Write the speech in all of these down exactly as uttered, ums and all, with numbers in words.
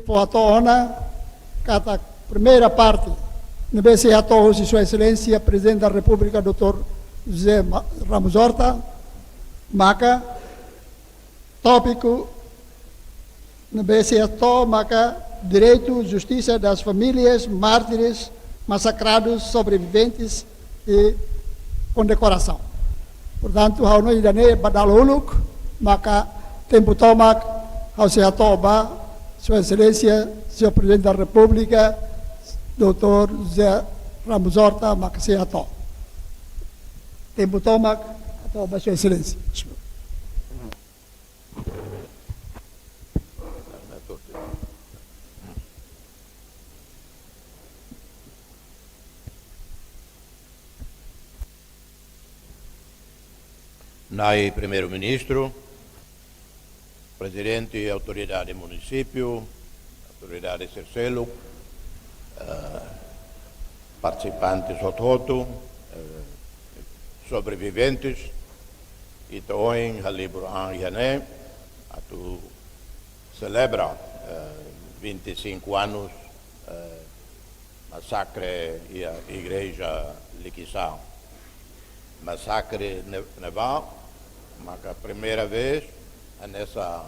Fó hato'o ona katak primeira parte ne'ebé sei hato'o husi Sua Exelénsia Prezidente da Repúblika, doutór José Ma-, Ramos Horta, maka tópiku ne'ebé sei hato'o maka direitu, justisa das famílias mártires, massacrados, sobreviventes e condecoração. Portantu, ha'u hanoin ida-ne'e ba dala uluk, maka tempu tomak ha'u sei hato'o ba Sua Exelén 'Señór Prezidente da Repúblika, doutór José Ramos Horta, maka sei hato'o. Tempu tomak hato'o ba Sua Exelénsia. Na'i Primeiru-Ministru, Prezidente Autoridade Munisípiu, autoridade sira seluk, eh, partisipantes hotu-hotu, eh, sobreviventes, ita ohin halibur an iha ne'e, atu selebra, eh, vinte e cinco anos, eh, masakre iha Igreja Likisá. Masakre ne-, ne'ebá, maka primeira vez, hanesan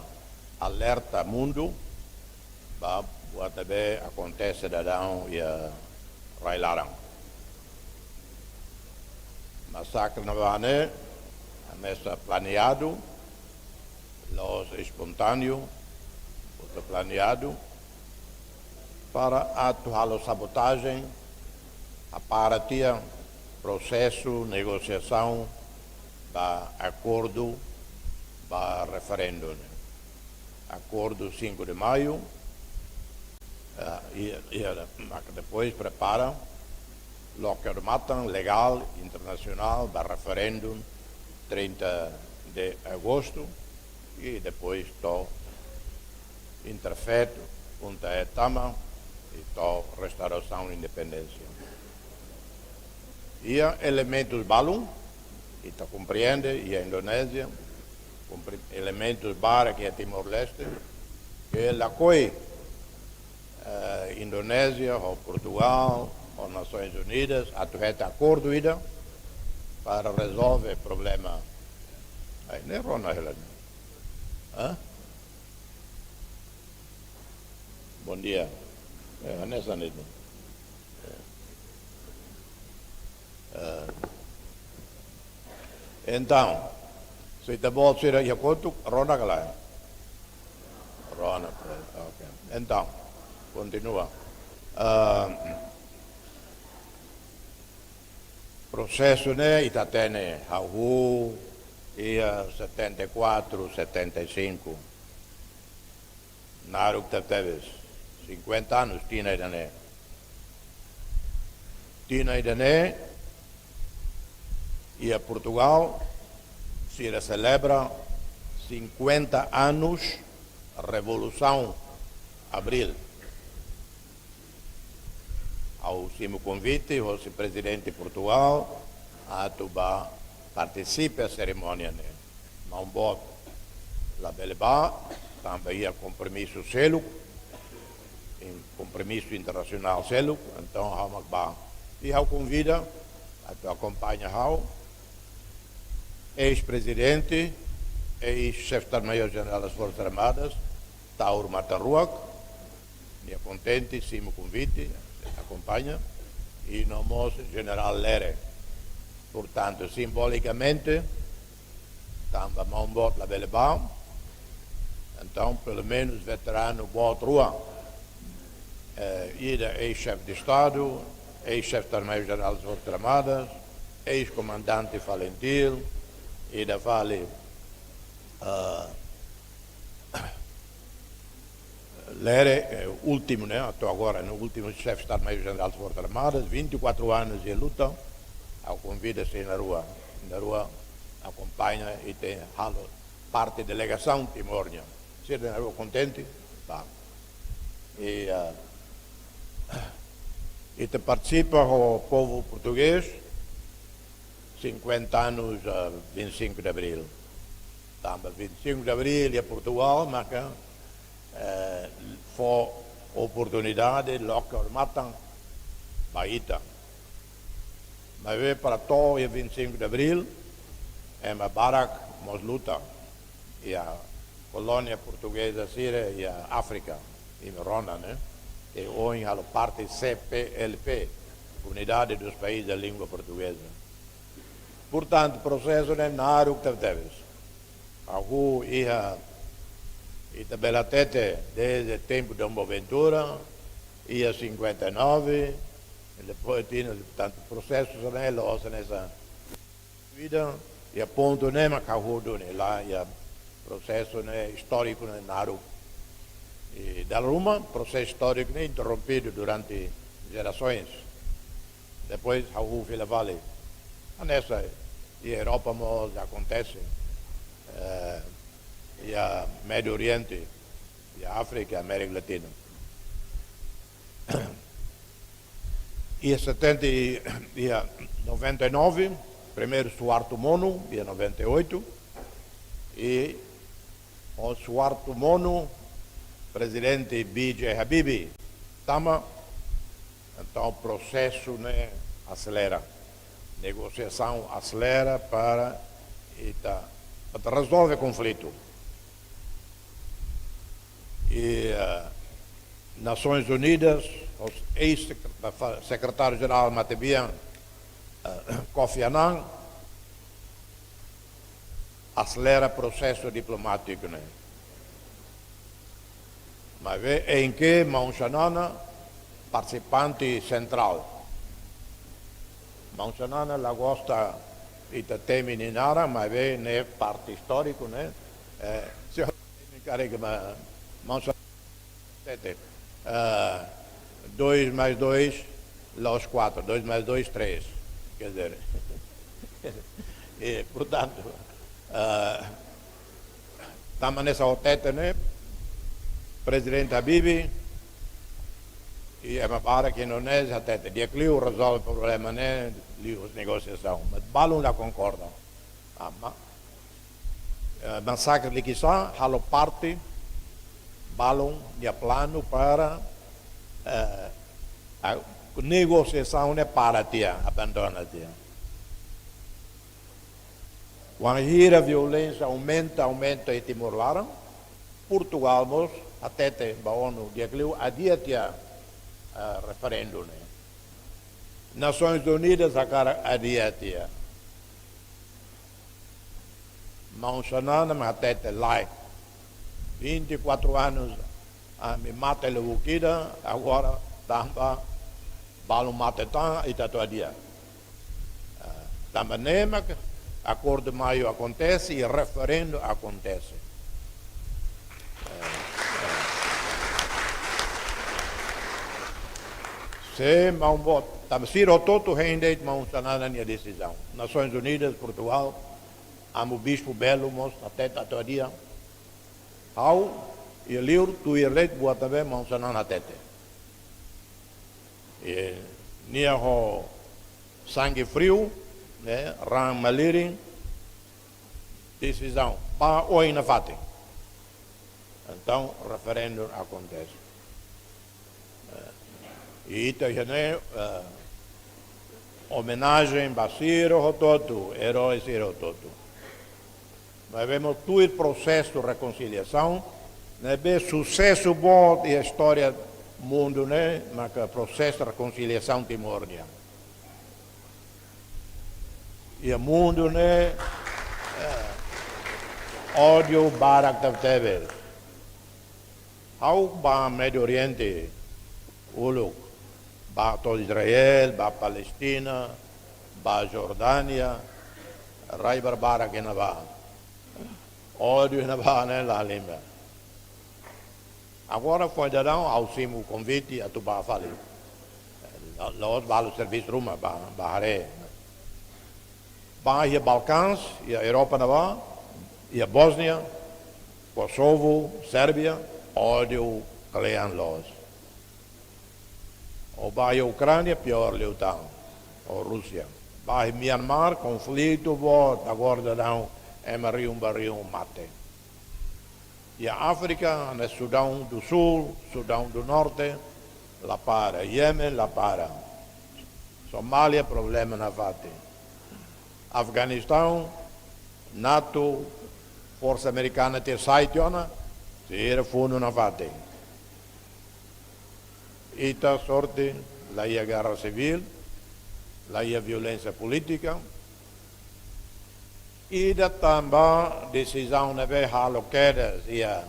alerta mundu, ba buat ne'ebé akontese daudaun iha rai-laran. Masakre ne'ebá ne'e, hanesan planeadu, la'ós espontáneu, uza planeadu, para atu halo sabotajen, hapara tiha prosesu negosiasaun ba akordu, ba referendu ne'e. Akordu cinco de Maio, eh, i, i, maka depois prepara loke odamatan legál internasionál ba referendu trinta de agostu, i depois to'o interfetu UNTAE tama, i to'o restaurasaun independénsia. Iha elementus balun, ita komprende, iha Indonézia, kompre-, elementus barak iha Timor-Leste, ke lakohi, eh, Indonézia, ho Portugal, ho Nasoins Unidas, atu hetan akordu ida para rezolve problema. Ai, ne'e rona hela. Hã? Bom dia. Eh, hanesan ne'e. Eh, entaun, se ita-boot sira iha kotuk, rona ka lae? Rona, ok. Entaun, kontinua. Eh, prosesu ne'e ita hatene, hahú, iha setenta e quatro, setenta e cinco. Naruk tebetebes, cinquenta anos, tinan ida-ne'e. Tinan ida-ne'e, iha Portugal, sira selebra cinquenta anos Revolusaun Abril. Ha'u simu konvite hosi Prezidente Portugal atu bá partisipa serimónia ne'e. Maun boot labele bá, tanba iha kompromisu seluk, in-, kompromisu internasionál seluk, entaun ha'u mak bá. I ha'u konvida atu akompaña ha'u, eis-prezidente, eis-Xefe Estadu-Maiór Jenerál das Forças Armadas, Taur Matan Ruak, nia kontente, simu konvite, akompaña, i no mós Jenerál Lere. Portantu, simbolikamente, tanba maun boot labele bá, entaun, pelumenus, veteranu boot rua, eh, ida eis-Xefe de Estadu, eis-Xefe Estadu-Maiór Jenerál das Forças Armadas, eis-komandante Falintil, ida fali, ah, Lere, eh, últimu, ne'e, até agora, ne'e, últimu Xefe Estadu-Maiór Jenerál das Forças Armadas, vinte e quatro anos de luta, ha'u konvida sira na'in-rua, na'in-rua akompaña i ita halo parte delegasaun Timor nian. Sira na'in-rua kontente, bá. I, ah, ita partisipa ho povu portugés, cinquenta anos, ah, vinte e cinco de Abril. Tanba vinte e cinco de Abril iha Portugal, maka, eh, fó oportunidade loke odamatan ba ita. Maibé para to'o iha vinte e cinco de Abril, ema barak mós luta iha kolónia portugeza sira iha Áfrika, iha Rona, ne'e? I ohin halo parte C P L P, Unidade dos Países da Língua Portuguesa. Portantu, prosesu ne'e naruk tebetebes. Hahú iha, ita bele hatete, desde tempu Dom Boaventura, iha cinquenta e nove, i depois tinan, portantu, prosesu ne'e la'ós hanesan vida, iha pontu ne'e mak hahú duni, la iha prosesu ne'e istóriku ne'e naruk. I dala ruma, prosesu istóriku ne'e interrompidu durante jerasoens. Depois, hahú fila fali. Hanesan iha Europa mós akontese. Eh, iha Médio Oriente, iha Áfrika, Amérika Latina. Iha setenta e, iha noventa e nove, primeiru Suharto Mono, iha noventa e oito, i ho Suharto Mono, prezidente B J Habibie tama, entaun prosesu ne'e aselera, negosiasaun aselera para ita, para rezolve konflitu. I, eh, Nasoins Unidas, ho eis-sekretáriu-jerál matebian, eh, Kofi Annan, aselera prosesu diplomátiku ne'e. Maibé, em que maun Xanana partisipante sentrál. Maun Xanana la gosta ita temi nia naran, maibé ne'e parte istóriku, ne'e? Eh, se eu me encarregue, ma-, maun Xanana hatete, ah, dois mais dois, la'ós quatro, dois mais dois, três. Quer dizer, e, portantu, ah, tanba ne'e sá hatete ne'e, Prezidente Habibie, i ema barak iha Indonézia hatete, di'ak liu rezolve problema ne'e, liuhusi negosiasaun. Mas balun la konkorda. Ah, ma-, eh, masakre Likisá halo parte balun nia planu para, eh, a negosiasaun ne'e para tiha, abandona tiha. Wainhira violénsia aumenta, aumenta iha Timor laran, Portugal mós hatete ba ONU, di'ak liu adia tiha, eh, referendu ne'e. Nasoins Unidas hakarak adia tiha. Maun Xanana mak hatete lae. Vinte e quatro anos, ami mate lubuk ida, agora tanba balun mate tan, ita atu adia. Ah, tanba ne'e mak Acordo de Maio akontese i referendu akontese. Eh, eh. Se maun boot, tanba sira hotu-hotu hein de'it maun Xanana nia desizaun. Nasoins Unidas, Portugal, Amu Bispu Belo mós hatete atu adia. Ha'u iha liur tuir leet-buat ne'ebé maun Xanana hatete. I nia ho sangue friu, ne'e, raan malirin, desizaun, bá oin nafatin. Entaun, referendu akontese. Eh, i ita iha ne'e, eh, omenajen ba sira hotu-hotu, erói sira hotu-hotu. Maibé mós tuir prosesu rekonsiliasaun, ne'ebé susesu boot iha istória mundu ne'e, maka prosesu rekonsiliasaun Timor nian. Iha mundu ne'e, eh, ódiu barak tebetebes. Ha'u bá Médio Oriente uluk, bá to'o Israel, bá Palestina, bá Jordánia, rai barbarak iha ne'ebá. Ódiu iha ne'ebá ne'e la halimar. Agora foin daudaun ha'u simu konvite atu bá fali. La-, la'ós bá halo servisu ruma, bá, bá haree. Bá iha Balkãs, iha Europa ne'ebá, iha Bósnia, Kosovu, Sérbia, ódiu kle'an loos. Ou bá iha Ukránia, piór liután, ou Rúsia. Bá iha Myanmar, konflitu boot, agora daudaun ema rihun ba rihun mate. Iha Áfrika, ne'e Sudão do Sul, Sudão do Norte, la para. Iémen, la para. Somália, problema nafatin. Afeganistaun, NATO, forsa amerikana tuir sai tiha ona, sira funu nafatin. Ita sorte, la iha gerra sivíl, la iha violénsia polítika. Ida tanba desizaun ne'ebé halo kedas iha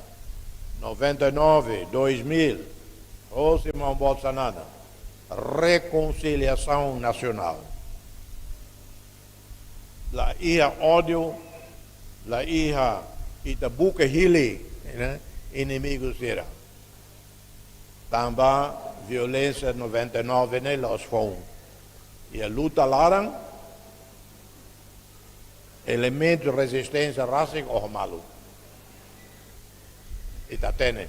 noventa e nove, dois mil, hosi maun boot Xanana, rekonsiliasaun nasionál. La iha ódiu, la iha ita buka hili, ne'e, inimigu sira. Tanba violénsia noventa e nove ne'e la'ós foun. Iha luta laran, elementu rezisténsia rasik oho malu. Ita hatene.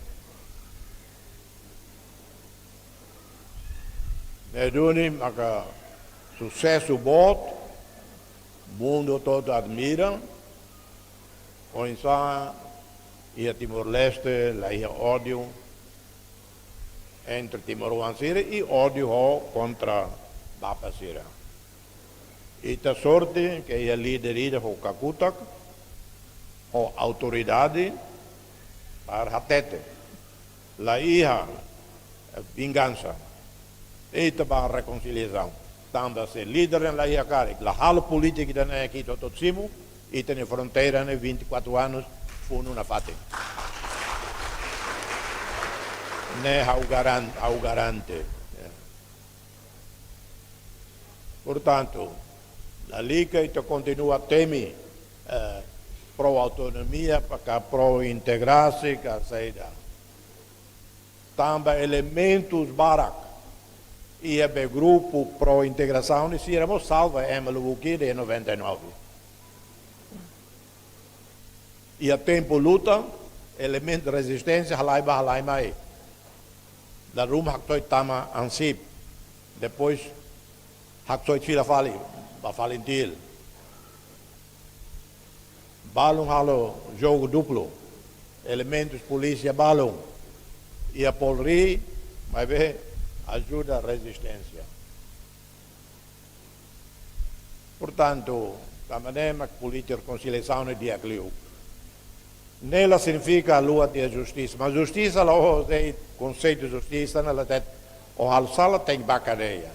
Ne'e duni maka susesu boot, mundu todo admira, oinsá iha Timor-Leste, la iha ódiu entre timoroan sira i ódiu ho kontra bapa sira. Ita sorte ke iha líder ida ho kakutak, ho autoridade, para hatete. La iha, eh, vingansa. Ita ba rekonsiliasaun. Tanba se líder ne'e la iha karik, la halo polítika ida-ne'e ke ita hotu simu, ita-nia fronteira ne'e vinte e quatro anos, funu nafatin. Ne'e ha'u garan-, ha'u garante. Ya. Portantu, lalika ita kontinua temi, eh, pro autonomia, pa ka pro integrasaun, ka saida. Tanba elementus barak iha be grupu pro integrasaun, ne'e sira mós salva ema lubuk ida iha noventa e nove. Iha tempu luta, elementu rezisténsia halai bá halai mai. Dala ruma haksoit tama ANCIP. Depois haksoit fila fali ba Falintil. Balun halo jogu duplu. Elementus polísia balun iha Polri, maibé ajuda rezisténsia. Portantu, tanba ne'e mak polítika rekonsiliasaun ne'e di'ak liu. Ne'e la signifika haluha tiha justisa, mas justisa la'ós de'it konseitu justisa ne'e la de'it ó halo sala tenke bá kadeia.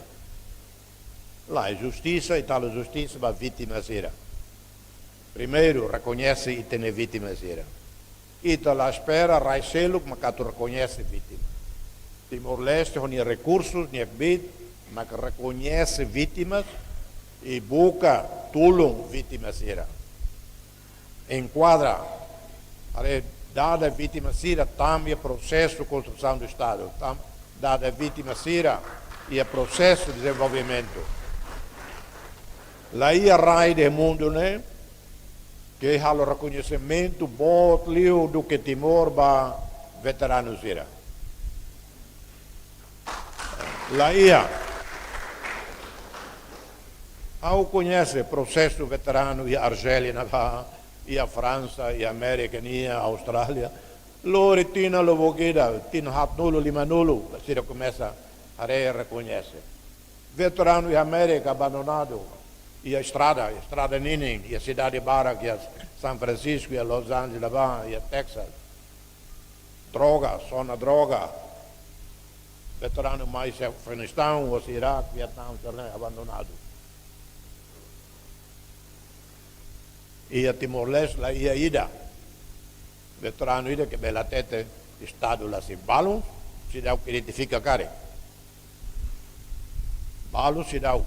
Lae, justisa, ita halo justisa ba vítima sira. Primeiru, rekoñese ita-nia vítima sira. Ita la espera rai seluk mak atu rekoñese vítima. Timor-Leste ho nia rekursus, nia kbiit, mak rekoñese vítimas i buka tulun vítima sira. Enkuadra, haree dada vítima sira tama iha prosesu konstrusaun do Estadu, tama dada vítima sira iha prosesu dezenvolvimentu. La iha rai iha mundu ne'e ke halo rekoñesimentu boot liu duké Timor ba veteranu sira. La iha. Ha'u koñese prosesu veteranu iha Arjélia ne'ebá, iha Fransa, iha Amérika nian, Austrália. Lori tinan lubuk ida, tinan haatnulu, limanulu, sira komesa haree rekoñese. Veteranu iha Amérika abandonadu, iha estrada, estrada ninin, iha sidade barak, iha San Francisco, iha Los Angeles, ne'ebá, iha Texas. Droga, zona droga. Veteranu mai husi Afeganistaun, husi Iraque, Vietnam, sira-ne'e abandonadu. Iha Timor-Leste la iha ida. Veteranu ida ke bele hatete, Estadu la simu. Balun seidauk identifika karik. Balun seidauk.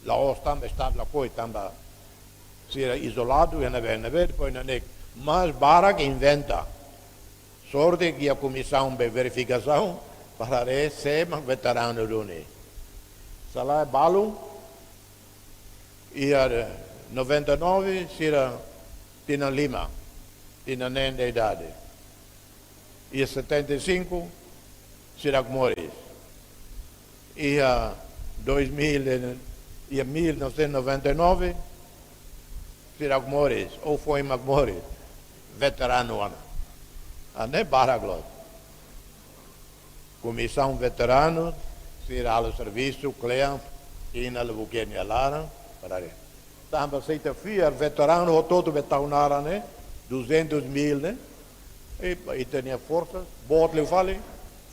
La'ós tanba Estadu lakohi, tanba sira izoladu, iha ne'ebé, ne'ebé, depois neineik. Mas barak inventa. Sorte ke iha komisaun be verifikasaun, para haree sé mak veteranu duni. Se lae balun, iha noventa e nove, sira tinan lima, tinan neen de idade. Iha setenta e cinco, seidauk moris. Iha dois mil, iha mil novecentos e noventa e nove, seidauk moris, ou foin mak moris, veteranu ona. Hanesan barak loos. Komisaun veteranu sira halo servisu kle'an, ina le buke nia laran, para re. Tanba se ita fiar veteranu hotu-hotu be tau naran ne'e, duzentos mil ne'e, i, ita-nia forsa, boot liu fali,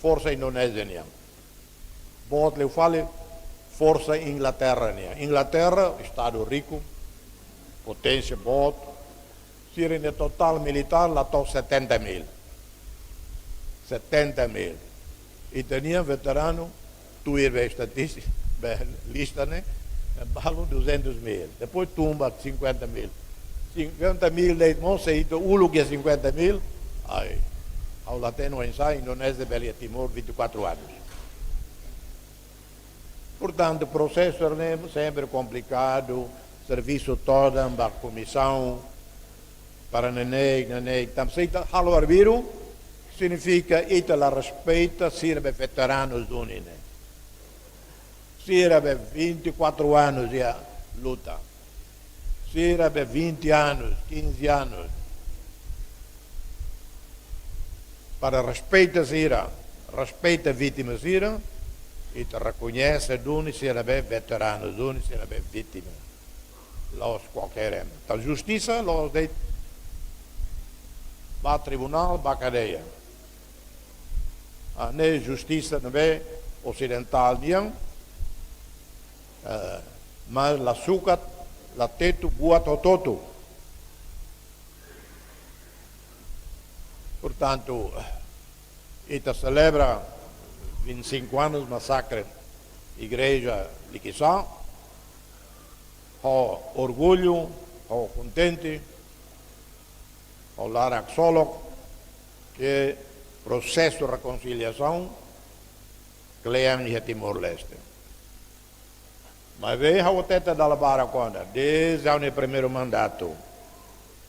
forsa Indonézia nian. Boot liu fali, forsa Inglaterra nian. Inglaterra, estadu riku, poténsia boot, sira-nia totál militár la to'o setenta mil. Setenta mil. Ita-nia veteranu, tuir be estatístika, be lista ne'e, balun duzentos mil. Depois tun ba cinquenta mil. Cinquenta mil de'it mós, se ita uluk iha cinquenta mil, ai, ha'u la hatene oinsá Indonézia bele iha Timor vinte e quatro anos. Portantu, prosesu ne'e sempre komplikadu, servisu todan ba komisaun, para neineik, neineik. Tanba se ita halo arbiru, signifika ita la respeita sira be veteranus duni ne'e. Sira be vinte e quatro anos iha luta. Sira be vinte anos, quinze anos. Para respeita sira, respeita vítima sira, ita rekoñese duni sira be veteranu, duni sira be vítima. La'ós kualkér ema. Entaun justisa, la'ós de'it ba tribunál, ba kadeia. Ah, ne'e justisa ne'ebé osidentál nian, eh, mas la sukat, la tetu buat hotu-hotu. Portantu, ita selebra vinte e cinco anos masakre Igreja Likisá, ho orgullu, ho kontente, ho laran ksolok, ke prosesu rekonsiliasaun kle'an iha Timor-Leste. Maibé ha'u hatete dala barak ona, dezde ha'u-nia primeiru mandatu,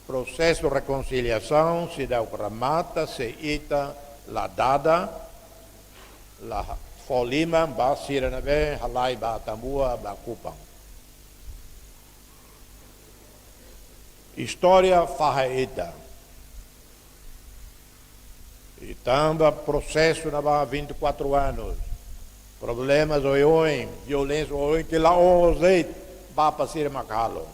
prosesu rekonsiliasaun seidauk remata se ita la dada, la fó liman ba sira ne'ebé halai ba Atambua, ba Kupang. Istória fahe ita. I tanba prosesu ne'ebá vinte e quatro anos. Problemas oioin, violénsia oioin, ke la'ós de'it, bapa sira mak halo.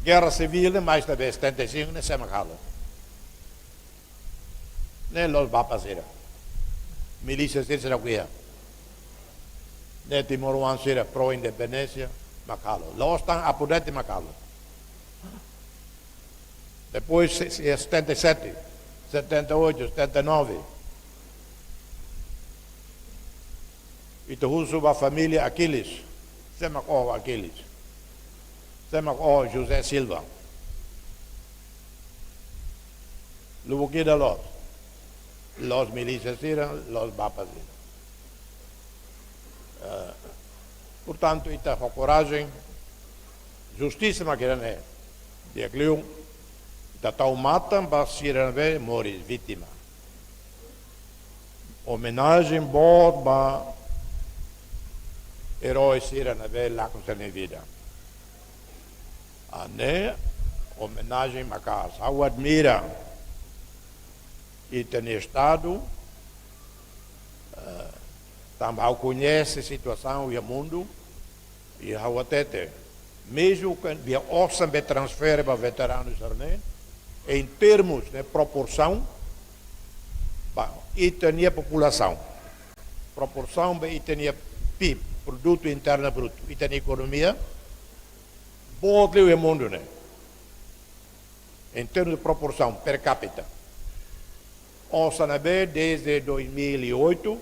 Guerra Civil ne'e, mais também setenta e cinco ne'e, sé mak halo? Ne'e la'ós bapa sira. Milísia sira, sira kuya. Ne'e timoroan sira pró-independénsia mak halo. La'ós tan apudete mak halo. Depois, se-, se-, setenta e sete, setenta e oito, setenta e nove. Ita husu ba família Aquiles. Sé mak oho Aquiles? Sé mak oho José Silva? Lubuk ida loos. La'ós milísia sira, la'ós bapa sira. Eh, portantu, ita ho korajen, justisa mak ida-ne'e. Di'ak liu, ita tau matan ba sira ne'ebé moris, vítima. Omenajen boot ba erói sira ne'ebé lakon sira-nia vida. Ah, ne'e omenajen maka'as. Ha'u admira ita-nia Estadu, eh, tanba ha'u koñese situasaun iha mundu, i ha'u hatete, mezmu ke via osan be transfere ba veteranu sira-ne'e, em termos, ne'e, proporsaun ba ita-nia populasaun, proporsaun ba ita-nia P I B, Produtu Internu Brutu, ita-nia ekonomia, boot liu iha mundu ne'e. Em termos de proporsaun per capita. Osan ne'ebé dezde dois mil e oito,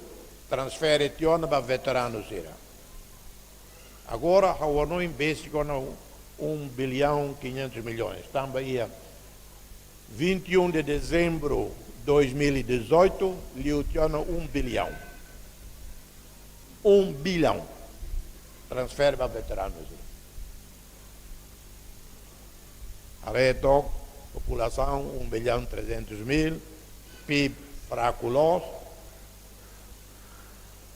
transfere tiha ona ba veteranu sira. Agora, ha'u hanoin besik ona um bilhão quinhentos milhões. Tanba iha vinte e um de dezembro dois mil e dezoito, liu tiha ona um bilhão. Um bilhão. Transfere ba veteranu sira. Haree took, populasaun um bilhão trezentos mil, P I B fraku loos.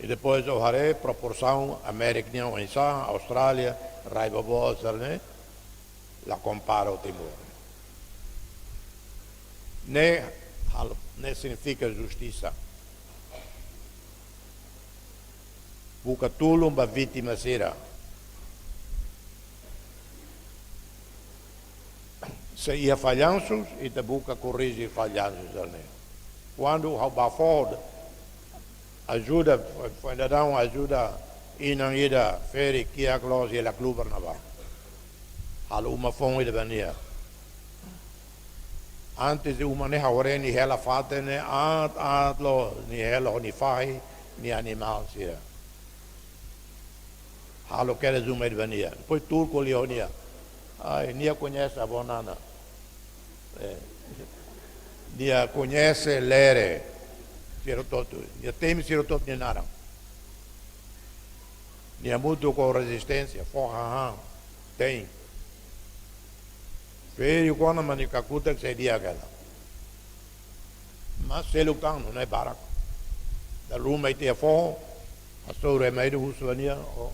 I depois ó haree proporsaun Amérika nian oinsá, Austrália, rai boboot sira-ne'e, la kompara ho Timor. Ne'e halo Ne'e signifika justisa. Buka tulun ba vítima sira. Se iha fallansu, ita buka korrije fallansu ne'e. Kuandu ha'u bá foho, ajuda, fo-, foin daudaun ajuda inan ida feri kiak loos, hela klubar ne'ebá. Halo uma foun ida ba nia. Antes de uma ne'e ha'u haree nia hela fatin ne'e aat, aat loos, nia hela ho nia fahi, nia animál sira. Halo kedas uma ida ba nia. Depois tuur ko'alia ho nia. Ai, nia koñese avó Nana. Eh, nia koñese Lere. Sira hotu-hotu. Nia temi sira hotu-hotu nia naran. Nia hamutuk ho rezisténsia, fó hahán, tein. Feriu kona mak nia kakutak, sei di'ak hela. Mas seluk tan, nune'e barak. Dala ruma ita iha foho, hasoru ema ida husu ba nia, o,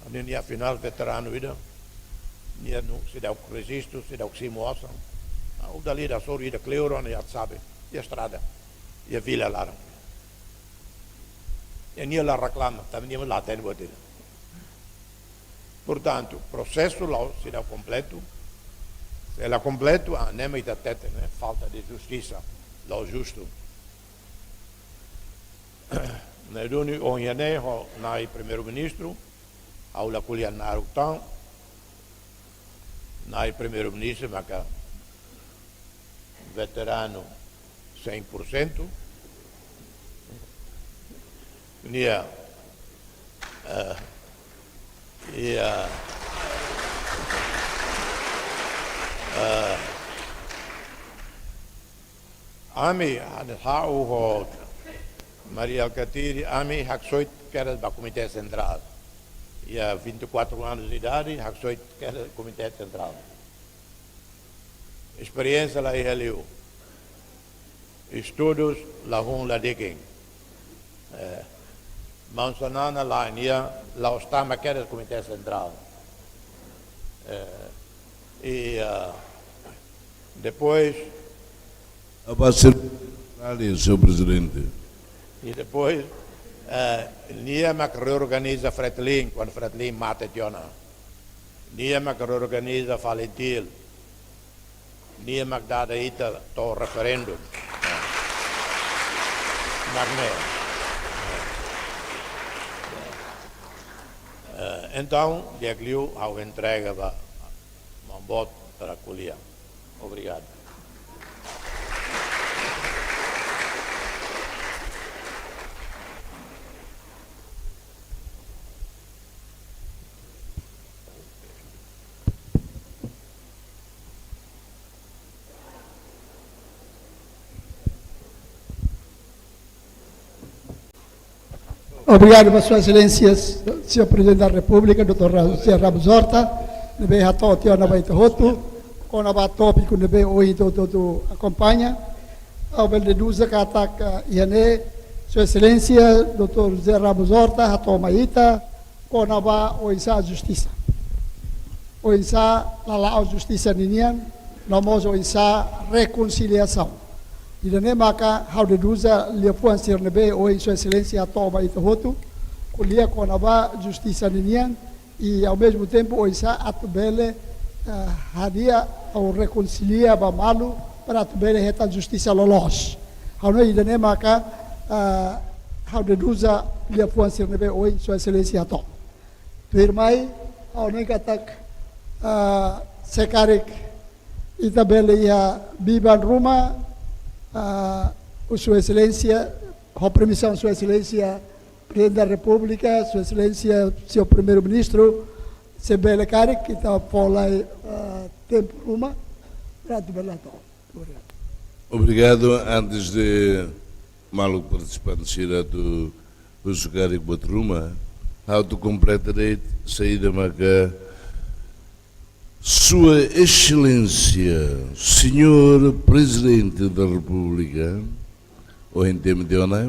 nia, nia afinál veteranu ida. Nia no, seidauk rejistu, seidauk simu osan. Ah, o dali ida hasoru ida kleur ona iha Atsabe, iha estrada, iha vila laran. I nia la reklama, tanba nia la hatene buat ida. Portantu, prosesu la'ós seidauk kompletu. Se la kompletu, ah, ne'e mak ita hatete, ne'e falta de justisa, la'ós justu. Ne'e duni ohin ne'e ho Nai Primeiru-Ministru, ha'u la ko'alia naruk tan, Nai Primeiru-Ministru maka veteranu cem por cento. Nia, eh, nia, eh, ami, ha'u ho Mari Alkatiri, ami haksoit kedas ba Komité Sentrál. Iha vinte e quatro anos de idade, haksoit kedas Komité Sentrál. Esperiénsia la iha liu. Estudus la hun la dikin. Eh, maun Xanana la iha, la'ós tama kedas Komité Sentrál. Eh, i, ah, depois, Abasir, señor Prezidente. I depois, eh, nia mak reorganiza Fretilin, kuandu Fretilin mate tiha ona. Nia mak reorganiza FALINTIL. Nia mak dada ita to'o referendu. Mak ne'e. Eh, entaun, di'ak liu, ha'u entrega ba maun boot para ko'alia. Obrigadu. Obrigadu ba Sua Exelénsia, Señór Prezidente da Repúblika, doutór Ra-, José Ramos Horta, ne'ebé hato'o tiha ona ba ita hotu, kona-ba tópiku ne'ebé ohin ita hotu akompaña. Ha'u bele deduz katak, eh, iha ne'e, Sua Exelénsia, doutór José Ramos Horta, hato'o mai ita, kona-ba oinsá justisa. Oinsá lala'ok justisa ninian, no mós oinsá rekonsiliasaun. Ida-ne'e maka ha'u deduz liafuan sira ne'ebé ohin Sua Exelénsia hato'o ba ita hotu, ko'alia kona-ba justisa ninian, i ao mesmo tempo oinsá atu bele, eh, hadi'a ou rekonsilia ba malu para atu bele hetan justisa loloos. Ha'u hanoin ida-ne'e maka, eh, ha'u deduz liafuan sira ne'ebé ohin Sua Exelénsia hato'o. Tuirmai, ha'u hanoin katak, ah, se karik ita bele iha biban ruma, ah, ho Sua Exelénsia, ho permisaun Sua Exelénsia, Prezidente da Repúblika, Sua Exelénsia, Señór Primeiru-Ministru, se bele karik, ita fó lai, ah, tempu ruma, para atu bele hato'o. Obrigadu. Obrigadu. Antes de maluk partisipante sira atu husu karik buat ruma, ha'u atu kompleta de'it saida maka Sua Exelénsia, Señór Prezidente da Repúblika, ohin temi tiha ona,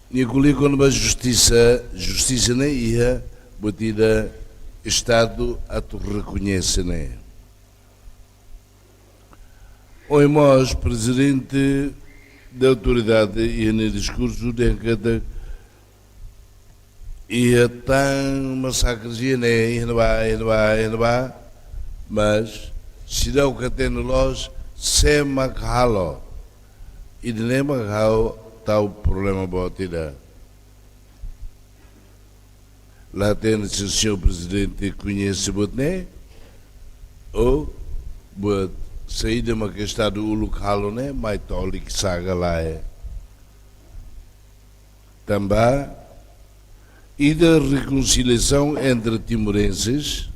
nia ko'alia kona-ba justisa, justisa ne'e iha buat ida Estadu atu rekoñese ne'e. Ohin mós Prezidente da Autoridade iha nia diskursu dehan katak iha tan masakre iha ne'e, iha ne'ebá, iha ne'ebá, iha ne'ebá, mas seidauk hatene loos sé mak halo. Ida-ne'e mak ha'u tau problema boot ida. La hatene se señór Prezidente koñese buat ne'e, ou buat saida mak Estadu uluk halo ne'e mai to'o ohin, saida lae. Tanba ida rekonsiliasaun entre timorenses,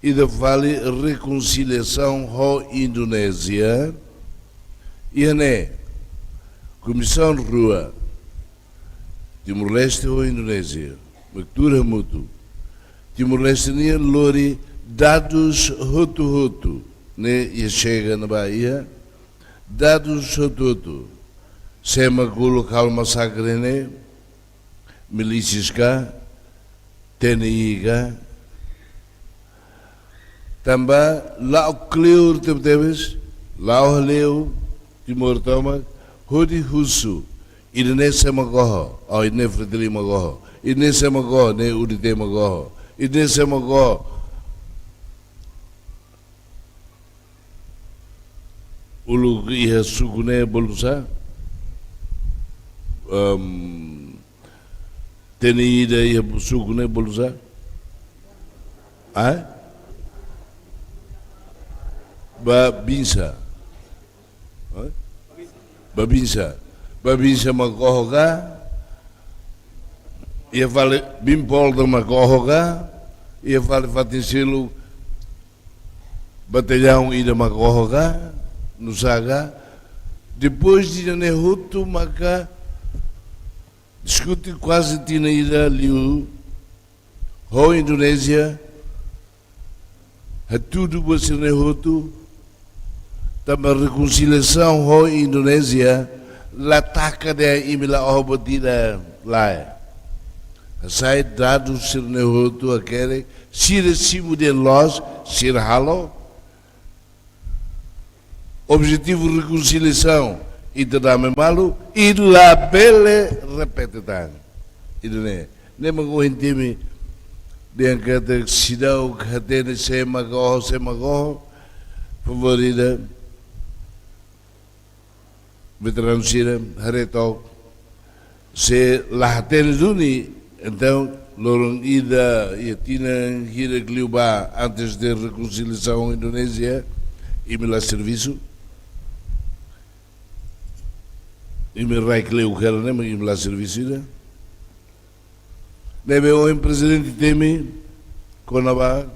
ida fali rekonsiliasaun ho Indonézia, iha ne'e komisaun rua, Timor-Leste ho Indonézia, mak tuur hamutuk. Timor-Leste nian lori dadus hotu-hotu, ne'e iha xega ne'ebá iha dadus hotu-hotu. Sé mak uluk halo masakre ne'e, milísias ka, T N I ka, tanba la'o kleur tebetebes, la'o hale'u Timor tomak, hodi husu, ida-ne'e sé mak oho, oh, ida-ne'e Fretilin mak oho, ida-ne'e sé mak oho, ne'e U D T mak oho, ida-ne'e sé mak oho. Uluk iha suku ne'e bolu sá? Em, T N I ida iha suku ne'e bolu sá? Ah? Babinsa. Hã? Babinsa. Babinsa mak oho ka? Iha fali Bimpolda mak oho ka? Iha fali fatin seluk batallaun ida mak oho ka? Nusá ka? Depois de ida-ne'e hotu maka diskute kuaze tinan ida liu ho Indonézia, hatudu buat sira-ne'e hotu, tanba rekonsiliasaun ho Indonézia la taka dehan imi la oho buat ida, lae. Hasai dadus sira-ne'e hotu hakerek, sira simu dehan loos, sira halo, objetivu rekonsiliasaun, ita dame malu, i labele repete tan. Ida-ne'e, ne'e mak ohin ita-nia, dehan katak seidauk hatene sé mak oho, sé mak oho, favór ida, veteranu sira, haree took, se la hatene duni, entaun, loron ida, iha tinan hirak liubá, antes de rekonsiliasaun Indonézia, imi la servisu, imi rai kleur hela ne'e, mas imi la servisu ida. Ne'ebé ohin Prezidente temi, kona-ba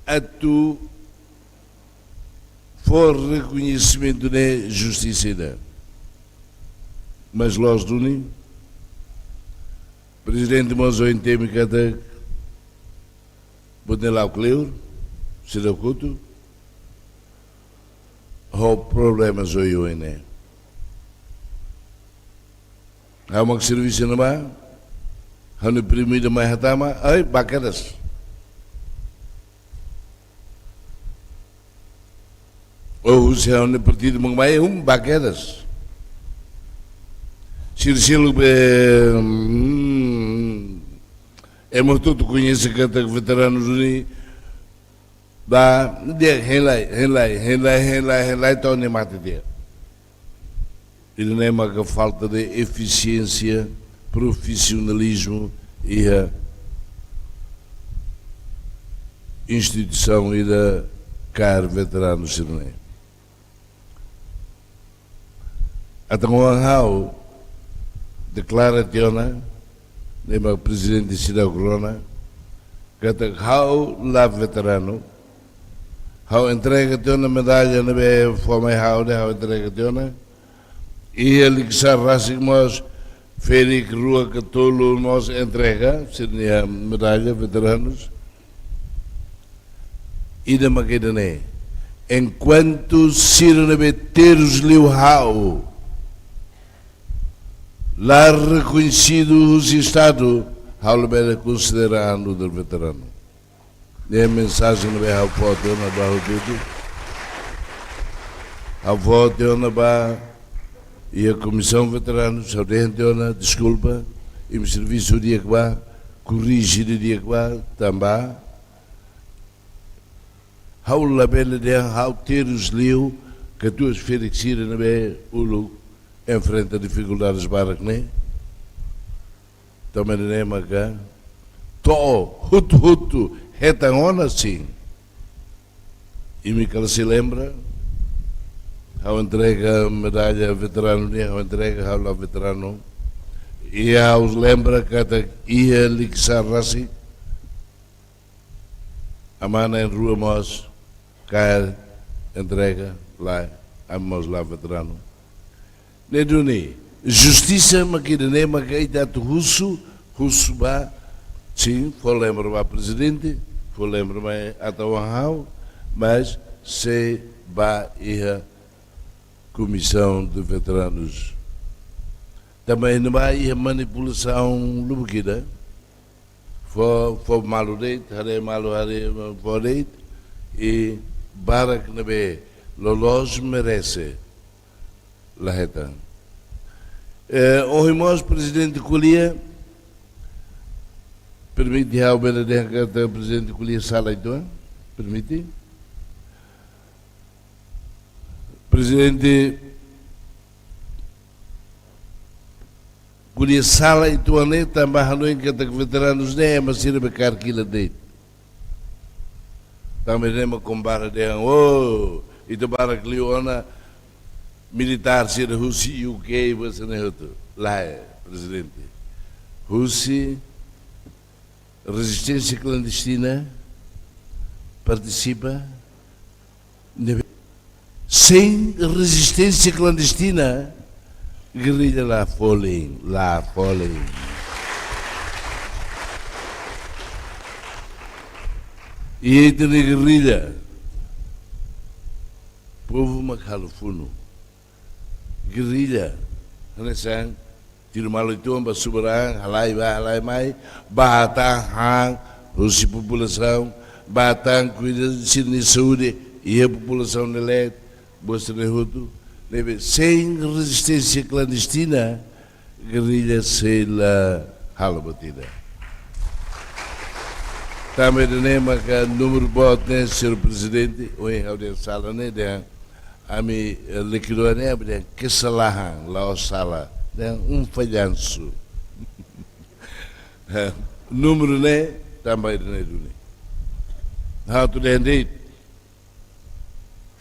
atu fó rekoñesimentu ne'e justisa ida. Mas loos duni, Prezidente mós ohin temi katak buat ne'e la'o kleur, seidauk hotu, ho problema oioin ne'e. Ha'u mak servisu ne'ebá, ha'u-nia primu ida mai hatama, ai, bá kedas. Ou husi ha'u-nia partidu mak mai, um, bá kedas. Sira seluk be, hmm, ema hotu-hotu koñese katak veteranu duni, bá, dehan hein lai, hein lai, hein lai, hein lai, hein lai, to'o nia mate de'it. Ida-ne'e maka falta de efisiénsia, profisionalizmu iha instituisaun ida kaer veteranu sira-ne'e. Entaun ohin ha'u deklara tiha ona, ne'e mak Prezidente seidauk rona, katak ha'u la veteranu, ha'u entrega tiha ona medalla ne'ebé fó mai ha'u ne'e, ha'u entrega tiha ona. Iha Likisá rasik mós, ferik rua ka tolu mós entrega sira-nia medalla veteranus. Ida mak ida-ne'e. Enkuantu sira ne'ebé terus liu ha'u la rekoñesidu husi Estadu, ha'u labele konsidera an nu'udar veteranu. Ne'e mensajen ne'ebé ha'u fó tiha ona ba hotu-hotu. Ha'u fó tiha ona ba iha Komisaun Veteranus, ha'u dehan tiha ona deskulpa, imi servisu di'ak ba, korrije di'ak ba, tanba ha'u labele dehan ha'u terus liu katuas-ferik sira ne'ebé uluk enfrenta difikuldades barak ne'e. Tanba ne'e maka to'o hotu-hotu hetan ona sin. Imi kala sei lembra, ha'u entrega medalla veteranu nian, ha'u entrega, ha'u la veteranu. I ha'u lembra katak iha Likisá rasik, amá na'in-rua mós kaer entrega, lae, ami mós la veteranu. Ne'e duni, justisa mak ida-ne'e maka ita atu husu, husu ba, sin, fó lembra ba prezidente, fó lembra ba ata oan ha'u, mas sei ba iha Komisaun de Veteranus. Tanba iha ne'ebá iha manipulasaun lubuk ida, fó, fó malu de'it, haree malu, haree fó de'it, i barak ne'ebé loloos merese la hetan. Eh, ohin mós prezidente ko'alia, permite ha'u bele dehan katak prezidente ko'alia sala uitoan? Permite? Prezidente ko'alia sala uitoan ne'e tanba hanoin katak veteranus ne'e ema sira be karkila de'it. Tanba ne'e ema kompara dehan, oh, ita barak liu ona militár sira husi U K, husi ne'e hotu. Lae, prezidente. Husi rezisténsia klandestina partisipa, ne'ebé sein rezisténsia klandestina, gerrilla la folin, la folin. I ita-nia gerrilla, povu mak halo funu. Gerrilla, hanesan tiru malu uitoan ba subar an, halai bá, halai mai, bá tan han husi populasaun, bá tan kuida sira-nia saúde iha populasaun ne'e leet, buat sira-ne'e hotu, ne'ebé sein rezisténsia klandestina, gerrilla sei la halo buat ida. Tanba ne'e maka númeru boot ne'e, señór prezidente, ohin ha'u dehan sala ne'e, dehan ami, eh, lekidua ne'e, ami dehan kesalahan, la'ós sala, dehan um falhanço. Númeru ne'e, tanba ida-ne'e duni. Ha'u atu dehan de'it,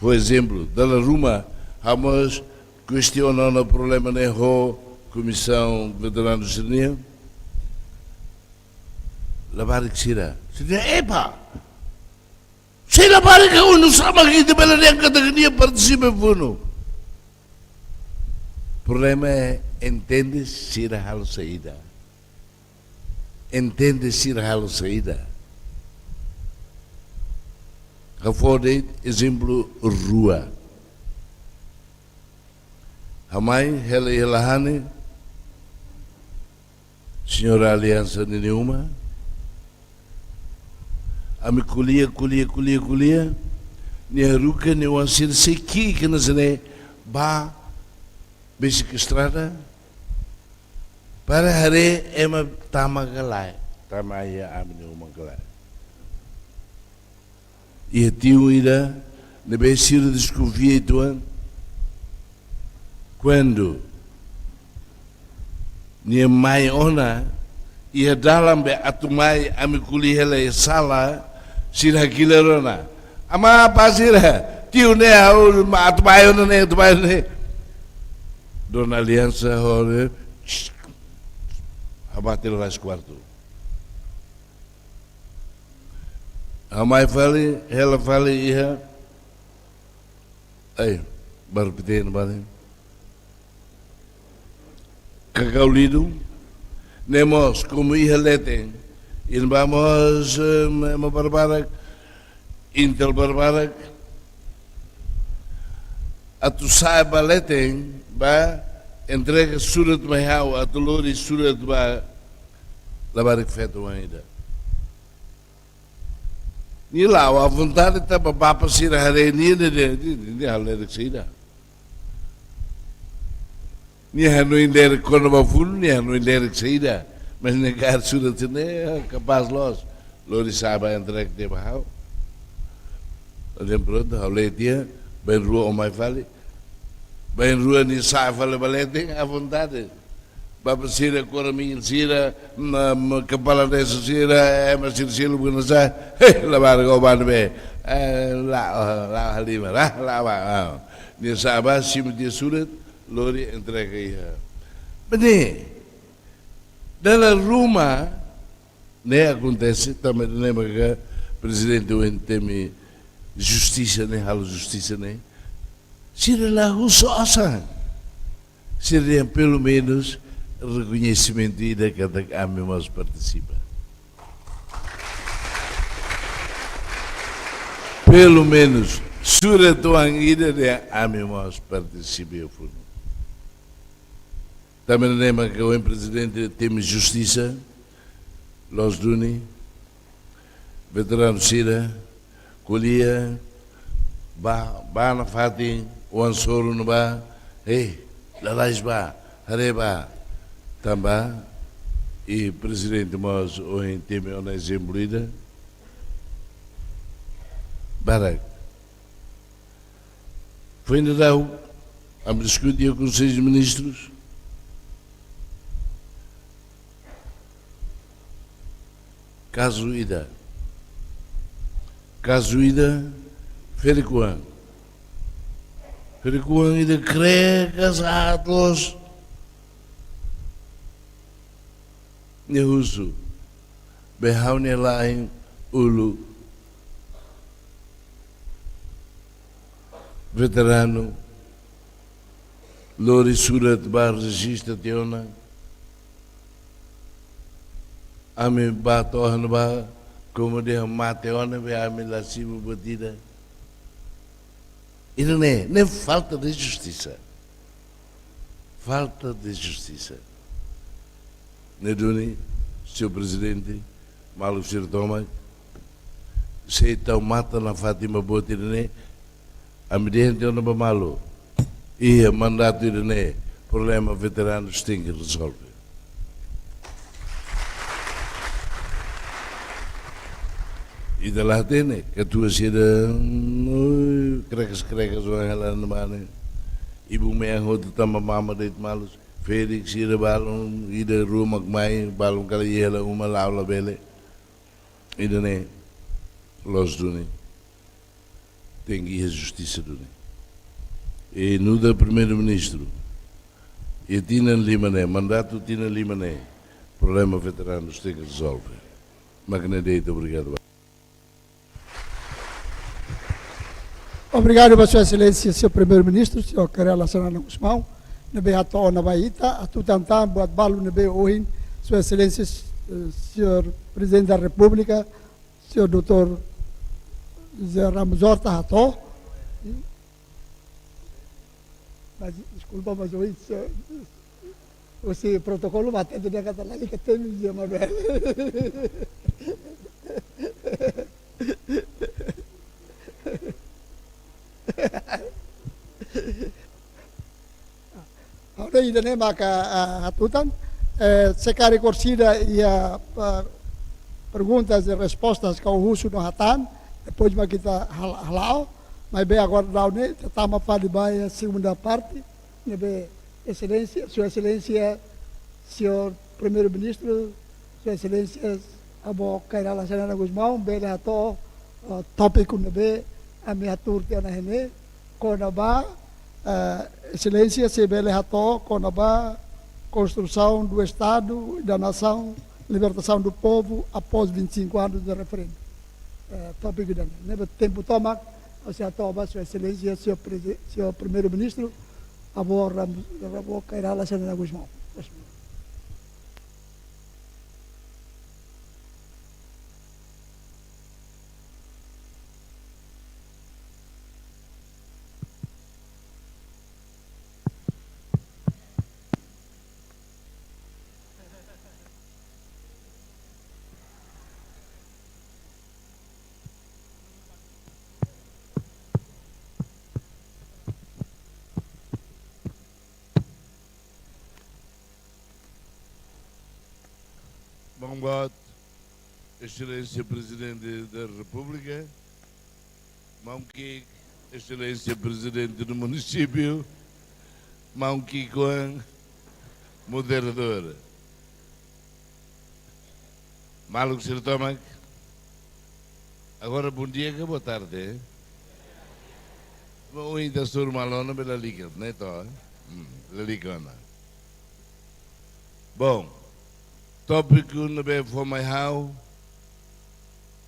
por ezemplu, dala ruma, ha'u mós kestiona ona problema ne'e ho Komisaun Veteranus nian. Labarik sira. Sira, epa! Sei labarik ka unu, sama ke ita bele dehan katak nia partisipa funu. Problema é entende sira halo saida. Entende sira halo saida. Ha'u fó de'it ezemplu rua. Ha'u mai hela iha Lahane, señora Aliansa ninia uma. Ami ko'alia, ko'alia, ko'alia, ko'alia. Nia haruka nia oan sira sei ki'ik ona sira-ne'e ba besik estrada. Para haree ema tama ka lae, tama iha ami-nia uma ka lae. Iha tiun ida ne'ebé sira deskonfia uitoan. Kuandu nia mai ona, iha dalan be atu mai ami ko'alia hela iha sala, sira hakilar ona. Amá, apá sira, tiun ne'e ha'u atu mai ona ne'e, atu mai ona ne'e. Dona Aliansa hore, abate la kuartu. Ha'u mai fali, hela fali iha. Ai, baru piten bali. Kakau Lidu, ne'e mós, komu iha leten, iha ne'ebá mós, eh, ema barbarak, intel barbarak, atu sa'e ba leten, ba entrega surat mai ha'u, atu lori surat ba labarik feto oan ida. Nia la'o à vontade, tanba bapa sira haree nia, nia, nia, nia, nia halo lerek saida. Nia hanoin lerek kona-ba funu, nia hanoin lerek saida. Mas ne'e kaer surat sira-ne'e, kapás loos. Lori sa'e bá entrega tiha ba ha'u. Dehan prontu, ha'u lee tiha, bainrua ó mai fali. Bainrua nia sa'e fali ba leten, à vontade. Bapa sira, koronel sira, ma, ma, kepala desa sira, ema sira seluk buat ne'e sa'e. Hei, labarik ó bá ne'ebé. Eh, la'o, la'o halimar, ah, la'o bá, ah. Nia sa'e bá, simu tiha surat, lori entrega iha. Bene, dala ruma, ne'e akontese, tanba ne'e maka prezidente ohin temi justisa ne'e, halo justisa ne'e. Sira la husu osan. Sira dehan pelumenus rekoñesimentu ida katak ami mós partisipa. Pelumenus, surat-oan ida dehan ami mós partisipa iha funu. Tanba ne'e maka ohin prezidente temi justisa, loos duni, veteranu sira, ko'alia, bá, bá nafatin, oan soru ne'ebá, eh, lalais bá, haree bá, tanba, i prezidente mós ohin temi ona ezemplu ida, barak. Foin daudauk, ami diskute iha Konsellu de Ministrus. Kazu ida. Kazu ida, ferik-oan. Ferik-oan ida kre kas atos. Nia husu. Be ha'u-nia la'en uluk veteranu, lori surat bá rejista tiha ona. Ami bá to'o ona bá, komu dehan mate ona, be ami la simu buat ida. Ida-ne'e, ne'e falta de justisa. Falta de justisa. Ne'e duni, señór prezidente, maluk sira tomak, sei tau matan nafatin ba botir ne'e, ami dehan tiha ona ba malu. Iha mandatu ida-ne'e, problema veteranus tenke rezolve. Ita la hatene, katuas sira, ui, krekas-krekas, oan hela ne'ebá ne'e. Ibun-mean hotu tanba mama de'it malus. Ferik sira balun, ida rua mak mai, balun kala iha hela uma la'o labele. Ida-ne'e, loos duni. Tenke iha justisa duni. I nu'udar Primeiru-Ministru, iha tinan lima ne'e, mandatu tinan lima ne'e, problema veteranus tenke rezolve. Mak ne'e de'it, obrigadu. Obrigadu ba Sua Exelénsia, señór Primeiru-Ministru, señór Kay Rala Xanana Gusmão, ne'ebé hato'o ona ba ita, hatutan tan buat balu ne'ebé ohin Sua Exelénsia, eh, señór Prezidente da Repúblika, señór doutór José Ramos Horta hato'o. Mas, deskulpa, mas ohin, se, husi protokolu, mas tenke dehan katak lalika temi, ya, mas bem. Ha'u dehan ida-ne'e maka, ah, hatutan, eh, se karik orsida iha, ah, perguntas i respostas ka husu no hatán, depois mak ita hal-, hala'o, maibé agora daudaun ne'e, ita tama fali ba iha segunda parte, ne'ebé Exelénsia, Sua Exelénsia, señór Primeiru-Ministru, Sua Exelénsia, Avó Kay Rala Xanana Gusmão, bele hato'o, ah, tópiku ne'ebé ami hatuur tiha ona iha ne'e, kona-ba, eh, Exelénsia sei bele hato'o kona-ba construção do Estado e da Nação, libertação do povo após vinte e cinco anos de referendo. Eh, tópiku ida-ne'e. Ne'ebé tempu tomak, ha'u sei hato'o ba Sua Exelénsia, señór Prezi-, señór Primeiru-Ministru, Avó Ram-, Avó Kay Rala Xanana Gusmão. Boot, Exelénsia Prezidente da Repúblika, maun ki'ik, Exelénsia Prezidente do Munisípiu, maun ki'ik-oan, moderadora. Maluk sira tomak, agora bom dia ka boa tarde, eh? Bom, ohin ita hasoru malu ona, bele lalika, ne'e to'o, eh? Hmm, lalika ona. Bom, tópiku ne'ebé fó mai ha'u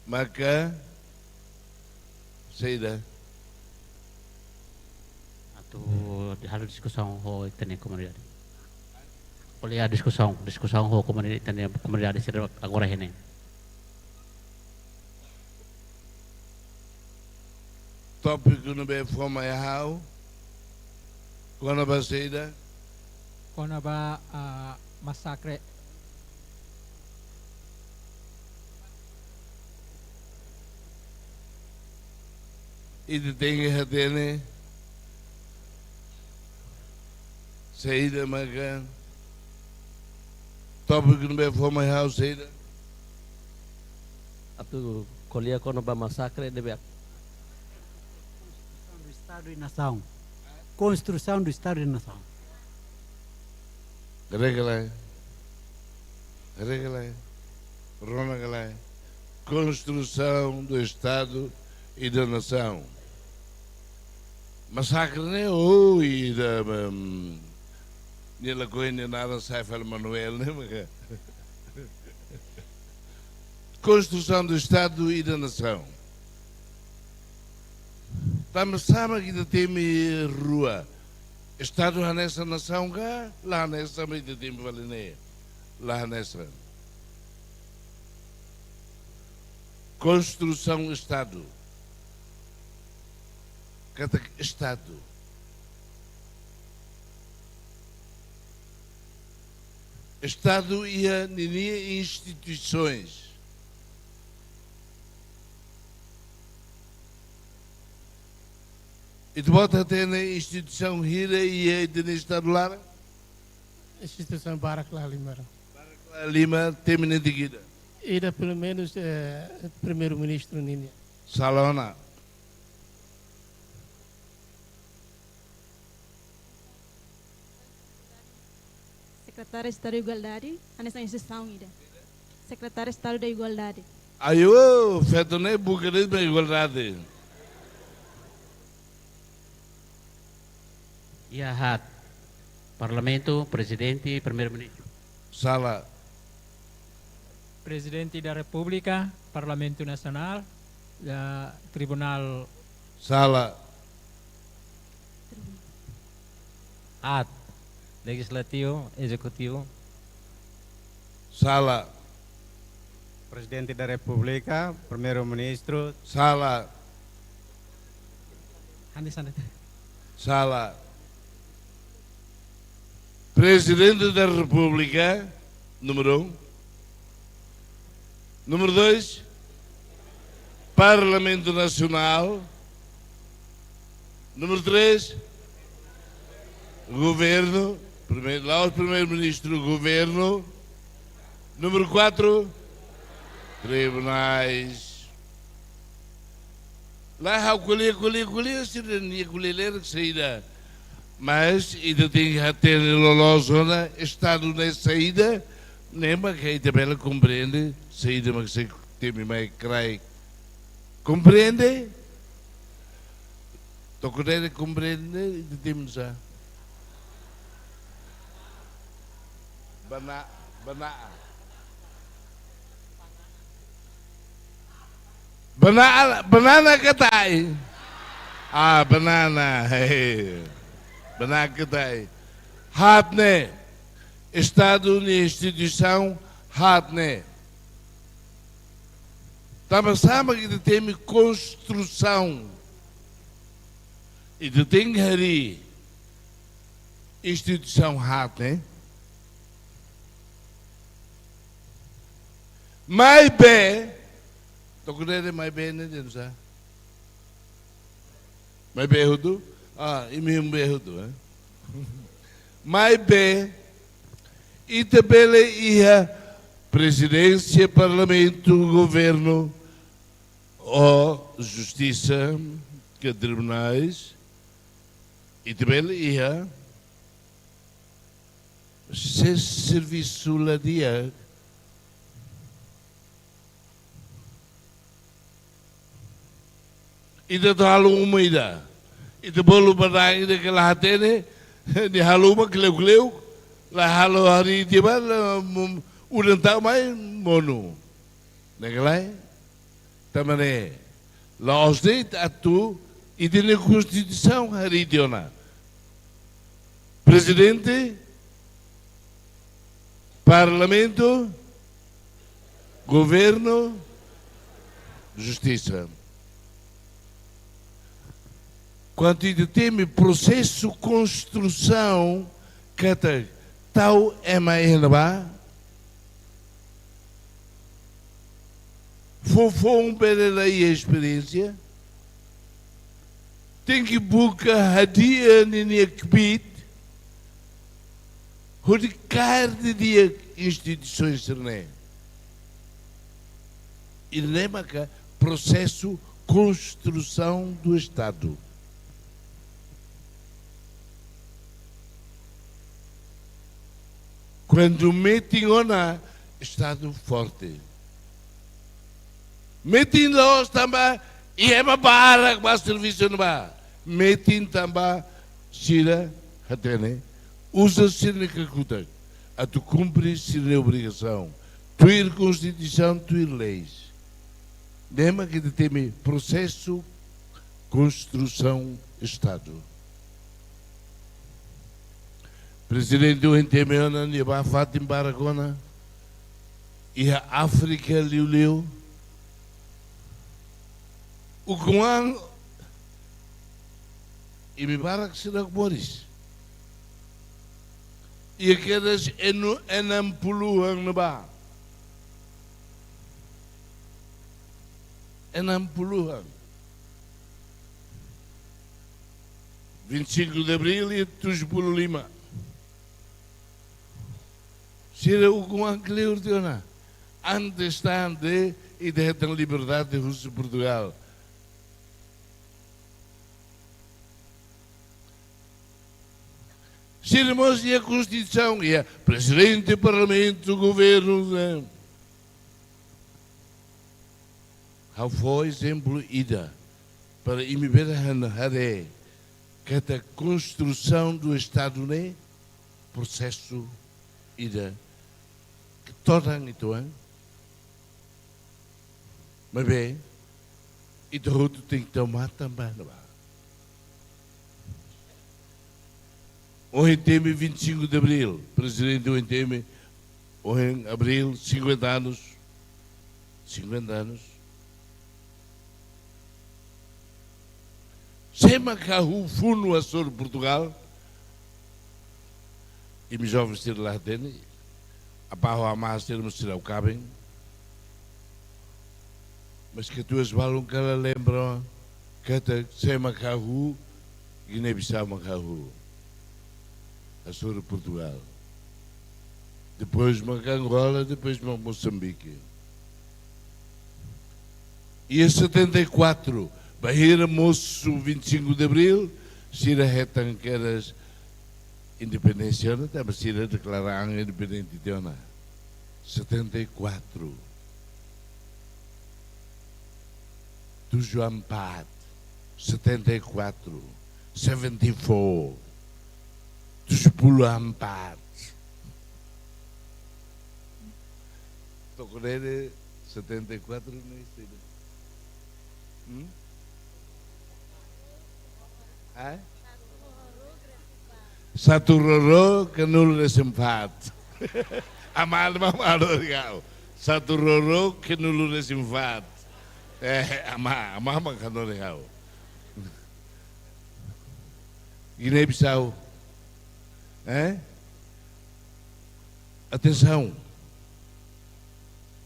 maka saida? Atu halo diskusaun ho ita-nia komunidade. Ko'alia diskusaun, diskusaun ho komunidade, ita-nia komunidade sira agora ne'e. Tópiku ne'ebé fó mai ha'u kona-ba saida? Kona-ba, ah, masakre. Ita tenke hatene saida maka tópiku ne'ebé fó mai ha'u saida? Atu ko'alia kona-ba masakre ne'ebé. Konstrusaun do Estadu e nasaun. Konstrusaun do Estadu e nasaun. Haree ka lae. Haree ka lae. Rona ka lae. Construção do Estado e da nação. Masakre ne'e, oh, ida, hum, nia lakohi nia naran sai fali Manuel ne'e, maka. Construção do Estado e da nação. Tanba sá mak ita temi rua? Estadu hanesan nasaun ka? La hanesan, mak ita temi fali ne'e. La hanesan. Konstrusaun Estadu. Katak Estadu. Estadu iha ninia instituisoens. Ita-boot hatene instituisaun hira iha ita-nia Estadu laran? Instituisaun barak, la lima. Barak, la lima, temi netik ida? Ida, pelumenus, eh, Primeiru-Ministru ninia. Sala ona. Sekretáriu Estadu Igualdade, hanesan instituisaun ida. Sekretáriu Estadu da Igualdade. Ayo, feto ne'e buka de'it ba igualdade. Iha haat. Parlamentu, Prezidente, Primeiru-Ministru. Sala. Prezidente da Repúblika, Parlamentu Nasionál, eh, Tribunál. Sala. Haat. Lejizlativu, Ezekutivu. Sala. Prezidente da Repúblika, Primeiru-Ministru. Sala. Hanesan ne'e. Sala. Prezidente da Repúblika, númeru um. Númeru dois, Parlamentu Nasionál. Númeru três, Governu. Primeiru, la'ós Primeiru-Ministru, Governu. Númeru quatro, tribunais. Lae, ha'u ko'alia, ko'alia, ko'alia, sira-nia ko'alia ler saida. Mas ita tenke hatene loloos ona Estadu ne'e saida, ne'e mak ita bele komprende saida mak sei temi mai kraik. Komprende? To'o kudere komprende, ita temi sá. Bana, bana. Bana, banana ka ta'i? Ah, banana. Hey. Banana ka ta'i? Haat ne'e. Estadu nia instituisaun haat ne'e. Tanba sá mak ita temi konstrusaun. Ita tenke harii instituisaun haat ne'e. Maibé, to'o kudere maibé ne'e dehan sá? Maibé hotu? Ah, imi maibé hotu, eh? Maibé, ita bele iha Prezidénsia, Parlamentu, Governu, ou Justisa, ka tribunais, ita bele iha, se servisu la di'ak, ita atu halo uma ida. Ita bolu ba da'in ida ke la hatene, nia halo uma kleur-kleur, la halo harii tiha ba, la, mm, udan tau mai monu. Ne'e ka lae? Tanba ne'e, la'ós de'it atu ita-nia Konstituisaun harii tiha ona. Prezidente, Parlamentu, Governu, Justisa. Kuandu ita temi prosesu konstrusaun, katak tau ema iha ne'ebá, foufoun bele la iha esperiénsia, tenke buka hadi'a ninia kbiit, hodi kaer didi'ak instituisaun sira-ne'e. Ida-ne'e maka prosesu konstrusaun do Estadu. Kuandu metin ona, Estadu forte. Metin la'ós tanba iha ema barak ba servisu ne'ebá. Metin tanba sira hatene, uza sira-nia kakutak atu kumpre sira-nia obrigasaun, tuir Konstituisaun, tuir leis. Ne'e mak ita temi prosesu konstrusaun Estadu. Prezidente, ohin temi ona, nia bá fatin barak ona, iha Áfrika liuliu. Ukun-an, imi barak seidauk moris. Iha kedas enu-, enam puluhan ne'ebá. Enam puluhan. Vinte e cinco de Abril iha tujuh puluh lima. Sira ukun-an kleur tiha ona. Antes tan de ita hetan liberdade husi Portugal. Sira mós iha Konstituisaun, iha Prezidente, Parlamentu, Governu, ne'e. Ha'u fó ezemplu ida, para imi bele han-, haree katak konstrusaun do Estadu ne'e prosesu ida ke todan ituan, maibé ita hotu tenke tau matan ba ne'ebá. Ohin temi vinte e cinco de Abril, Prezidente, ohin temi, ohin Abril, cinquenta anos. Cinquenta anos. Sé mak hahú funu hasoru Portugal? Imi joven sira la hatene, apá ho amá sira mós seidauk kaben. Mas katuas balun kala lembra katak sé mak hahú, Guiné-Bissau mak hahú hasoru Portugal. Depois mak Angola, depois mak Moçambique. Iha setenta e quatro, bainhira mosu vinte e cinco de Abril, sira hetan kedas independénsia ona, tanba sira deklara an independente tiha ona. Setenta e quatro. Tujuh empat, setenta e quatro, seventy-four, tujuh puluh empat. To'o ne'e setenta e quatro ne'e sei. Hmm? Hah? Satu roro, knulu-resin-haat. Amá, amá, amá, obrigadu. Satu roro, knulu-resin-haat. Eh, amá, amá, amá, amá, obrigadu. Guiné-Bissau. Eh? Atensaun.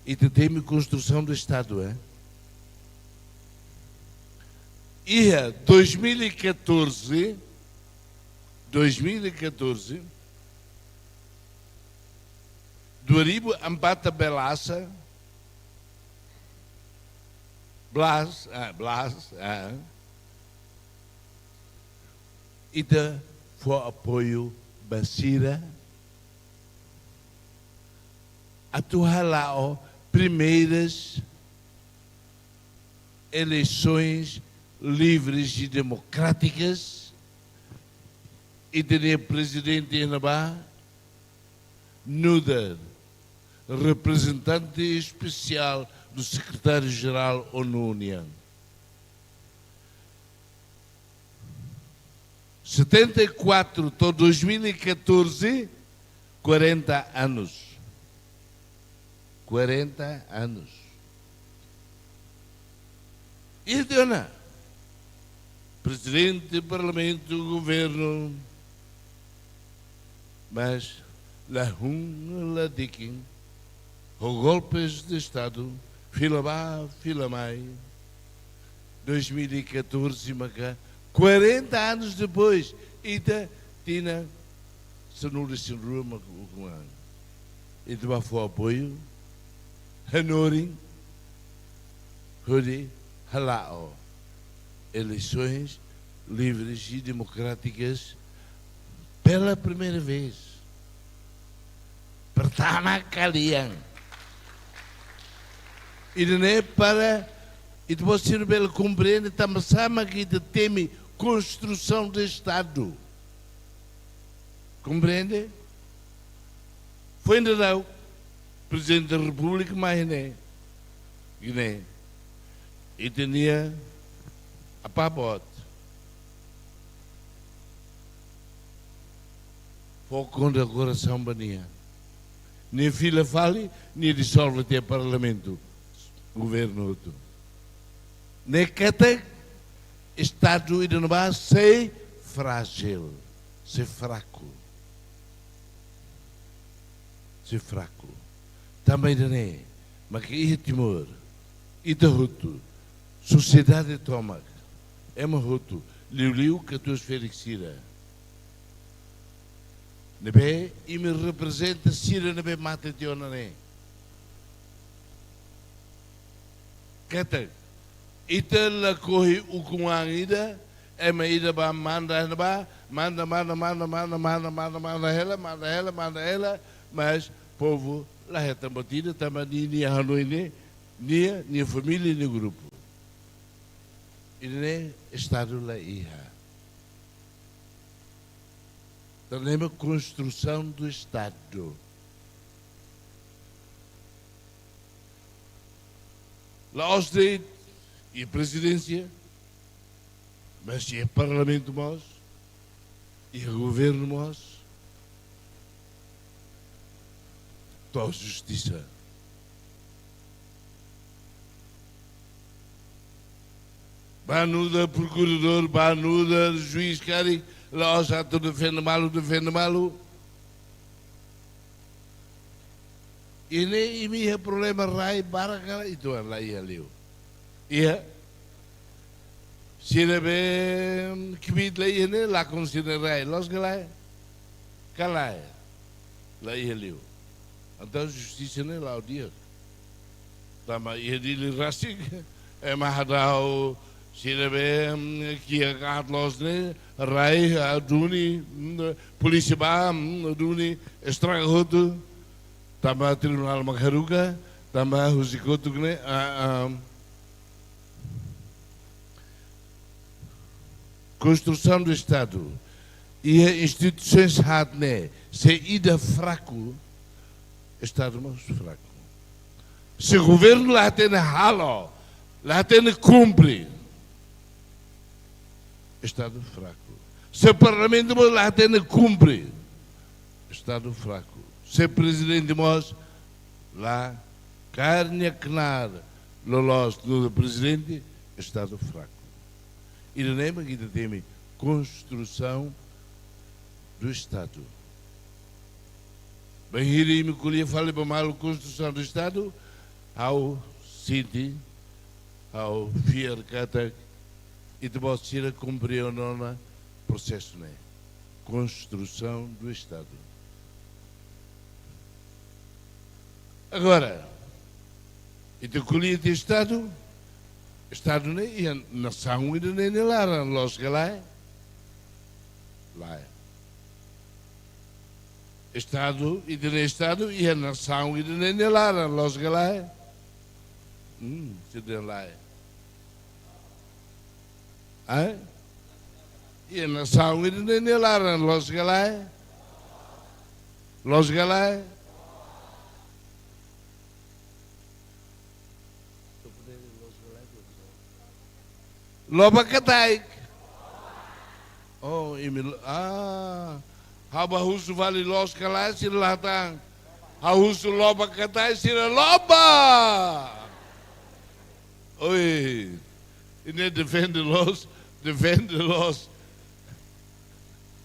Ita temi konstrusaun do Estadu, eh? Iha dois mil e catorze, dois mil e catorze, Dua ribu empat belas, Blas, ah, Blas, ah, ita fó apoiu ba sira atu hala'o primeiras eleições livres e democráticas, ita-nia prezidente iha ne'ebá nu'udar reprezentante espesiál do sekretáriu-jerál ONU nian. Setenta e quatro to'o dois mil e catorze, quarenta anos. Quarenta anos. Iha tiha ona prezidente, parlamentu, governu, mas la hun, la dikin, ho golpes de estadu, fila bá, fila mai. Dois mil e catorze maka, quarenta anos depois, ita tinan sanulu-resin-rua maka ukun an. Ita bá fó apoiu, hanorin, hodi hala'o eleições livres e democráticas pela primeira vez. Pertama kalian. Ida-ne'e para ita-boot sira bele komprende tanba sá maka ita temi konstrusaun de estadu. Komprende? Foin daudauk, prezidente da repúblika mai ne'e, Guiné, ita-nia apá boot fó kondekorasaun ba nia. Nia fila fali, nia disolve tiha parlamentu, governu hotu. Ne'e katak estadu ida-ne'ebá sei frájil, sei fraku. Sei fraku. Tanba ida-ne'e maka iha Timor, ita hotu, sosiedade tomak, ema hotu, liuliu katuas-ferik sira ne'ebé imi reprezenta sira ne'ebé mate tiha ona ne'e. Katak ita lakohi ukun an ida, ema ida bá manda ne'ebá, manda, manda, manda hela, manda hela, manda hela, mas povu la hetan buat ida tanba nia, nia hanoin ne'e, nia, nia família, nia grupu. Ida-ne'e estadu la iha. Tanba konstrusaun do estadu. La'ós de'it iha prezidénsia, mas iha parlamentu mós, iha governu mós, to'o justisa. Bá nu'udar prokuradór, bá nu'udar juís karik, la'ós atu defende malu, defende malu. Iha ne'e imi iha problema rai barak ka lae? Ituan, la iha liu. Iha. Sira be, mm, kbiit la iha ne'e, lakon sira-nia rai, loos ka lae? Ka lae. La iha liu. Entaun justisa ne'e la'o di'ak. Tanba iha Dili rasik, ema hadau sira be, mm, kiak aat loos ne'e, rai, ah, duni, mm, polísia bá, mm, duni, estraga hotu. Tanba tribunál mak haruka, tanba husi kotuk ne'e, ah, ah, konstrusaun do estadu iha instituisoens haat ne'e, se ida fraku, estadu mós fraku. Se governu la hatene halo, la hatene kumpre, estadu fraku. Se parlamentu mós la hatene kumpre, estadu fraku. Se prezidente mós la kaer nia knaar loloos nu'udar prezidente, estadu fraku. Ida-ne'e mak ita temi konstrusaun do estadu. Bainhira imi ko'alia fali ba malu konstrusaun do estadu, ha'u sente, ha'u fiar katak ita-boot sira komprende ona prosesu ne'e. Konstrusaun do estadu. Agora, ita ko'alia Estadu, Estadu ne'e iha nasaun ida-ne'e nia laran, loos ka lae? Lae. Estadu, ita-nia Estadu iha nasaun ida-ne'e nia laran, loos ka lae? Hmm, sira dehan lae. Ai? Iha nasaun ida-ne'e nia laran, loos ka lae? Loos ka lae? Loba ka taik? Oh, imi lo-, ah. Ha'u bá husu fali loos ka lae, sira la hatán. Ha'u husu loba ka taik, sira loba. Oi. Ida-ne'e defende loos, defende loos.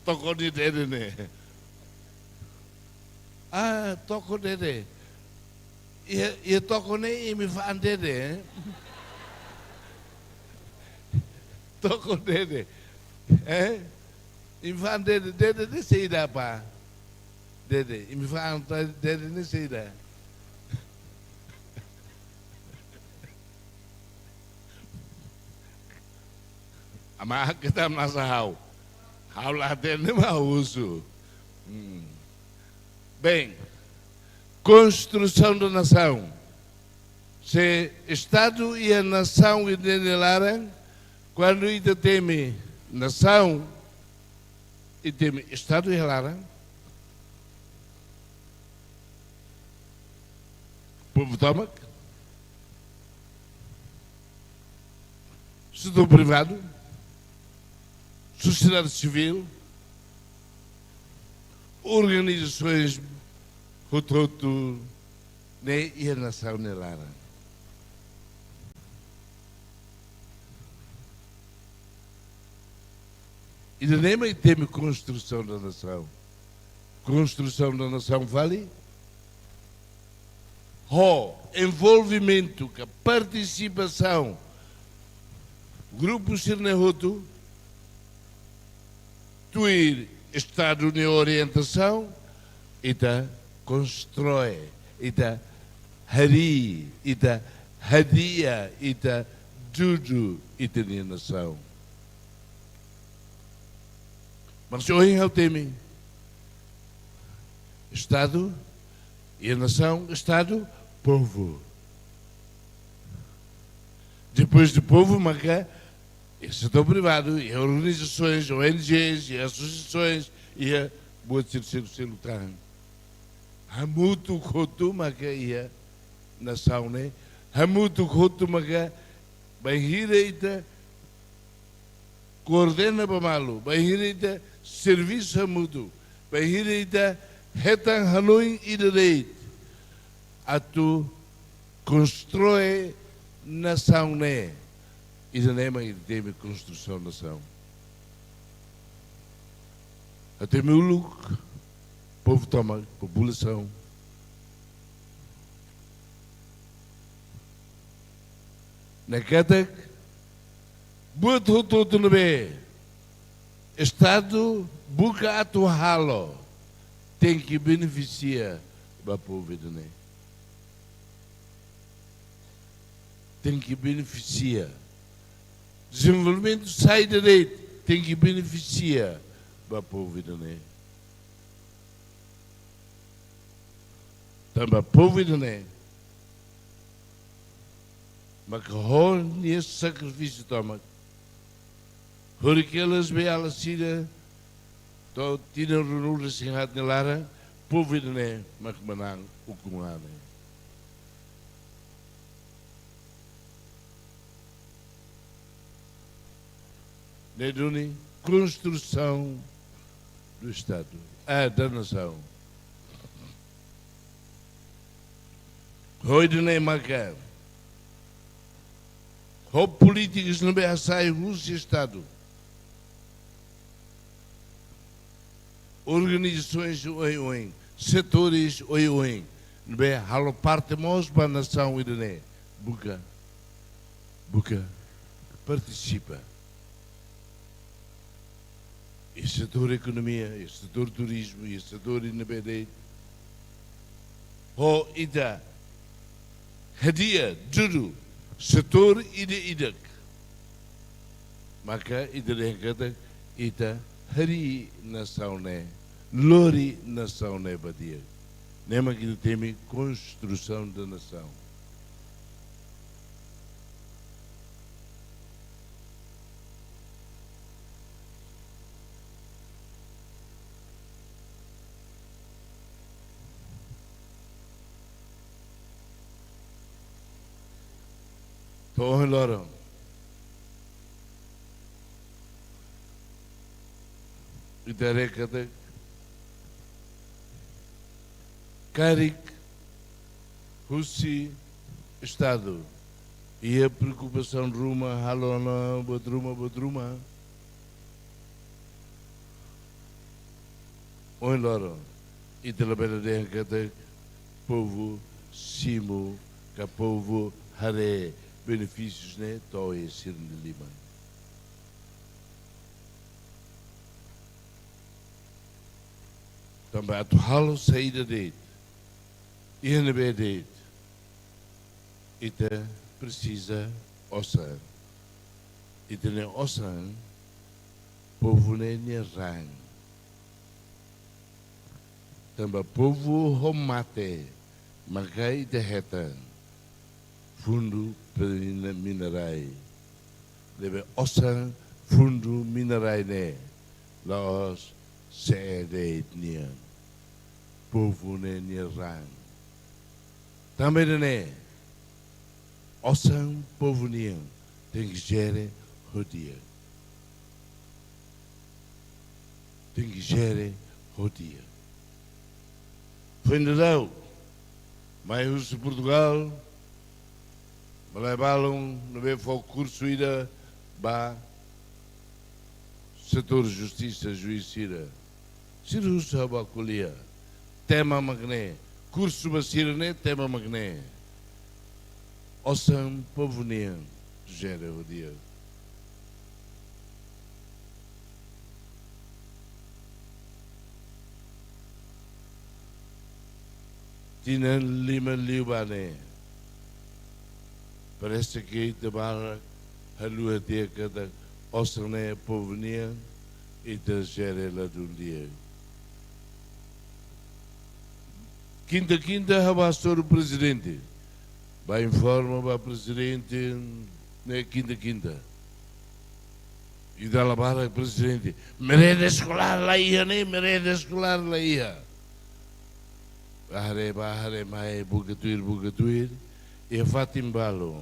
Toko nia dede ne'e. Ah, toko dede. Iha, iha toko ne'e imi fa'an dede, eh? Toko dede. Eh? Imi fa'an dede, dede ne'e saida, apá? Dede, imi fa'an ta-, dede ne'e saida? Ama kita masa ha'u. Ha'u la hatene mak ha'u husu. Hmm. Bem, konstrusaun da nasaun. Se Estadu iha nasaun ida-ne'e nia laran, kuandu ita temi nasaun, ita temi Estadu iha laran. Povu tomak, setór privadu, sosiedade sivíl, organizasoens hotu-hotu ne'e iha nasaun nia laran. Ida-ne'e mak ita temi konstrusaun da nasaun. Konstrusaun da nasaun fali ho envolvimentu ka partisipasaun grupu sira-ne'e hotu, tuir Estadu nia orientasaun, ita konstroi, ita harii, ita hadi'a, ita dudu ita-nia nasaun. Mas ohin ha'u temi Estadu, iha nasaun, Estadu, povu. Depois de povu, maka iha setór privadu, iha organizasoens, O N Gs, iha asosiasoens, iha buat sel-, sel-, seluk tan. Hamutuk hotu maka iha nasaun ne'e, hamutuk hotu maka bainhira ita koordena ba malu, bainhira ita servisu hamutuk, bainhira ita hetan hanoin ida de'it atu konstroi nasaun ne'e. Ida-ne'e mak ita temi konstrusaun nasaun. Ha'u temi uluk, povu tomak, populasaun, ne'e katak buat hotu-hotu ne'ebé Estadu buka atu halo, tenke benefisia ba povu ida-ne'e. Tenke benefisia. Dezenvolvimentu saida de'it tenke benefisia ba povu ida-ne'e. Tanba povu ida-ne'e maka ho nia sakrifísiu tomak, horikellas be ala sira to'o tinan ruanulu-resin-haat nia laran, povu ida-ne'e mak manán ukun-an ne'e. Ne'e duni konstrusaun do Estadu, eh, da nasaun. Ho ida-ne'e maka, ho polítikas ne'ebé hasai husi Estadu, organizasoens oioin, setores oioin, ne'ebé halo parte mós ba nasaun ida-ne'e, buka, buka partisipa. Iha setór ekonomia, iha setór turizmu, iha setór ne'ebé de'it. Ho ita hadi'a dudu setór ida-idak. Maka ita dehan katak ita harii nasaun ne'e, lori nasaun ne'e ba di'ak. Ne'e mak ita temi construção da nação. To'o ohin loron, ita haree katak karik husi Estadu iha preokupasaun ruma, halo ona buat ruma, buat ruma. Ohin loron, ita labele dehan katak povu simu ka povu haree benefísius ne'e to'o iha sira-nia liman. Tanba atu halo saida de'it, iha ne'ebé de'it, ita presiza osan. Ita-nia osan, povu ne'e nia raan. Tanba povu ho mate maka ita hetan fundu pe-, mina-, minerais. Ne'ebé osan fundu minerais ne'e la'ós sé de'it nian. Povu ne'e nia raan. Tanba ida-ne'e, osan povu nian tenke jere ho di'ak. Tenke jere ho di'ak. Foin daudaun, mai husi Portugal, malae balun ne'ebé fó kursu ida ba setór justisa, juís sira. Sira husu ha'u ba ko'alia. Tema mak ne'e, kursu ba sira-ne'e, tema mak ne'e. Osan povu nian jere ho di'ak. Tinan lima liubá ne'e, parese ke ita barak haluha tiha katak osan ne'e povu nian, ita jere ladún di'ak. Kinta-kinta ha'u bá hasoru prezidente, bá informa ba prezidente ne'e kinta-kinta. Ida la barak prezidente, merenda eskolár la iha ne'e, merenda eskolár la iha. Bá haree, bá haree mai, buka tuir, buka tuir. Iha fatin balu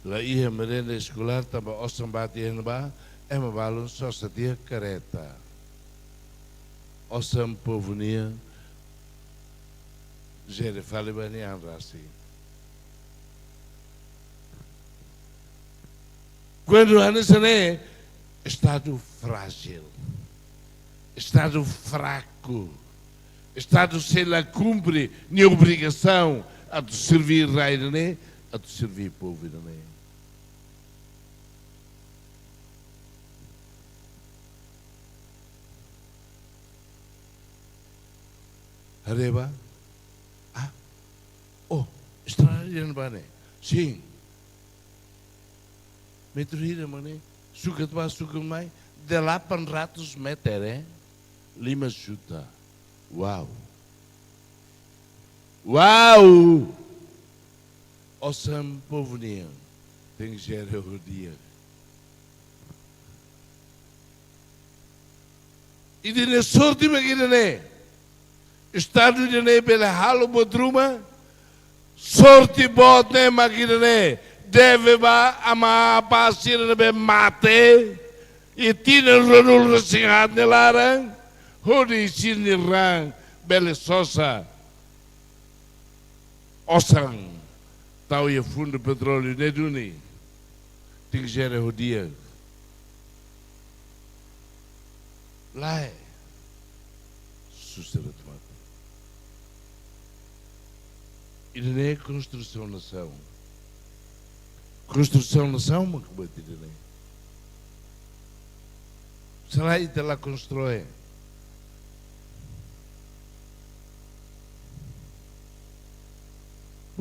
la iha merenda eskolár tanba osan bá tiha ne'ebá, ema balun sosa tiha kareta. Osan povu nian jere fali ba nia an rasik. Kuandu hanesan ne'e, Estadu frájil, Estadu fraku, Estadu sei la kumpre nia obrigasaun atu serví rai ida-ne'e, atu serví povu ida-ne'e. Haree bá. Ah, oh, estrada ida-ne'ebá ne'e. Sin. Metru hira mak ne'e, sukat bá, sukat mai, delapan ratus meter, eh? Lima juta. Uau. Uau! Osan povu nian tenke jere ho di'ak. Ida-ne'e sorte mak ida-ne'e. Estadu ida-ne'e bele halo buat ruma. Sorte boot ne'e mak ida-ne'e. Deve ba amá apá sira ne'ebé mate iha tinan ruanulu-resin-haat nia laran, hodi sira-nia raan bele sosa osan tau iha fundu petróleu ne'e duni. Tenke jere ho di'ak. Lae, susar atu mate. Ida-ne'e konstrusaun nasaun. Konstrusaun nasaun mak buat ida-ne'e. Se lae ita la konstroi,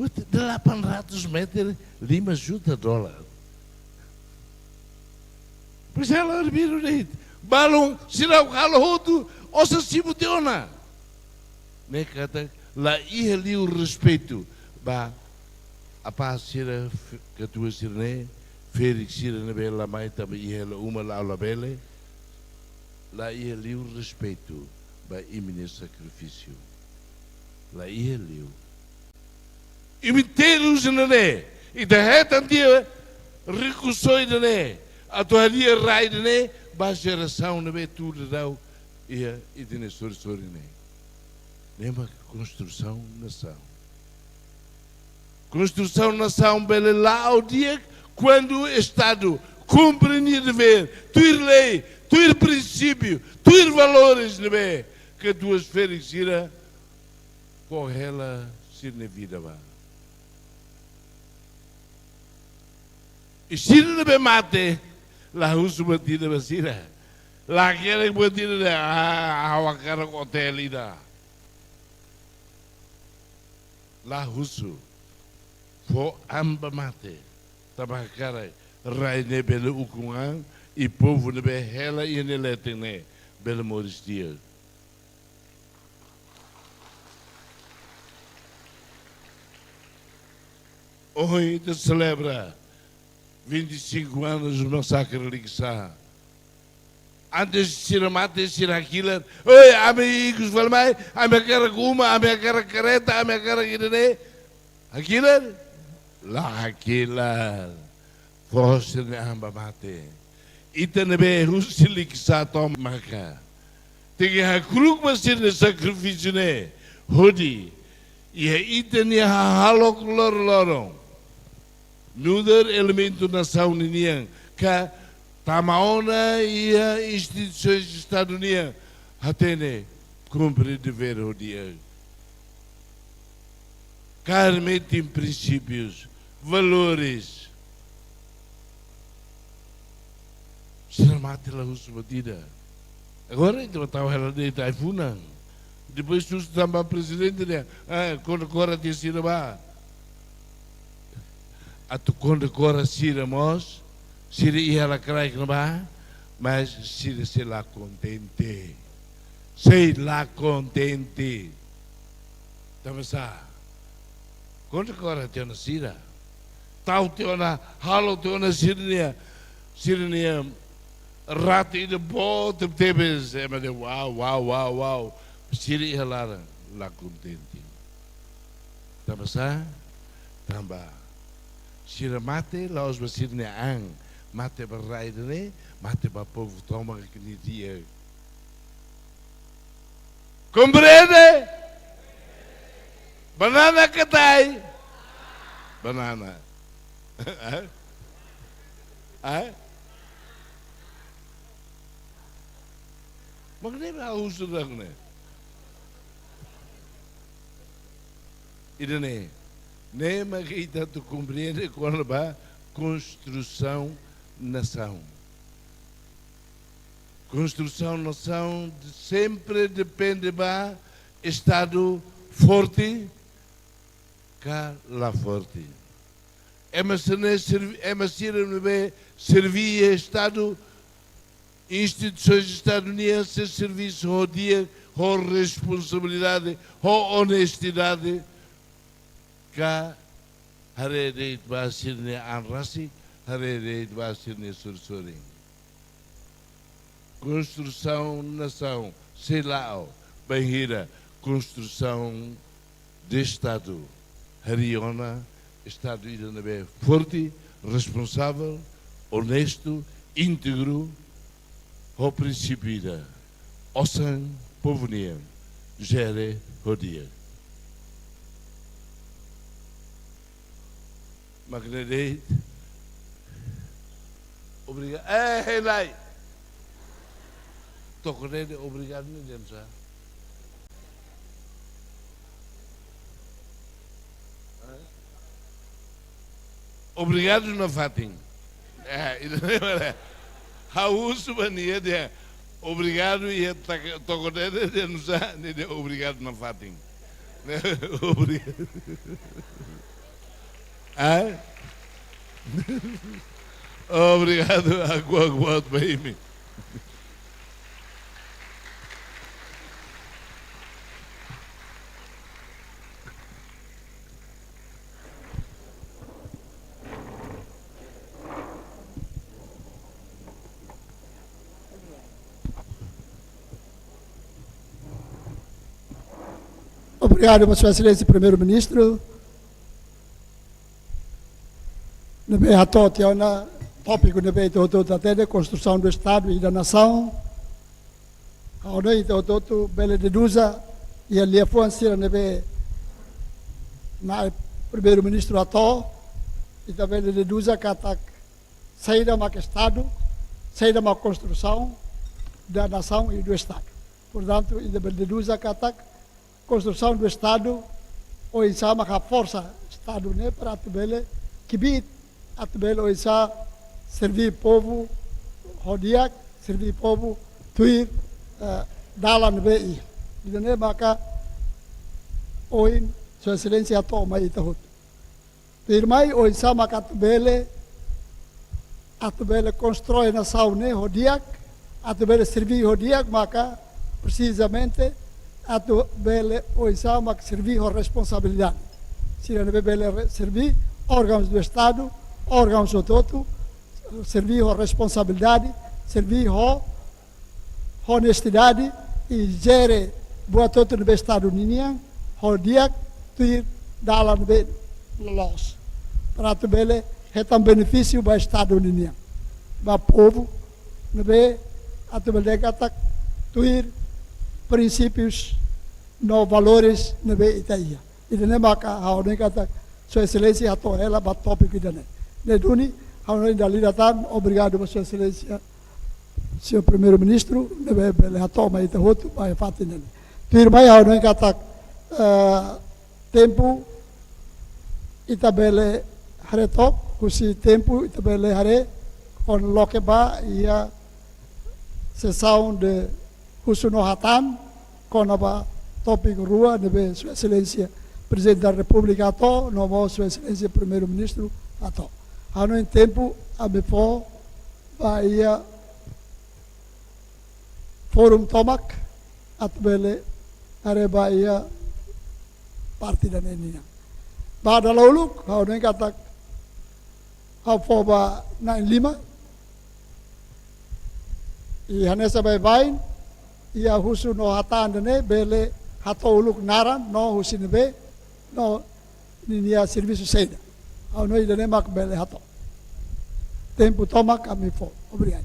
delapan ratus meter, lima juta dolar. Pois é, la biru de'it. Balun, sira halo hotu, osan simu tiha ona. Ne'e katak, la iha liu respeitu ba apá sira, f-, katuas sira-ne'e, ferik sira ne'ebé la mai tanba iha hela uma la'o labele, la iha liu respeitu ba imi-nia sakrifísiu. La iha liu. Imi terus ne'e, ita hetan tiha rikusoin ne'e, atu hadi'a rai ne'e ba jerasaun ne'ebé tuur daudaun iha ita-nia sorin-sorin ne'e. Ne'e mak konstrusaun nasaun. Konstrusaun nasaun bele la'o di'ak kuandu Estadu kumpre nia devér, tuir lei, tuir prinsípiu, tuir valores ne'ebé katuas ferik sira fó hela sira-nia vida ba. I sira ne'ebé mate, la husu buat ida ba sira. La hakerek buat ida dehan, ah, ha'u hakarak otél ida. La husu. Fó an ba mate. Tanba hakarak rai ne'e bele ukun an, i povu ne'ebé hela iha nia leten ne'e bele moris di'ak. Ohin ita selebra vinte e cinco anos do masakre Likisá. Antes sira mate, sira hakilar, "Oi, ami ikus fali mai, ami hakarak uma, ami hakarak karreta, ami hakarak ida-ne'e." Hakilar? La hakilar. Fó sira-nia an ba mate. Ita ne'ebé husi Likisá to'o Maka, tenke hakru'uk ba sira-nia sakrifísiu ne'e hodi iha ita-nia hahalok loroloron, nu'udar elementu nasaun ninian, ka tama ona iha instituisoens Estadu nian, hatene kumpre devér ho di'ak. Kaer metin prinsípius, valores. Sira mate la husu buat ida. Agora ita tau hela de'it ai-funan. Depois husu tanba prezidente dehan, ah, kondukora tiha sira ba. Atu kondukora sira mós, sira iha lakraik ne'ebá, mas sira sei la kontente. Sei la kontente. Tanba sá? Kondukora tiha ona sira. Tau tiha ona, halo tiha ona sira-nia, sira-nia rate ida boot tebetebes, ema dehan wow, wow, wow, wow. Sira iha laran la kontente. Tanba sá? Tanba sira mate la'ós ba sira-nia an, mate ba rai ida-ne'e, mate ba povu tomak nia di'ak. Komprende? Banana ka tai? Banana. Hah? Hah? Mak ne'e ba husu dak ne'e. Ida-ne'e, ne'e mak ita atu komprende kona-ba konstrusaun nasaun. Konstrusaun nasaun de-, sempre depende ba Estadu forte ka la forte. Ema sira-ne'e servi-, ema sira ne'ebé serví Estadu, instituisoens Estadu nian sei serví ho di'ak, ho responsabilidade, ho onestidade, ka haree de'it ba sira-nia an rasik, haree de'it ba sira-nia sorin-sorin. Konstrusaun nasaun sei la'o bainhira konstrusaun de Estadu harii ona Estadu ida ne'ebé forte, responsavel, onestu, íntegru, ho prinsípiu ida: osan povu nian, jere ho di'ak. Mak ne'e de'it. Obriga-, eh, hei lai. Toko ne'e dehan obrigadu ne'e dehan sá? Eh? Obrigadu nafatin. Eh, ida ne'e mak ha'u husu ba nia dehan obrigadu, i taka-, toko ne'e dehan sá, nia dehan obrigadu nafatin. Obrigadu. Ah? Obrigadu, aguak buat ba imi. Obrigadu ba Sua Exelénsia Primeiru-Ministru. Ne'ebé hato'o tiha ona tópiku ne'ebé ita hotu-hotu hatene, construção do Estado e da nação. Ha'u hanoin ita hotu-hotu bele deduz iha liafuan sira ne'ebé Na'i Primeiru-Ministru hato'o, ita bele deduz katak saida mak Estadu, saida mak construção da nação e do Estado. Portantu, ita bele deduz katak construção do Estado, oinsá mak haforsa Estadu ne'e para atu bele kbiit, atu bele oinsá serví povu ho di'ak, serví povu tuir, eh, dalan ne'ebé iha. Ida-ne'e maka ohin Sua Exelénsia hato'o mai ita hotu. Tuirmai oinsá maka atu bele, atu bele konstrui nasaun ne'e ho di'ak, atu bele serví ho di'ak, maka presizamente atu bele oinsá maka serví ho responsabilidade. Sira ne'ebé bele re-, serví órgãos do Estado, órgãos hotu-hotu, serví ho responsabilidade, serví ho honestidade i jere buat hotu ne'ebé Estadu ninian ho di'ak, tuir dalan ne'ebé loloos. Para atu bele hetan benefísiu ba Estadu ninian, ba povu ne'ebé atu bele katak tuir prinsípius no valores ne'ebé ita iha. Ida-ne'e maka ha'u hanoin katak Sua Exelénsia hato'o hela ba tópiku ida-ne'e. Ne'e duni, ha'u hanoin dala ida tan, obrigadu ba Sua Exelénsia, Señór Primeiru-Ministru, ne'ebé bele hato'o mai ita hotu ba iha fatin ne'e. Tuirmai ha'u hanoin katak, eh, tempu ita bele haree took, husi tempu ita bele haree, kona loke ba iha sesaun de husu no hatán, kona-ba tópiku rua ne'ebé Sua Exelénsia Prezidente da Repúblika hato'o, no mós Sua Exelénsia Primeiru-Ministru hato'o. Ha'u hanoin tempu ami fó ba iha forum tomak, atu bele haree ba iha parte ida-ne'e nian. Ba dala uluk, ha'u hanoin katak ha'u fó ba na'in-lima, i hanesan baibain, iha husu no hatán ida-ne'e bele hato'o uluk naran, no husi ne'ebé, no ninia servisu saida. Ha'u hanoin ida-ne'e mak bele hato'o. Tempu tomak ami fó. Obrigadu.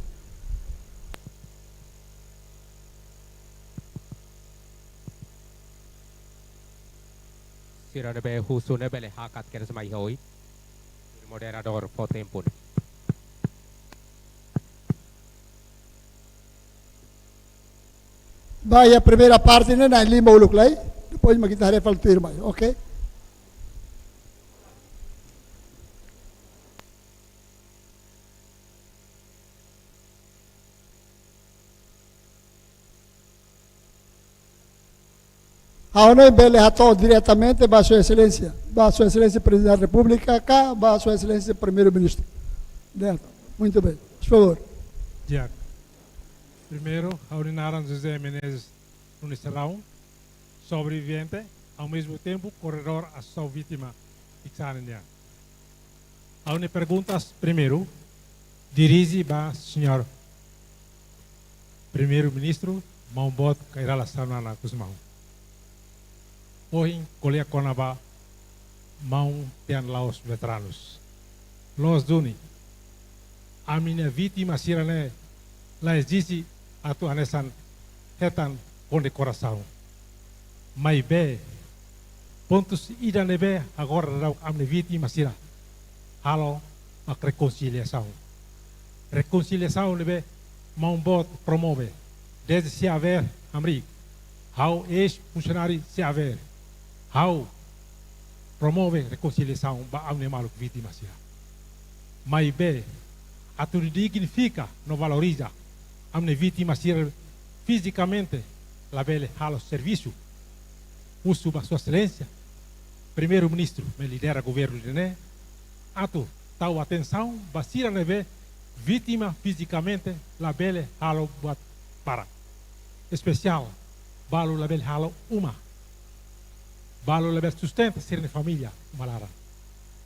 Sira ne'ebé husu ne'e bele hakat kedas mai iha oin. Moderadór fó tempu. Ba iha primeira parte ne'e na'in-lima uluk lai, depois mak ita haree fali tuirmai, oke? Ha'u hanoin bele hato'o diretamente ba Sua Exelénsia, ba Sua Exelénsia Prezidente da Repúblika, ka ba Sua Exelénsia Primeiru-Ministru. Direto. Muito bem. Por favor. Di'ak. Primeiru, ha'u-nia naran José Menezes Nunes Raun, sobrevivente, ao mesmo tempo corredor associação vítima Ixane nian. Ha'u-nia perguntas primeiru dirije ba Señór Primeiru-Ministru, Maun Boot Kay Rala Xanana Gusmão. Ohin ko'alia kona-ba maun-tian la'ós veteranus. Loos duni, ami-nia vítima sira-ne'e la ezije atu hanesan hetan kondekorasaun. Maibé, pontus ida ne'ebé agora daudaun ami-nia vítima sira halo mak rekonsiliasaun. Rekonsiliasaun ne'ebé Maun Boot promove dezde C A V R hamriik. Ha'u eis-funsionáriu C A V R. Ha'u promove rekonsiliasaun ba ami-nia maluk vítima sira. Maibé, atu dignifika no valoriza ami-nia vítima sira fizikamente labele halo servisu. Husu ba Sua Exelénsia Primeiru-Ministru, ne'ebé lidera governu ida-ne'e, atu tau atensaun ba sira ne'ebé vítima fizikamente, labele halo buat barak. Espesiál, balu labele halo uma. Balu labele sustenta sira-nia família uma laran.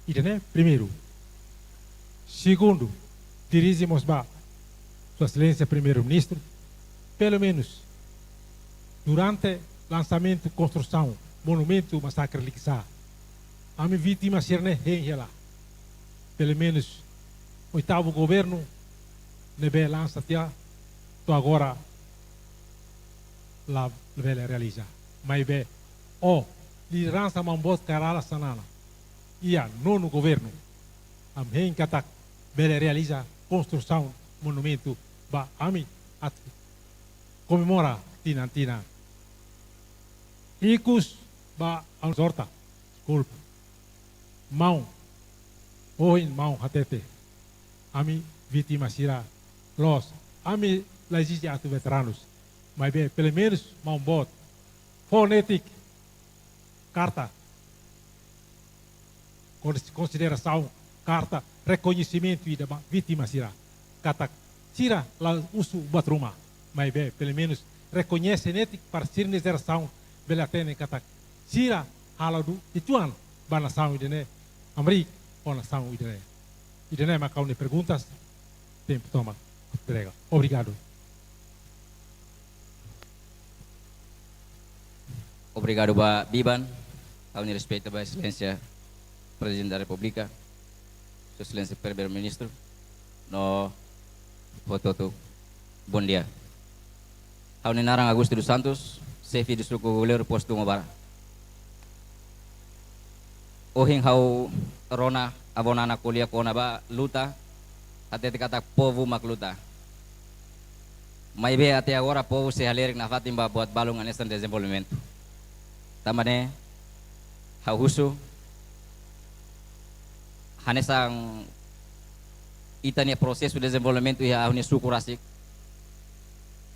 Ida-ne'e primeiru. Segundu, dirije mós ba Sua Exelénsia Primeiru-Ministru, pelumenus durante lansamentu konstrusaun monumentu masakre Likisá, ami vítima sira-ne'e hein hela. Pelumenus oitavu governu ne'ebé lansa tiha, to'o agora labele realiza. Maibé, ó, lideransa Maun Boot Kay Rala Xanana, iha nonu governu, ami hein katak bele realiza konstrusaun monumentu ba ami atu komemora tinan-tinan. Ikus ba Aun Zorta, deskulpa. Maun, ohin maun hatete, ami vítima sira loos, ami la ezije atu veteranus, maibé pelumenus Maun Boot fó netik karta kons-, konsiderasaun, karta rekoñesimentu ida ba vítima sira, katak sira la husu buat ruma, maibé pelumenus rekoñese netik para sira-nia jerasaun bele hatene katak sira halo dudu uitoan ba nasaun ida-ne'e, hamriik ho nasaun ida-ne'e. Ida-ne'e mak ha'u-nia perguntas, tempu tomak entrega. Obrigadu. Obrigadu ba Biban. Ha'u-nia respeitu ba Exelénsia Prezidente da Repúblika, Sua Exelénsia Primeiru-Ministru, no hotu-hotu. Bondia. Ha'u-nia naran Augusto dos Santos, xefe de suku Goleiro, postu Mobara. Ohin ha'u rona Avó Nana ko'alia kona-ba luta, hatete katak povu mak luta. Maibé até agora povu sei halerik nafatin ba buat balun hanesan dezenvolvimentu. Tanba ne'e, ha'u husu, hanesan ita-nia prosesu dezenvolvimentu iha ha'u-nia suku rasik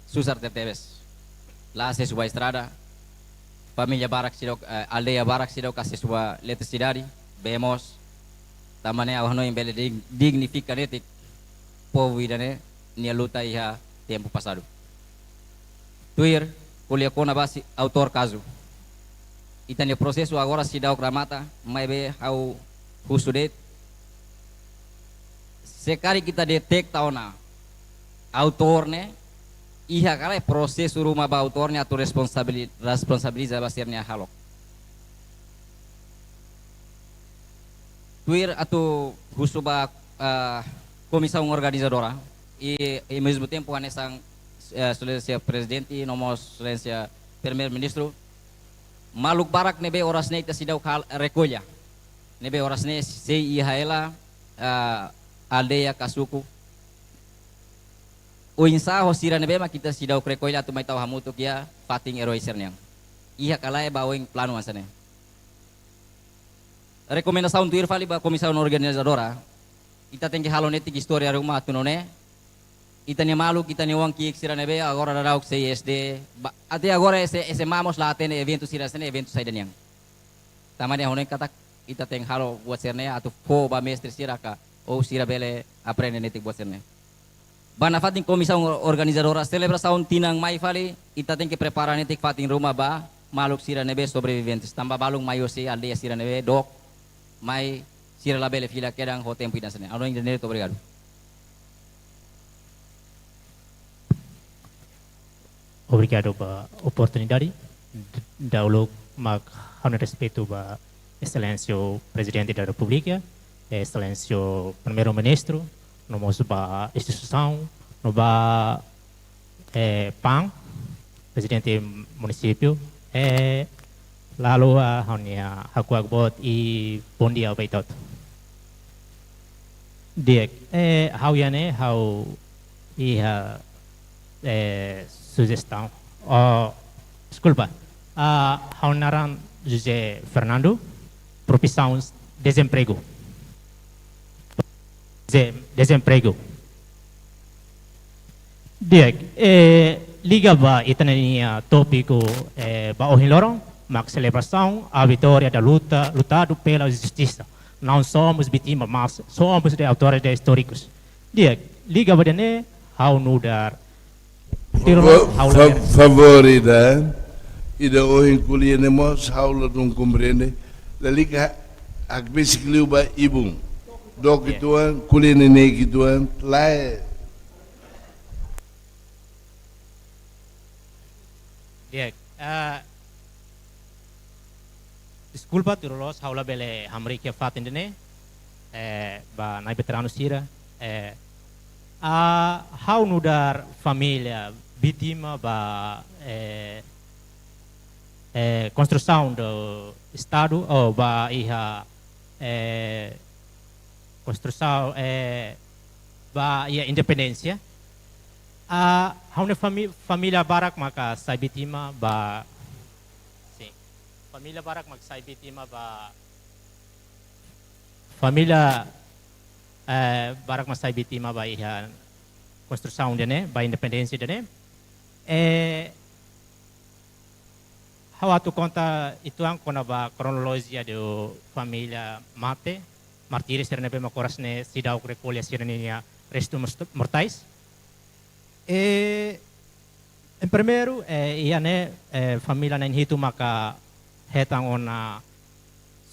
susar tebetebes. La asesu ba estrada, família barak seidauk, eh, aldeia barak seidauk asesu ba eletrisidade, bee moos. Tanba ne'e ha'u hanoin bele dig-, dignifika netik povu ida-ne'e nia luta iha tempu pasadu. Tuir, ko'alia kona-ba si autór kazu. Ita-nia prosesu agora seidauk remata, maibé ha'u husu de'it, se karik ita deteta ona autór ne'e, iha ka lae prosesu ruma ba autór ne'e atu responsabili-, responsabiliza ba sira-nia hahalok. Tuir atu husu ba, ah, komisaun organizadora, i, i mezmu tempu hanesan, eh, Sua Exelénsia Prezidente, no mós Sua Exelénsia Primeiru-Ministru, maluk barak ne'ebé oras ne'e ita seidauk hal-, rekolla. Ne'ebé oras ne'e sei iha hela, ah, aldeia ka suku. Oinsá ho sira ne'ebé mak ita seidauk rekolla atu mai tau hamutuk iha fatin eroi sira-nian. Iha ka lae ba oin planu hanesan ne'e. Rekomendasaun tuir fali ba komisaun organizadora. Ita tenke halo netik istória ruma atu nune'e ita-nia maluk, ita-nia oan-ki'ik sira ne'ebé agora daudauk sei S D, ba, até agora S-, S M A mós la hatene eventu sira hanesan ne'e eventu saida nian. Tanba ne'e ha'u hanoin katak ita tenke halo buat sira-ne'e atu fó ba mestre sira ka, ou sira bele aprende netik buat sira-ne'e. Ba nafatin komisaun or-, organizadora selebrasaun tinan mai fali, ita tenke prepara netik fatin ruma ba maluk sira ne'ebé sobreviventes. Tanba balun mai hosi aldeia sira ne'ebé dook, mai sira labele fila kedan ho tempu ida hanesan ne'e. Ha'u hanoin ida-ne'e de'it, obrigadu. Obrigadu ba oportunidade. D-, dahuluk mak ha'u-nia respeitu ba Exelénsia Prezidente da Repúblika, Exelénsia Primeiru-Ministru, no mós ba instituisaun, no ba, eh, PAM, Prezidente Munisípiu, eh, lalu, ah, ha'u-nia hakuak boot i bondia ba ita hotu. Di'ak, eh, ha'u iha ne'e, ha'u iha, eh, sujestaun. Oh, deskulpa. Ah, ha'u naran José Fernando, profisaun dezempregu. Dezem-, dezempregu. Di'ak, eh, liga ba ita-nia tópiku, eh, ba ohin loron, mak selebrasaun a vitória da luta, lutado pela justiça. Não somos vítima, mas somos de autores de históricos. Di'ak, liga ba ida-ne'e, ha'u nu'udar Tiro Favor, ha'u fa-, labiar. Favór ida, ida ohin ko'alia ne'e mós ha'u ladún komprende. Lalika hakbesik liu ba ibun. Dook, ya, uitoan, ko'alia neineik uitoan, lae. Di'ak, eh, deskulpa, tuir loloos ha'u labele hamriik iha fatin ida-ne'e, eh, ba nai veteranu sira, eh, ah, ha'u nu'udar família vítima ba, eh, eh, konstrusaun do Estadu, ou ba iha, eh, konstrusaun, eh, ba iha independénsia. Ah, ha'u-nia fami-, família barak maka sai vítima ba, sin. Família barak maka sai vítima ba, família, eh, barak maka sai vítima ba iha konstrusaun ida-ne'e, ba independénsia ida-ne'e. Eh, ha'u atu konta uitoan kona-ba kronolojia de família mate, mártires sira ne'ebé mak oras ne'e seidauk rekolla sira-nia restu mos-, mortais. E, em primeiru, eh, iha ne'e, eh, família na'in hitu maka hetan ona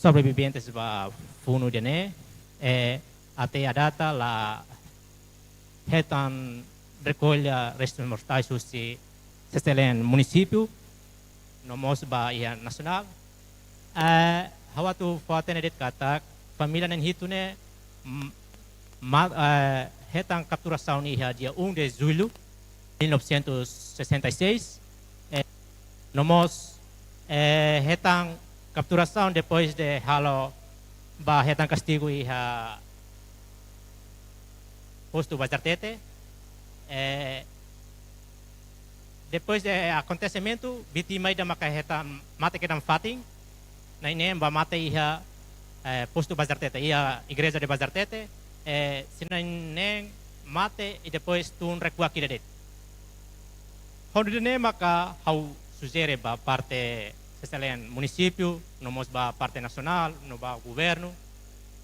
sobreviventes ba funu ida-ne'e, eh, até à data la hetan rekolla restu mortais husi S T L N munisípiu, no mós ba iha nasionál. Eh, ha'u atu fó-hatene de'it katak família na'in hitu ne'e, m-, ma-, eh, hetan kapturasaun iha dia um de julho mil novecentos e sessenta e seis. Eh, no mós, eh, hetan kapturasaun depois de halo ba hetan kastigu iha postu Bazartete. Eh, depois de akontesimentu, vítima ida maka hetan mate kedan fatin, na'in neen ba mate iha, eh, postu Bazartete, iha igreja de Bazartete, eh, sira na'in neen mate i depois tun rekuak ida de'it. Hodi ida-ne'e maka ha'u sujere ba parte S T L N munisípiu, no mós ba parte nasionál, no ba governu,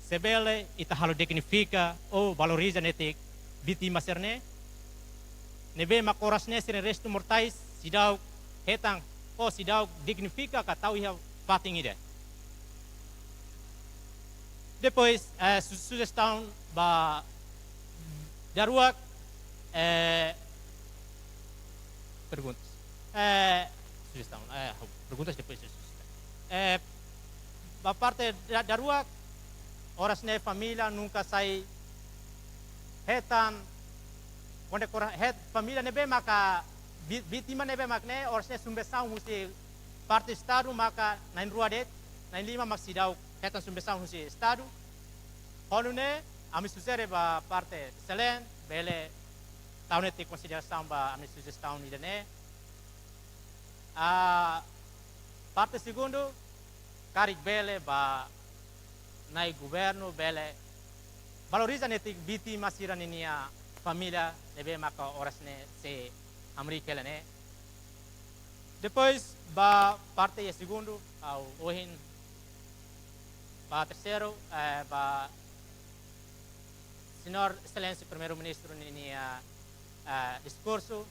se bele ita halo dignifika ou valoriza netik vítima sira-ne'e, ne'ebé mak oras ne'e sira-nia restu mortais seidauk hetan, ou seidauk dignifika ka tau iha fatin ida. Depois, eh, su-, sujestaun ba daruak, eh, perguntas. Eh, sujestaun, eh, perguntas depois de sujestaun. Eh, ba parte da-, daruak, oras ne'e família nunka sai hetan, konde kora-, het-, família ne'ebé maka vi-, vítima ne'ebé mak ne'e, oras ne'e subvensaun husi parte Estadu maka na'in rua de'it, na'in lima mak seidauk hetan subvensaun husi Estadu. Hodi nune'e, ami sujere ba parte S T L N, bele tau netik konsiderasaun ba ami-nia sujestaun ida-ne'e. Ah, parte segundu, karik bele ba nai governu bele valoriza netik vítima sira-ninia família ne'ebé maka oras ne'e sei hamriik hela ne'e. Depois, ba parte iha segundu, ha'u ohin, ba terseiru, eh, ba Señór Exelénsia Primeiru-Ministru ninia, eh, diskursu,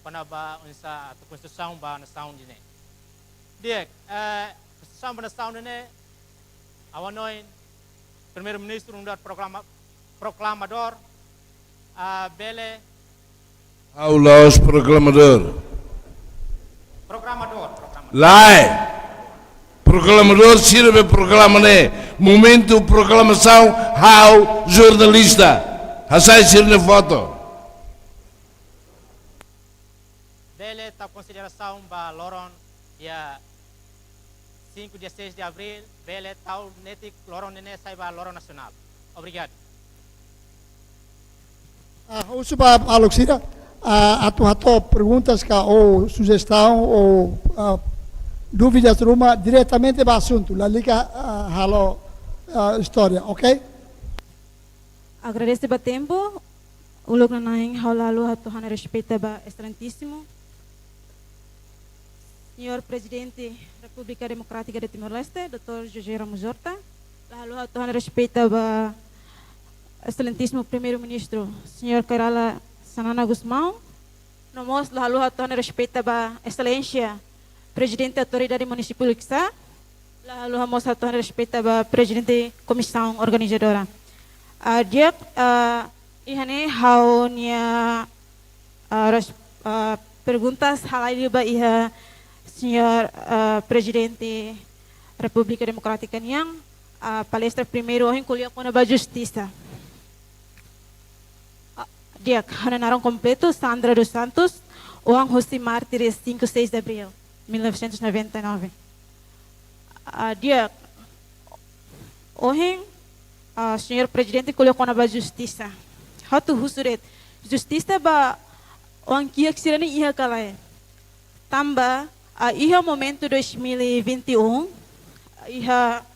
kona-ba oinsá atu konstrusaun ba nasaun ida-ne'e. Di'ak, eh, konstrusaun ba nasaun ida-ne'e, ha'u hanoin Primeiru-Ministru nu'udar proklama-, proklamadór, ah, bele. Ha'u la'ós proklamadór. Proklamadór, proklamadór. Lae. Proklamadór sira be proklama ne'e. Momentu proklamasaun ha'u jornalista. Hasai sira-nia foto. Bele tau konsiderasaun ba loron dia cinco, dia seis de abril, bele tau netik loron ne'e sai ba loron nasionál. Obrigadu. Ah, husu ba maluk sira, ah, atu hato'o perguntas ka ou sujestaun ou, ah, dúvidas ruma diretamente ba asuntu, lalika, ah, halo, ah, istória, ok? Agradese ba tempu. Uluknanain ha'u halo atu hana respeita ba Exelentísimu Señór Prezidente Repúblika Demokrátika de Timor-Leste, doutór José Ramos Horta. Halo hato'o ha'u-nia respeitu ba Excelentíssimo Primeiro-Ministro, Señór Kay Rala Xanana Gusmão. No mós halo hato'o ha'u-nia respeitu ba Exelénsia Prezidente Autoridade Munisípiu Likisá. Halo mós hato'o ha'u-nia respeitu ba Prezidente Komisaun Organizadora. Ah, di'ak, ah, iha ne'e ha'u-nia, ah, res-, ah, perguntas halai liu ba iha Señór, ah, Prezidente Repúblika Demokrátika nian, ah, palestra primeiru ohin ko'alia kona-ba justisa. Ah, di'ak, ha'u-nia naran kompletu Sandra dos Santos, oan husi Mártires cinco seis de Abril, mil novecentos e noventa e nove. Ah, di'ak, ohin, ah, Señór Prezidente ko'alia kona-ba justisa. Ha'u atu husu de'it, justisa ba oan kiak sira-ne'e iha ka lae? Tanba, ah, iha momentu dois mil e vinte e um, iha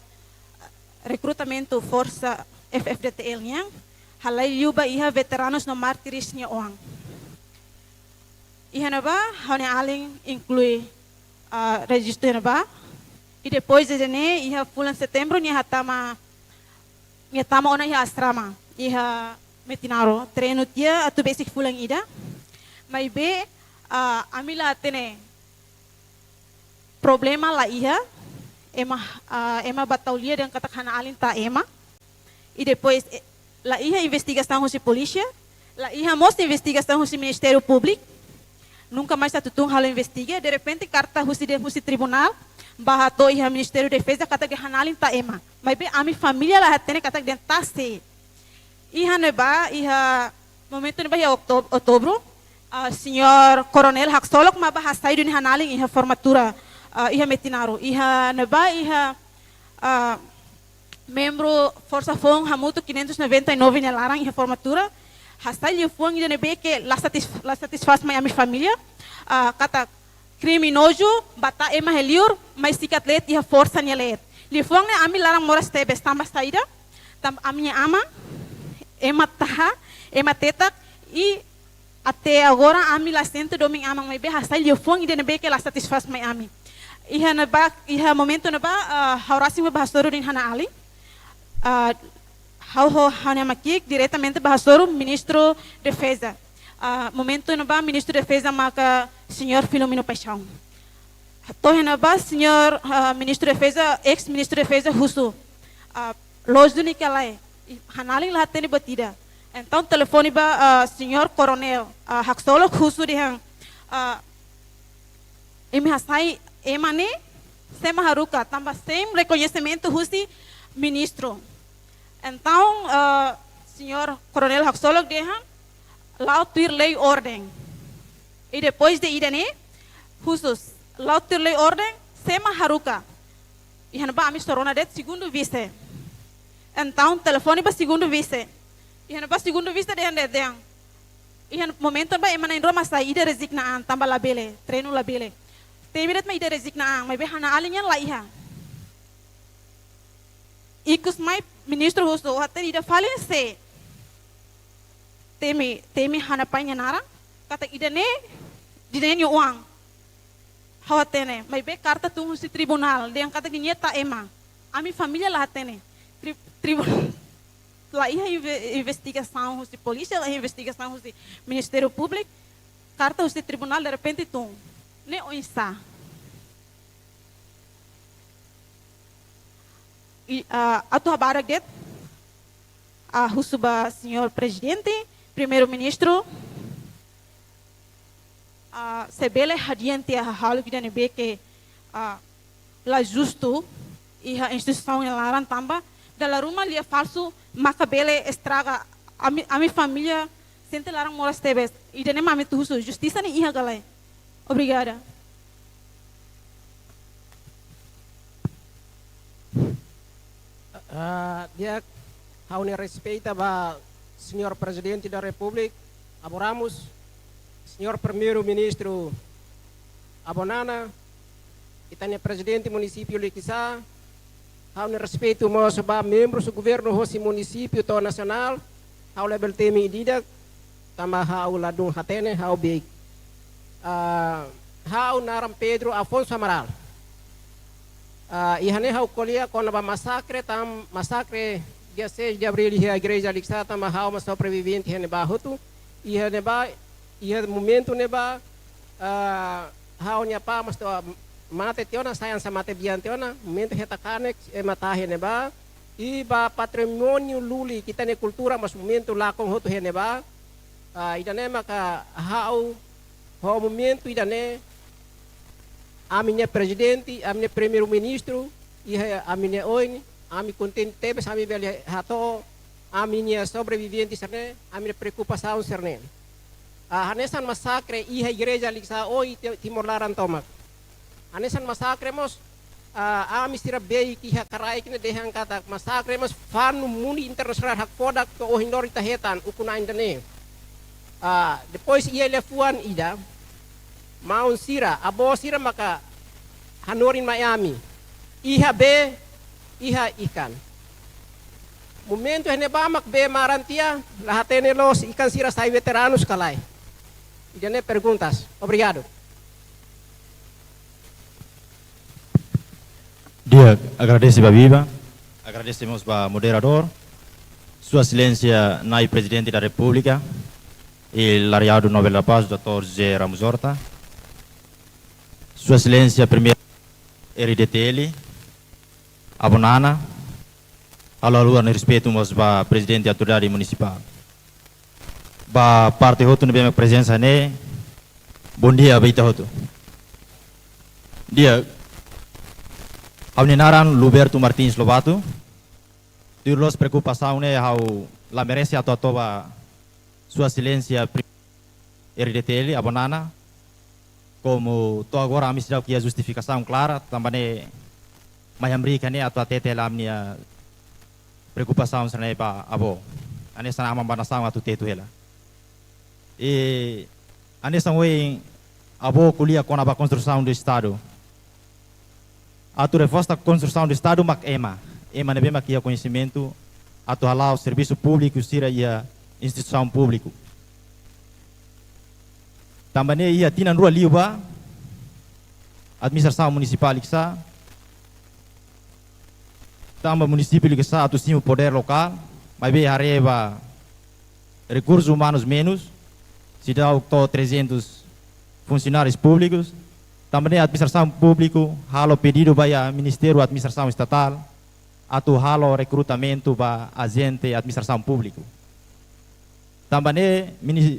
rekrutamentu Forsa F-FDTL nian, halai liu ba iha veteranus no mártires nia oan. Iha ne'ebá, ha'u-nia alin inklui, ah, rejistu iha ne'ebá. I depois de ne'e, iha fulan Setembru, nia hatama, nia tama ona iha asrama, iha Metinaro. Treinu tiha atu besik fulan ida. Maibé, ah, ami la hatene problema la iha, ema, ah, ema bá tau lia dehan katak ha'u-nia alin ta ema. I depois, eh, la iha investigasaun husi polísia, la iha mós investigasaun husi Ministériu Públiku. Nunka mais atu tun halo investiga, derrepente karta husi de'it husi tribunál, bá hato'o iha Ministériu Defeza katak dehan ha'u-nia alin ta ema. Maibé ami família la hatene katak dehan ta sé. Iha ne'ebá, iha momentu ne'ebá iha Okto-, Outubru, ah, Señór Koronel Haksolok mak bá hasai duni ha'u-nia alin iha formatura, ah, iha Metinaro. Iha ne'ebá, iha, ah, membru Forsa Foun Hamutuk quinhentos e noventa e nove nia laran iha formatura, hasai liafuan ida ne'ebé ke la satis-, la satisfás mai ami família, ah, katak kriminozu bá ta ema iha liur, mai sikat leet iha forsa nia leet. Liafuan ne'e ami laran moras tebes tanba saida, tanba ami-nia aman, ema taha, ema tetak, i até agora ami la sente domin aman, maibé hasai liafuan ida ne'ebé ke la satisfás mai ami. Iha ne'ebá, iha momentu ne'ebá, ah, ha'u rasik mak bá hasoru duni ha'u-nia alin. Ah, ha'u ho ha'u-nia ama ki'ik diretamente bá hasoru Ministru Defeza. Ah, momentu ne'ebá Ministru Defeza maka Señór Filomeno Paixão. To'o iha ne'ebá Señór, ah, Ministru Defeza, eis-Ministru Defeza husu, ah, loos duni ka lae? I ha'u-nia alin la hatene buat ida. Entaun telefone ba, ah, Señór Koronel, ah, Haksolok husu dehan, ah, imi hasai ema ne'e sé mak haruka, tanba sein rekoñesimentu husi ministru. Entaun, ah, Señór Koronel Haksolok dehan la'o tuir lei orden. I depois de ida-ne'e, husu, la'o tuir lei orden, sé mak haruka? Iha ne'ebá ami só rona de'it segundu vise. Entaun telefone ba segundu vise. Iha ne'ebá segundu vise dehan de'it dehan, iha momentu ne'ebá ema na'in-rua mak sai, ida rezigna an tanba labele, treinu labele. Temi de'it mak ida rezigna an, maibé ha'u-nia alin nian la iha. Ikus mai ministru husu, ó hatene ida fali sé? Temi, temi ha'u-nia pai nia naran, katak ida-ne'e, ida-ne'e nia oan. Ha'u hatene, maibé karta tun husi tribunál, dehan katak nia ta ema. Ami família la hatene. Tri-, tribunál la iha inve-, investigasaun husi polísia, la iha investigasaun husi Ministériu Públiku. Karta husi tribunál derrepente tun. Ne'e oinsá? I, ah, atu habarak de'it, ah, husu ba Señór Prezidente, Primeiru-Ministru, ah, se bele hadi'a tiha hahalok ida ne'ebé ke, ah, la justu iha instituisaun nia laran tanba dala ruma lia falsu maka bele estraga ami, ami família sente laran moras tebes. Ida-ne'e mak ami atu husu, justisa ne'e iha ka lae? Obrigada. Ah, di'ak, ha'u-nia respeita ba Señór Prezidente da Repúblika, Avó Ramos, Señór Primeiru-Ministru, Avó Nana, ita-nia Prezidente Munisípiu Likisá, ha'u-nia respeitu mós ba membrus governu hosi munisípiu to'o nasionál, ha'u labele temi ida-idak, tanba ha'u ladún hatene, ha'u beik. Ah, ha'u naran Pedro Afonso Amaral. Ah, iha ne'e ha'u ko'alia kona-ba masakre, tan masakre dia seis de abril iha igreja Likisá, tanba ha'u mós sobrevivente iha ne'ebá hotu. Iha ne'ebá, iha momentu ne'ebá, ah, ha'u-nia apá mós to'o mate tiha ona, sai hanesan matebian tiha ona, momentu hetan kanek, ema tahe iha ne'ebá. I ba patrimóniu lulik ita-nia kultura mós momentu lakon hotu iha ne'ebá. Ah, ida-ne'e maka ha'u, ho momentu ida-ne'e, ami-nia prezidente, ami-nia primeiru-ministru, iha ami-nia oin, ami kontente tebes, ami bele hato'o ami-nia sobrevivente sira-ne'e, ami-nia preokupasaun sira-ne'e. Ah, hanesan masakre iha igreja Likisá ohin Ti-, Timor laran tomak. Hanesan masakre mós, ah, ami sira beik iha karaik ne'e dehan katak masakre mós fanu muni internasionál hakfodak to'o ohin loron ita hetan ukun-na'in ida-ne'e. Ah, depois iha liafuan ida, maun sira, avó sira maka hanorin mai ami. Iha bee, iha ikan. Momentu iha ne'ebá mak bee maran tiha, la hatene loos ikan sira sai veteranus ka lae. Ida-ne'e perguntas. Obrigadu. Di'ak, agradese ba Biba, agradese mós ba moderadór, Sua Exelénsia Nai Prezidente da Repúblika, i Laureadu Nobel da Paz, doutór José Ramos Horta, Sua Exelénsia Primeiru R D T L, Avó Nana, halo haluha ha'u-nia respeitu mós ba Prezidente Autoridade Munisipál. Ba parte hotu ne'ebé mak prezensa ne'e, bondia ba ita hotu. Di'ak, ha'u-nia naran Luberto Martins Lobato, tuir loos preokupasaun ne'e ha'u la merese atu hato'o ba Sua Exelénsia Pri-, R D T L, Avó Nana, komu to'o agora ami seidauk iha justifikasaun klara, tanba ne'e mai hamriik iha ne'e atu hatete hela ami-nia preokupasaun sira-ne'e ba avó. Hanesan aman ba nasaun atu tetu hela. I hanesan ohin avó ko'alia kona-ba konstrusaun do Estadu. Atu reforsa konstrusaun do Estadu mak ema. Ema ne'ebé mak iha koñesimentu atu hala'o servisu públiku sira iha instituisaun públiku. Tanba ne'e iha tinan rua liubá, administrasaun munisipál Likisá, tanba munisípiu Likisá atu simu podér lokál, maibé haree ba rekursus umanus menus, seidauk to'o trezentus funsionárius públikus, tanba ne'e administrasaun públiku halo pedidu ba iha Ministériu Administrasaun Estatál, atu halo rekrutamentu ba ajente administrasaun públiku. Tanba ne'e, mini-,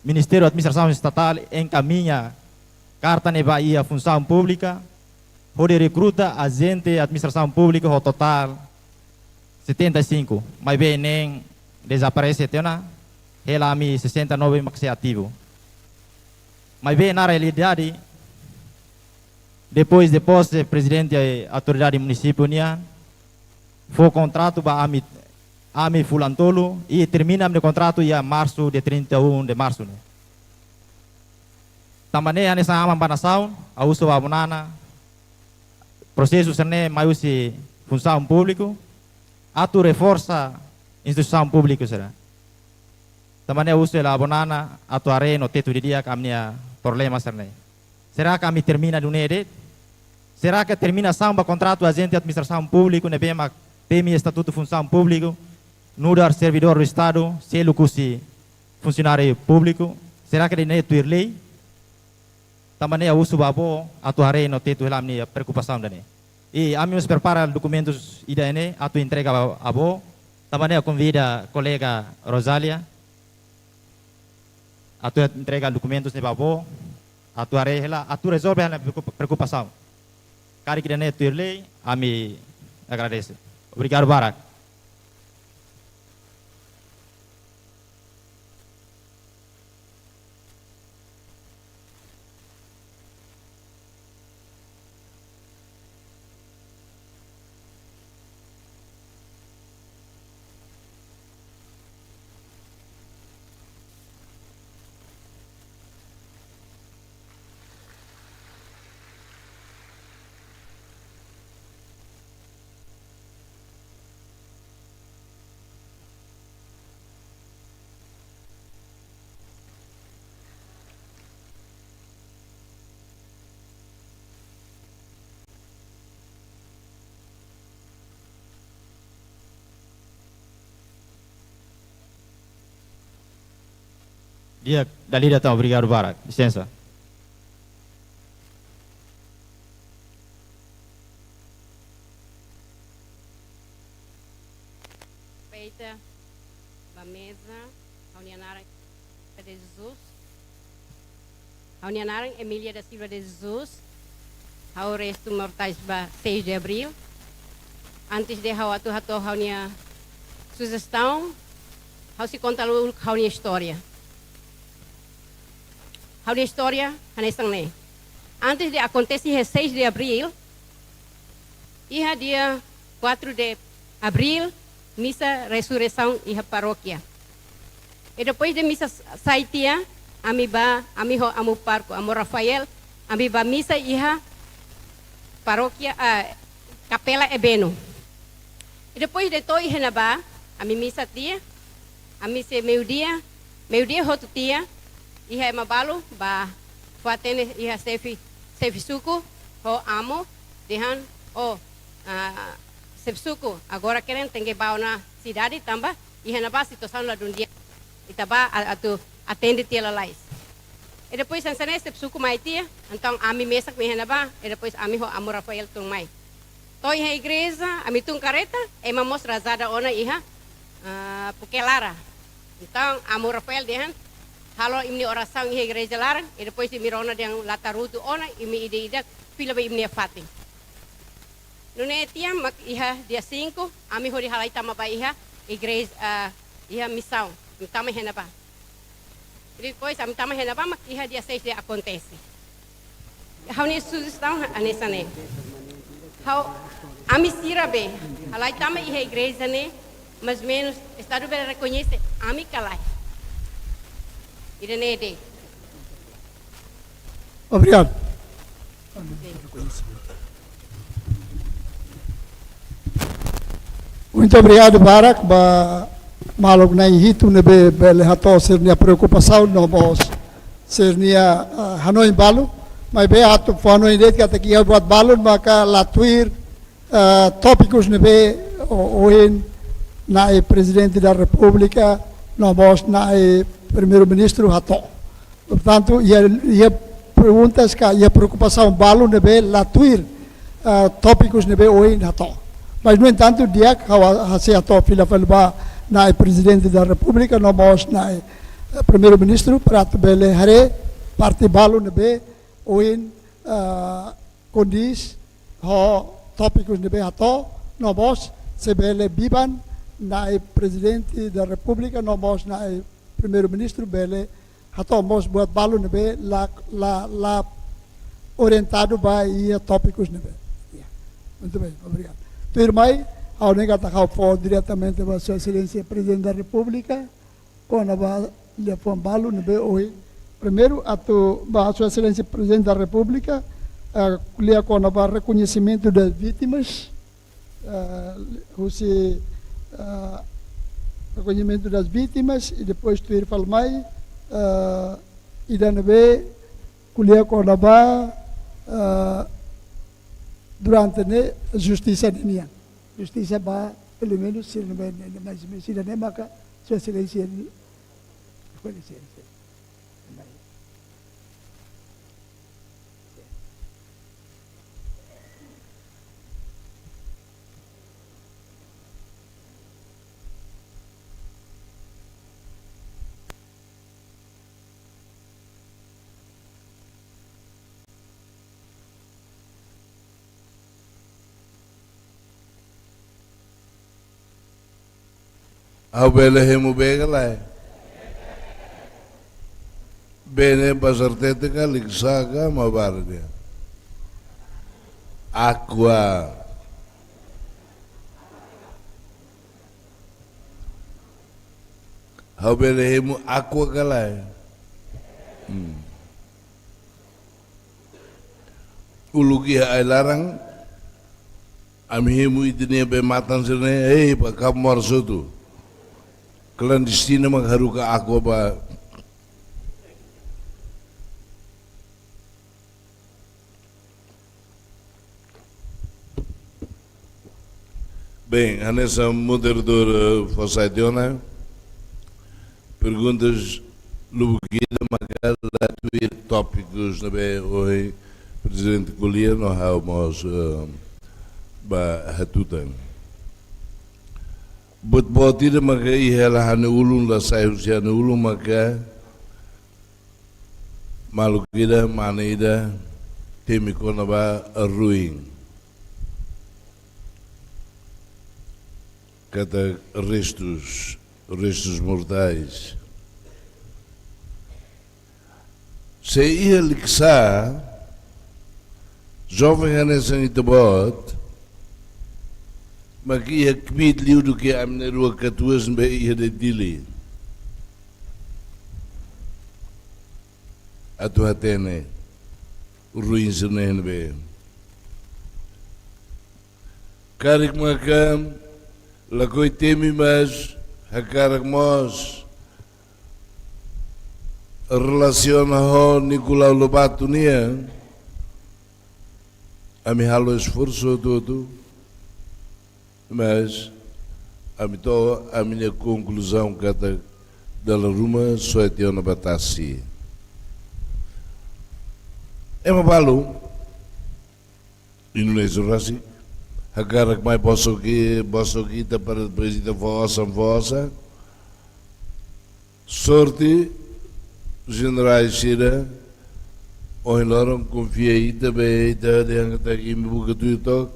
Ministériu Administrasaun Estatál enkamiña karta ne'e ba iha Funsaun Públika, hodi rekruta ajente administrasaun públika ho totál setenta e cinco, maibé neen dezaparese tiha ona, hela ami sessenta e nove mak sei ativu. Maibé na realidade, depois de pose Prezidente Autoridade Munisípiu nian, fó kontratu ba ami, ami fulan tolu, i termina ami-nia kontratu iha marsu, dia trinta e um de março ne'e. Tanba ne'e hanesan aman ba nasaun, ha'u husu ba Avó Nana, prosesu sira-ne'e mai husi Funsaun Públiku, atu reforsa instituisaun públiku sira. Tanba ne'e ha'u husu hela Avó Nana atu haree no tetu didi'ak ami-nia problema sira-ne'e. Será que ami termina duni de'it? Será que terminasaun ba kontratu ajente administrasaun públiku ne'ebé mak temi Estatutu Funsaun Públiku, nu'udar servidór do Estadu, seluk husi funsionáriu públiku, será que ida-ne'e tuir lei? Tanba ne'e ha'u husu ba avó atu haree no tetu hela ami-nia preokupasaun ida-ne'e. I ami mós prepara dokumentus ida-ne'e atu entrega ba avó. Tanba ne'e ha'u konvida kolega Rosália atu entrega dokumentus ne'e ba avó, atu haree hela, atu rezolve hela preokupa-, preokupasaun. Karik ida-ne'e tuir lei, ami agradese. Obrigadu barak. Di'ak, dala ida tan, obrigadu barak. Lisensa. Feita ba meza, ha'u-nia naran de Jesus. Ha'u-nia naran Emília da Silva de Jesus. Ha'u restu mortais ba seis de Abril. Antes de ha'u atu hato'o ha'u-nia sujestaun, ha'u sei konta uluk ha'u-nia istória. Ha'u-nia istória hanesan ne'e. Antes de akontese iha seis de Abril, iha dia quatro de Abril, misa resureisaun iha parókia. I depois de misa s-, sai tiha, ami bá, ami ho amu pároku, amu Rafael, ami bá misa iha parókia, ah, Kapela Ebeno. I depois de to'o iha ne'ebá, ami misa tiha, ami sei meiudia, meiudia hotu tiha, iha ema balu bá fó-hatene iha xefe, xefe suku, ho amu, dehan, "Oh, ah, xefe suku, agora kleur tenke bá ona sidade tanba iha ne'ebá situasaun ladún di'ak. Ita bá a-, atu atende tiha lalais." I depois hanesan ne'e xefe suku mai tiha, entaun ami mesak mai iha ne'ebá, i depois ami ho amu Rafael tun mai. To'o iha igreja, ami tun karreta, ema mós lazada ona iha, ah, Pukelara. Entaun, amu Rafael dehan, "Halo imi-nia orasaun iha igreja laran, i depois imi rona dehan la tarutu ona, imi ida-idak fila ba imi-nia fatin." Nune'e tiha mak iha dia cinco, ami hodi halai tama ba iha igreja, ah, iha misaun. Ami tama iha ne'ebá. Depois, ami tama iha ne'ebá mak iha dia seis de akontese. Ha'u-nia sujestaun hanesan ne'e. Ha'u, ami sira be, halai tama iha igreja ne'e, mais ou menos, Estadu bele rekoñese ami ka lae. Ida-ne'e de'it. Obrigadu. Muito obrigadu barak ba maluk na'in hitu ne'ebé bele hato'o sira-nia preokupasaun no mós sira-nia, ah, hanoin balu. Maibé atu fó-hanoin de'it katak iha buat balun maka la tuir, ah, tópikus ne'ebé o-, ohin Na'i Prezidente da Repúblika no mós Na'i Primeiru-Ministru hato'o. Portantu, iha, iha perguntas ka iha preokupasaun balu ne'ebé la tuir, ah, tópikus ne'ebé ohin hato'o. Mas, no entantu, di'ak ha'u ha-, sei hato'o fila fali ba Na'i Prezidente da Repúblika no mós Na'i, eh, Primeiru-Ministru para atu bele haree parte balu ne'ebé ohin, ah, kondiz ho tópikus ne'ebé hato'o, no mós se bele biban Na'i Prezidente da Repúblika no mós Na'i Primeiru-Ministru bele hato'o mós buat balu ne'ebé la, la, la orientadu ba iha tópikus ne'ebé. Ya. Muito bem, obrigadu. Tuirmai, ha'u hanoin katak ha'u fó diretamente ba Sua Exelénsia Prezidente da Repúblika, kona-ba liafuan balu ne'ebé ohin. Primeiru, atu ba Sua Exelénsia Prezidente da Repúblika, eh, ko'alia kona-ba rekoñesimentu das vítimas, eh, husi, eh, rekoñesimentu das vítimas, i depois tuir fali mai, eh, ida ne'ebé ko'alia kona-ba, eh, durante ne'e justisa ninian. Justisa ba, pelumenus, sira ne'ebé, ne'e, ne'e, mais, mais, sira ne'e maka, Sua Exelénsia, Sua Exelénsia. Ha'u bele hemu bee ka lae? Bee ne'e basar tete ka, liksa ka, mabar de'it? Aqua. Ha'u bele hemu aqua ka lae? Hmm. Uluk iha ai-laran, ami hemu ita-nia bee-matan sira-ne'e, eh, ba kap mor sotu. Klandestina mak haruka aqua ba. Bem, hanesan moderadór, eh, fó sai tiha ona, perguntas Lubuk ida maka la tuir tópikus ne'ebé ohin Prezidente ko'alia no ha'u mós, eh, ba hatutan. Buat boot ida maka iha ha'u-nia ulun, la sai husi ha'u-nia ulun maka maluk ida, mane ida, temi kona-ba ruin. Katak restus, restus mortais. Se iha liksa, joven hanesan ita-boot, mak iha kbiit liu duké ami na'in-rua katuas ne'ebé iha de'it Dili. Atu hatene, ruin sira-ne'e ne'ebé. Karik maka lakohi temi, mas hakarak mós relasiona ho Nicolau Lobato nian, ami halo esforsu hotu-hotu, mas ami to'o ami-nia konkluzaun katak dala ruma soe tiha ona ba tasi. Ema balu, Indonézia rasik, hakarak mai bosok i-, bosok ita para depois ita fó osan, fó osan. Sorte, jenerais sira, ohin loron konfia ita, be ita dehan katak imi buka tuir took,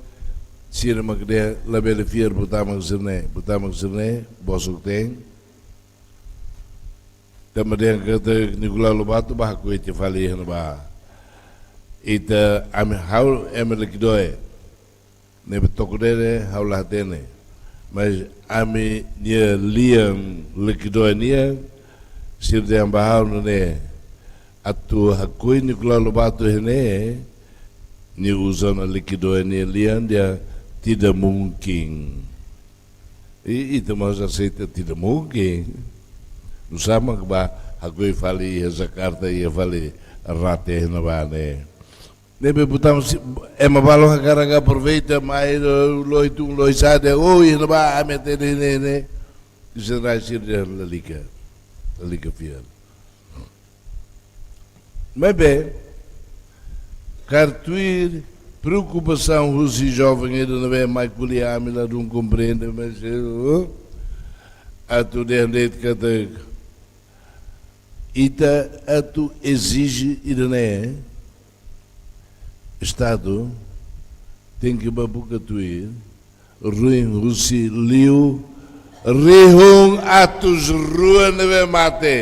sira mak dehan labele fiar buat mak sira-ne'e, buat mak sira-ne'e, bosok-teen. Tanba dehan katak Nicolau Lobato bá hakoi tiha fali iha ne'ebá. Ita ami ha'u ema Lekidoe. Ne'ebé Tokodere ha'u la hatene. Mas ami-nia lian Lekidoe nian, sira dehan ba ha'u nune'e. Atu hakoi Nicolau Lobato iha ne'e, nia uza ona Lekidoe nia lian dehan tidak mungkin. I, ita mós aseita tidak mungkin. Nusá mak bá hakoi fali iha Jakarta, iha fali rate iha ne'ebá ne'e. Ne'ebé botamos si, ema balu hakarak aproveita, mai lo, lohi tun, lohi sa'e, oh, iha ne'ebá, ami hatene ne'e, ne'e. Jenerais sira dehan lalika, lalika fiar. Maibé, karik tuir preokupasaun husi joven ida ne'ebé mai ko'alia, ami ladún komprende, mas, eh, atu dehan de'it katak ita atu ezije ida-ne'e, Estadu tenke bá buka tuir ruin husi liu rihun atus rua ne'ebé mate.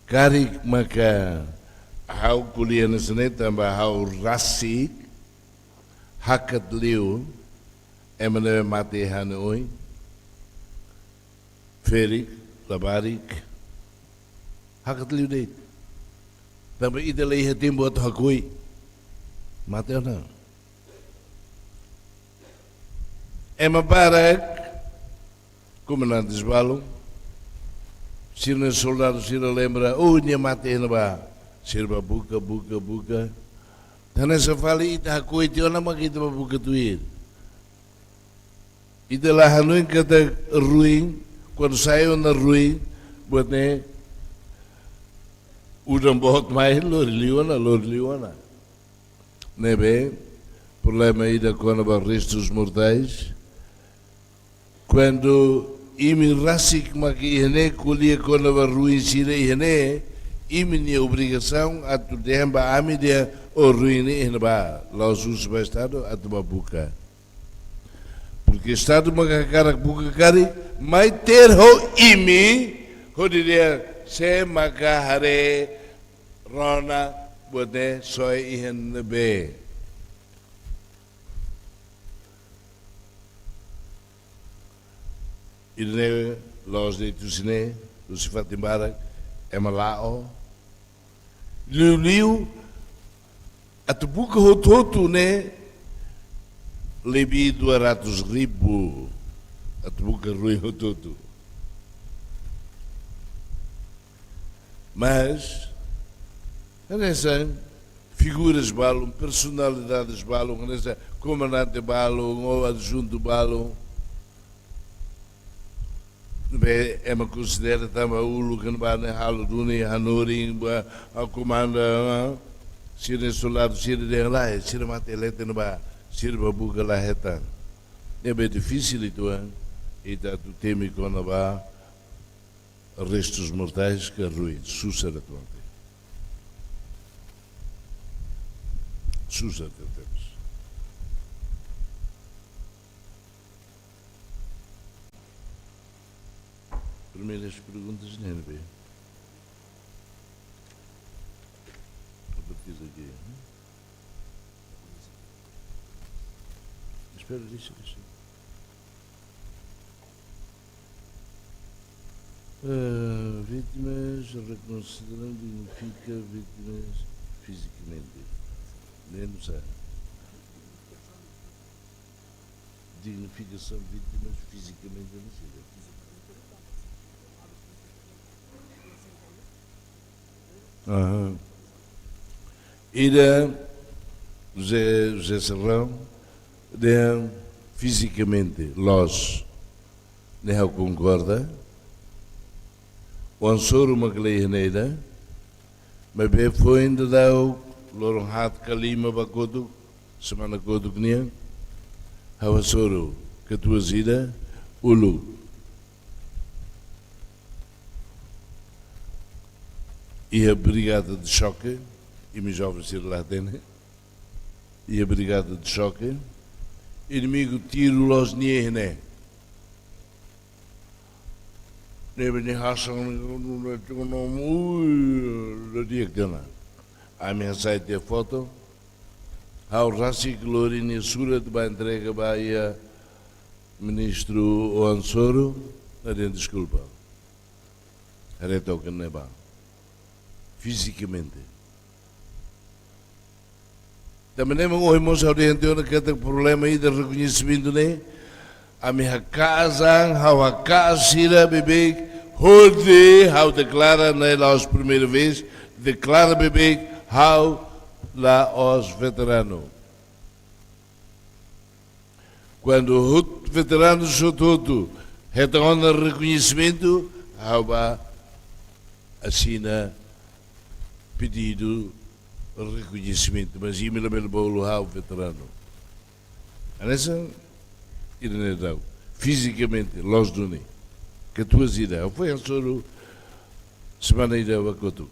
Karik maka ha'u ko'alia hanesan ne'e tanba ha'u rasik hakat liu ema ne'ebé mate iha ha'u-nia oin. Ferik, labarik, hakat liu de'it. Tanba ita la iha tempu atu hakoi. Mate ona. Ema barak, komandantes balun, sira-nia soldadu sira lembra, oh, nia mate iha ne'ebá. Sira bá buka, buka, buka. Hanesan fali ita hakoi tiha ona mak ita bá buka tuir. Ita la hanoin katak ruin, kuandu sai ona ruin, buat ne'e udan boot mai lori liu ona, lori liu ona. Ne'ebé, problema ida kona-ba restus mortais. Kuandu imi rasik mak iha ne'e ko'alia kona-ba ruin sira iha ne'e, imi-nia obrigasaun atu dehan ba ami dehan, oh, ruin ne'e iha ne'ebá, la'ós husu ba Estadu atu bá buka. Porke Estadu mak hakarak buka karik, mai tuir ho imi, hodi dehan sé maka haree rona buat ne'e soe iha ne'ebé. Ida-ne'e la'ós de'it husi ne'e, husi fatin barak, ema la'o. Liuliu, atu buka hotu-hotu ne'e, lebih dua ratus ribu. Atu buka ruin hotu-hotu. Mas, hanesan figuras balun, personalidades balun, hanesan komandante balun, ou adjuntu balun, Be ema konsidera tanba uluk ne'ebá ne'e halo duni hanorin ba a komanda, ah, sira-nia soldadu sira dehan lae, sira mate leten ba, sira bá buka la hetan. Ne'ebé difisil uitoan, ah, ita atu temi kona-ba restos mortais ka ruin, susar atuante. Susar tebes. Primeiras perguntas, ne'ebé. A partir daqui, né? Espera, deixa, deixa. Eh, vítimas, reconsiderando, dignifica vítimas fisicamente. Menos a dignificação de vítimas fisicamente, não sei. Aham. Ida, José, José Serrão, dehan fisicamente, loos, ne'e ha'u konkorda. Oan Soru mak la iha ne'e ida, maibé foin daudaun loron haat ka lima ba kotuk, semana kotuk nian, ha'u hasoru katuas ida, uluk iha brigada de choque, imi joven sira la hatene, iha brigada de choque, inimigu tiru loos nia iha ne'e. Ne'ebé nia hasan, ui, la di'ak tiha ona. Ami hasai tiha foto. Ha'u rasik lori nia surat bá entrega ba iha Ministru Oan Soru, nia dehan deskulpa. Haree took ne'ebá. Fisicamente. Tanba ne'e mak ohin mós ha'u dehan tiha ona katak problema ida rekoñesimentu ne'e. Ami haka'as an, ha'u haka'as sira beibeik, hodi ha'u deklara ne'e la'ós primeira vez, deklara beibeik, ha'u la'ós veteranu. Kuandu hut-, veteranu hotu-hotu hetan ona rekoñesimentu, ha'u bá asina pedidu rekoñesimentu, mas imi labele bolu ha'u veteranu. Hanesan ida-ne'e daudaun, fizikamente, loos duni. Katuas ida, ha'u foin hasoru semana ida ba kotuk.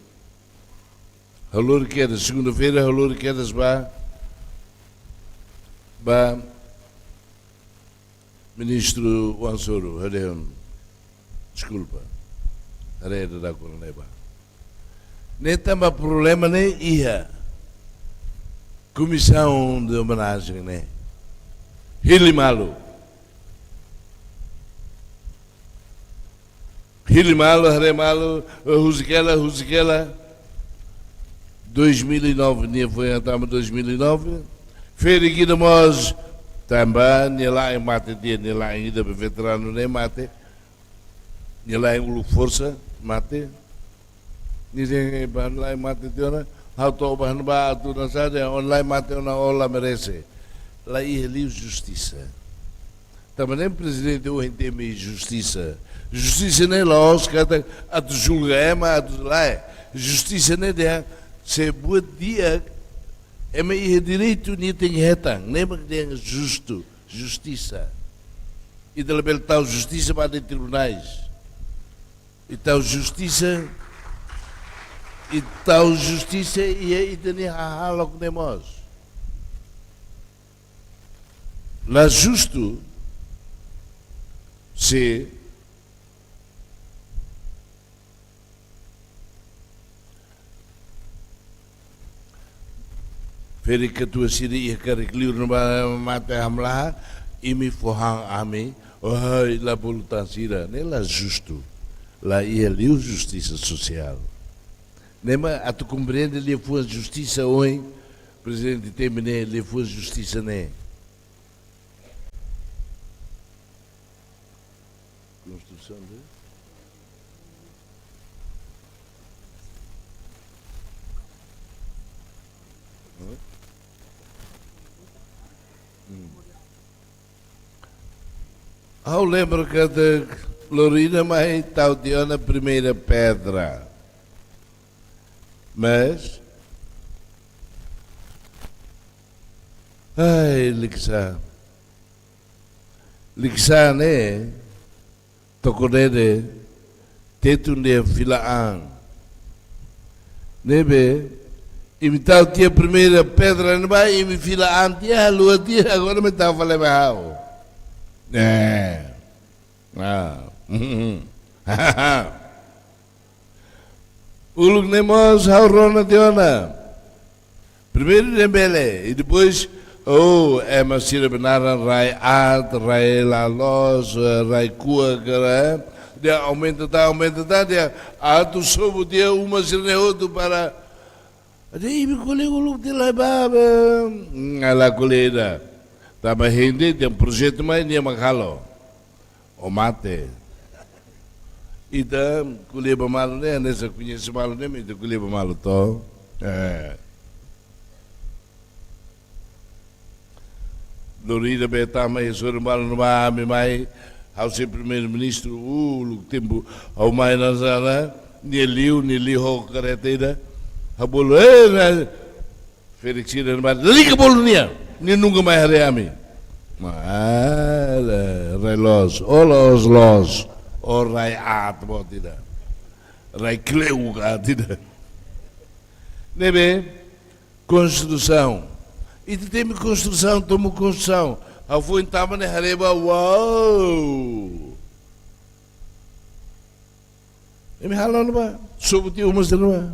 Ha'u lori kedas, segunda-feira, ha'u lori kedas ba, ba Ministru Oan Soru, ha'u dehan deskulpa, haree daudauk ne'ebá. Ne'e tanba problema ne'e iha komisaun de omenajen ne'e. Hili malu. Hili malu, haree malu, eh, husik hela, husik hela. Dois mil e nove, nia foin hatama dois mil e nove. Ferik ida mós, tanba nia la'en mate tiha, nia la'en ida be veteranu ne'e mate. Nia la'en uluk forsa, mate. Nia dehan, eh, ba la'en mate tiha ona, ha'u to'o ba ne'ebá atu nasaun, dehan ó la'en mate ona, ó la merese. La iha liu justisa. Tanba ne'e prezidente ohin temi justisa. Justisa ne'e la'ós katak atu julga ema, atu lae. Justisa ne'e dehan, se buat di'ak, ema iha direitu nia tenke hetan. Ne'e mak dehan justu, justisa. Ita labele tau justisa ba tribunais. Ita tau justisa, ita tau justisa iha ita-nia hahalok ne'e mós. La justu se ferik katuas sira iha karik liur ne'ebá mate hamlaha, imi fó han ami, wahai la bolu tan sira, ne'e la justu, la iha liu justisa sosiál. Ne'e mak atu komprende liafuan justisa ohin, prezidente temi ne'e, liafuan justisa ne'e. Konstrusaun de? Hã? Hum. Ha'u lembra katak Lorena mai tau tiha ona primeira pedra. Mas, ai, liksá. Liksá ne'e, toko dede, tetun dehan fila an. Ne'ebé, imi tau tiha primeira pedra ne'ebá, imi fila an tiha, haluha tiha, agora imi tau fali ba ha'u. É. Ah. Uluk ne'e mós ha'u rona tiha ona. Primeiru dehan bele, i depois, oh, ema sira benaran rai aat, rai la loos, eh, rai kuak, eh, dehan aumenta tan, aumenta tan, dehan atu sobu tiha uma sira-ne'e hotu para. Dehan imi ko'alia uluk tiha lai ba, be, mm, la ko'alia ida. Tanba hein dehan projetu mai nia mak halo. Ó mate. Ita ko'alia ba malu ne'e, hanesan koñese malu ne'e, ita ko'alia ba malu to. Eh. Lorena be tama e sori malu no ba ami mai, ha'u sei primeiru-ministru, uluk tempu, ha'u mai hanesan ne'e, nia liu, nia liu ho kareta ida, ha'u bolu, eh, na, Felix sira ne'ebá, lalika bolu nia, nia nunka mai haree ami. Mala, rai loos, ó loos loos, ó rai aat boot ida. Rai kle'uk aat ida. Ne'ebé, konstrusaun. Ita temi konstrusaun, tomo konstrusaun. Ha'u foin tama ne'e haree ba, uau! Imi halo ona ba, sobu tiha uma sira ne'ebá.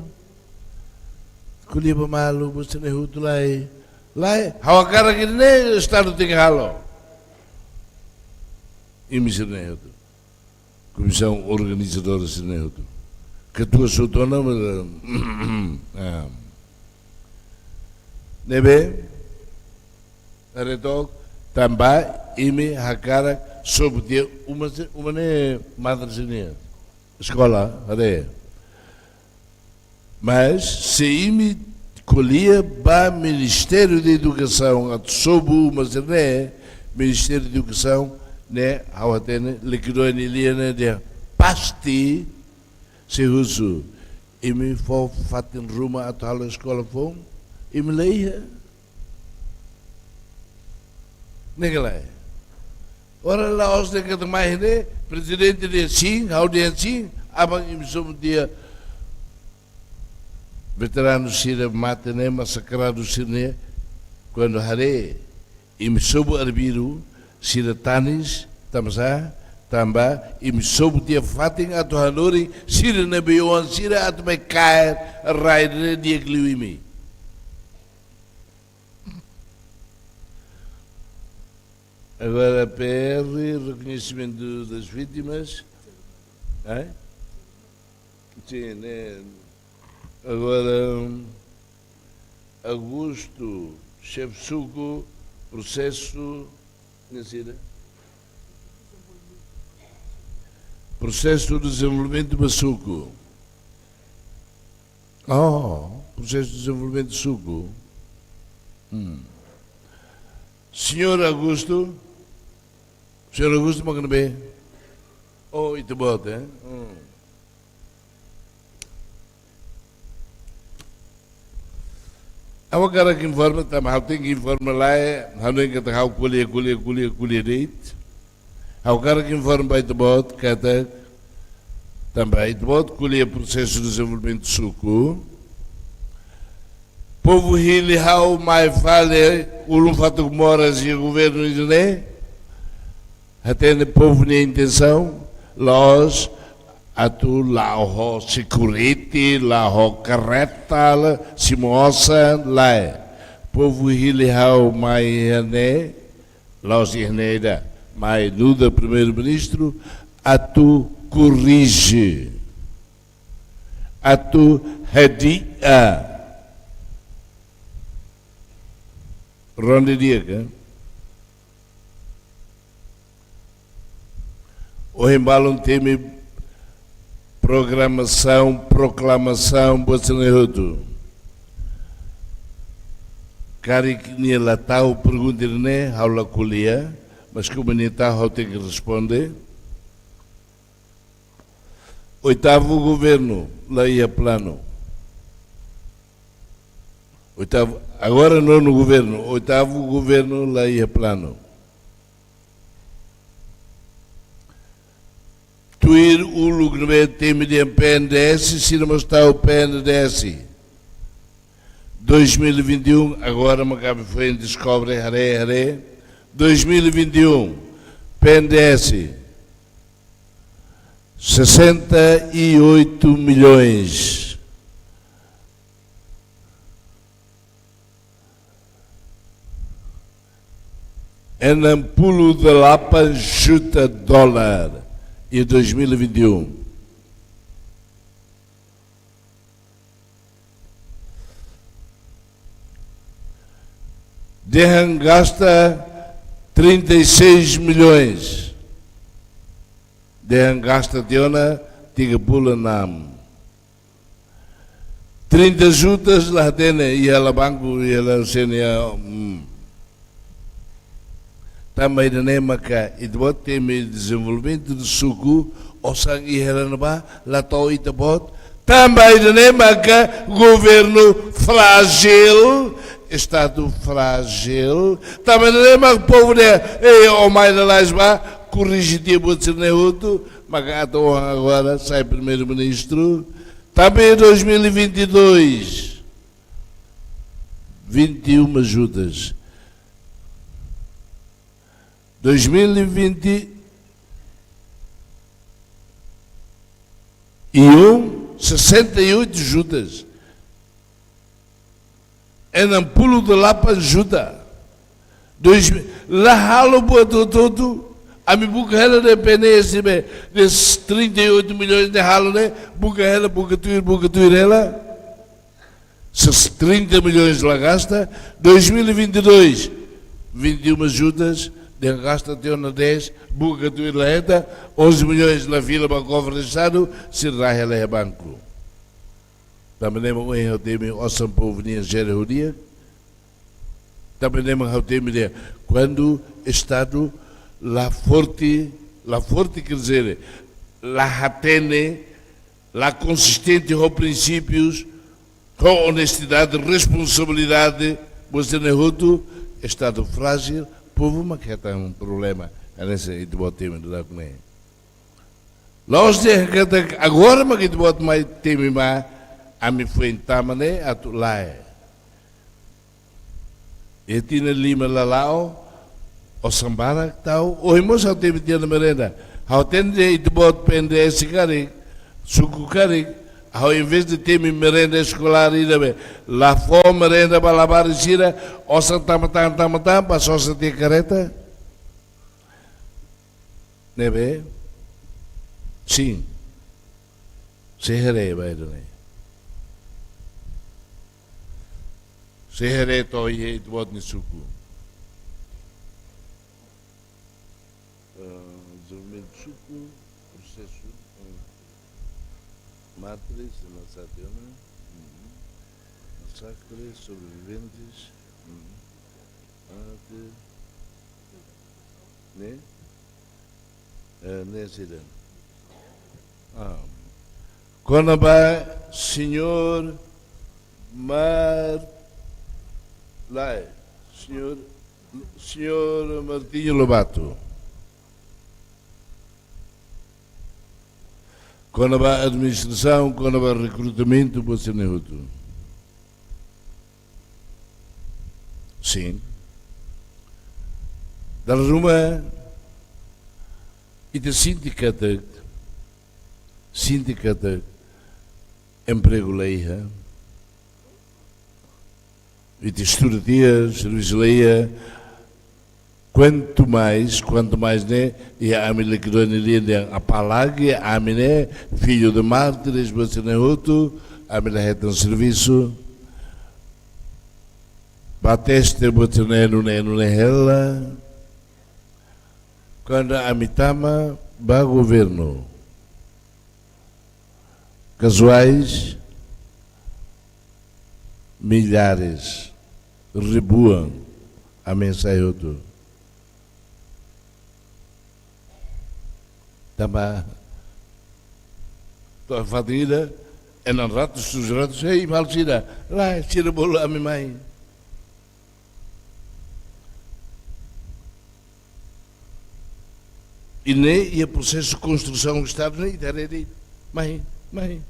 Ko'alia ba malu, buat sira-ne'e hotu lai. Lai, ha'u hakarak ida-ne'e, Estadu tenke halo. Imi sira-ne'e hotu. Komisaun organizadora sira-ne'e hotu. Ketua sira hotu ona, mas, ah. Ne'ebé, haree took, tanba imi hakarak sobu tiha uma se-, uma ne'e madre sira-nia eskola, haree. Mas, se imi ko'alia ba Ministériu de Edukasaun atu sobu uma sira-ne'e, Ministériu de Edukasaun ne'e ha'u hatene, likidu nia lia ne'e dehan pasti sei husu, imi fó fatin ruma atu halo eskola foun, imi la iha. Ne'e ka lae. Ora la'ós dehan katak mai ne'e, prezidente dehan sin, ha'u dehan sin, aban imi sobu tiha veteranu sira mate ne'e, masakradu sira-ne'e, kuandu haree, imi sobu arbiru, sira tanis, tanba sá, tanba, imi sobu tiha fatin atu hanorin, sira ne'ebé oan sira atu mai kaer, rai ne'e di'ak liu imi. Agora, P R, reconhecimento das vítimas. É? Sim, né? Agora, Augusto, xefe suku, prosesu, ne'e sira? Prosesu de dezenvolvimentu ba suku. Oh, prosesu de dezenvolvimentu suku. Hmm. Señór Augusto, señór Augusto, mak ne'ebé? Oh, ita-boot, eh? Hmm. Ha'u hakarak informa, tanba ha'u tenke informa lai, ha'u hanoin katak ha'u ko'alia, ko'alia, ko'alia, ko'alia de'it. Ha'u hakarak informa ba ita-boot katak, tanba ita-boot ko'alia prosesu dezenvolvimentu suku. Povu hili ha'u mai fali ulun fatuk moras iha governu ne'e. Hatene povu nia intensaun, la'ós atu la'o ho security, la'o ho kareta, la, simu osan, lae. Povu hili ha'u mai iha ne'e, la'ós iha ne'e ida, mai nu'udar Primeiru-Ministru, atu korrije, atu hadi'a. Ronde di'ak, eh? Ohin balun temi programasaun, proklamasaun, buat sira-ne'e hotu. Karik nia la tau pergunta ne'e, ha'u la ko'alia, mas komu nia tau, ha'u tenke responde. Oitavu governu la iha planu. Oitavu, agora nono governu, oitavu governu la iha planu. Tuir uluk ne'ebé temi dehan P N D S, sira mós tau P N D S. Dois mil e vinte e um, agora mak ami foin deskobre, haree, haree. Dois mil e vinte e um, P N D S, sessenta e oito milhões. Enam puluh delapan juta dolar em dois mil e vinte e um. Dehan gasta trinta e seis milhões. Dehan gasta tiha ona tiga puluh enam. Trinta jutas la hatene, iha la banku, iha la C N A, hmm. Tanba ida-ne'e maka ita-boot temi dezenvolvimentu de suku, osan iha hela ne'ebá, la to'o ita-boot. Tanba ida-ne'e maka governu frájil, Estadu frájil. Tanba ida-ne'e maka povu dehan, ei, ó mai lalais bá, korrije tiha buat sira-ne'e hotu, maka atu ohin agora sai Primeiru-Ministru. Tanba dois mil e vinte e dois, vinte e uma ajudas. Dois mil e vinte e um, sessenta e oito ajudas. Enam puluh delapan juta. Dois mil, la halo buat hotu-hotu. Ami buka hela de'it P N S B, desses trinta e oito milhões de halo ne'e, buka hela, buka tuir, buka tuir hela. Ses-, trinta milhões la gasta, dois mil e vinte e dois, vinte e uma ajudas, dehan gasta tiha ona dez, buka tuir la hetan, onze milhões la fila ba kofre Estadu, sira rai hela iha banku. Tanba ne'e mak ohin ha'u temi osan povu nian jere ho di'ak. Tanba ne'e mak ha'u temi dehan, kuandu Estadu la forte, la forte quer dizer, la hatene, la konsistente ho prinsípius, ho onestidade, responsabilidade, buat sira-ne'e hotu, Estadu frájil, povu mak hetan problema. Hanesan ita-boot temi dadauk ne'e. La'ós dehan katak agora mak ita-boot mai temi mai, ami foin tama ne'e atu lae. Iha tinan lima lala'o, osan barak tau, ohin mós ha'u temi tiha ona merenda. Ha'u hatene ita-boot P N D S karik, suku karik, ha'u invés de temi merenda eskolár ida be, la fó merenda ba labarik sira, osan tama tan, tama tan, ba sosa tiha karreta. Ne'ebé? Sin. Sei haree ba ida-ne'e. Sei haree to'o iha ita-boot nia suku. Ah, dezenvolvimentu suku, prosesu, ah, mártires, masakre, uhum. Masakre, sobreviventes, uhum. Arte, ne'e? Eh, ne'e sira. Ah. Kona-ba señór Mar-, lae, señór, señór Martinho Lobato. Kona-ba administrasaun, kona-ba rekrutamentu, buat sira-ne'e hotu. Sin. Dala ruma, ita sente katak, sente katak empregu la iha. Ita estuda tiha, servisu la iha. Quanto mais, quanto mais ne'e, iha ami-nia ki'ikoan nian dehan apalagi ami ne'e, filho de mártires, buat sira-ne'e hotu, ami la hetan servisu. Ba teste buat sira-ne'e, nune'e, nune'e hela. Kuandu ami tama ba governu, kazuais, milhares, ribuan, ami sai hotu. Tanba To'o fatin ida, enam ratus, tujuh ratus, hei, halo saida, lae, sira bolu ami mai. I ne'e, iha prosesu konstrusaun Estadu ne'e, ita haree de'it, mai, mai.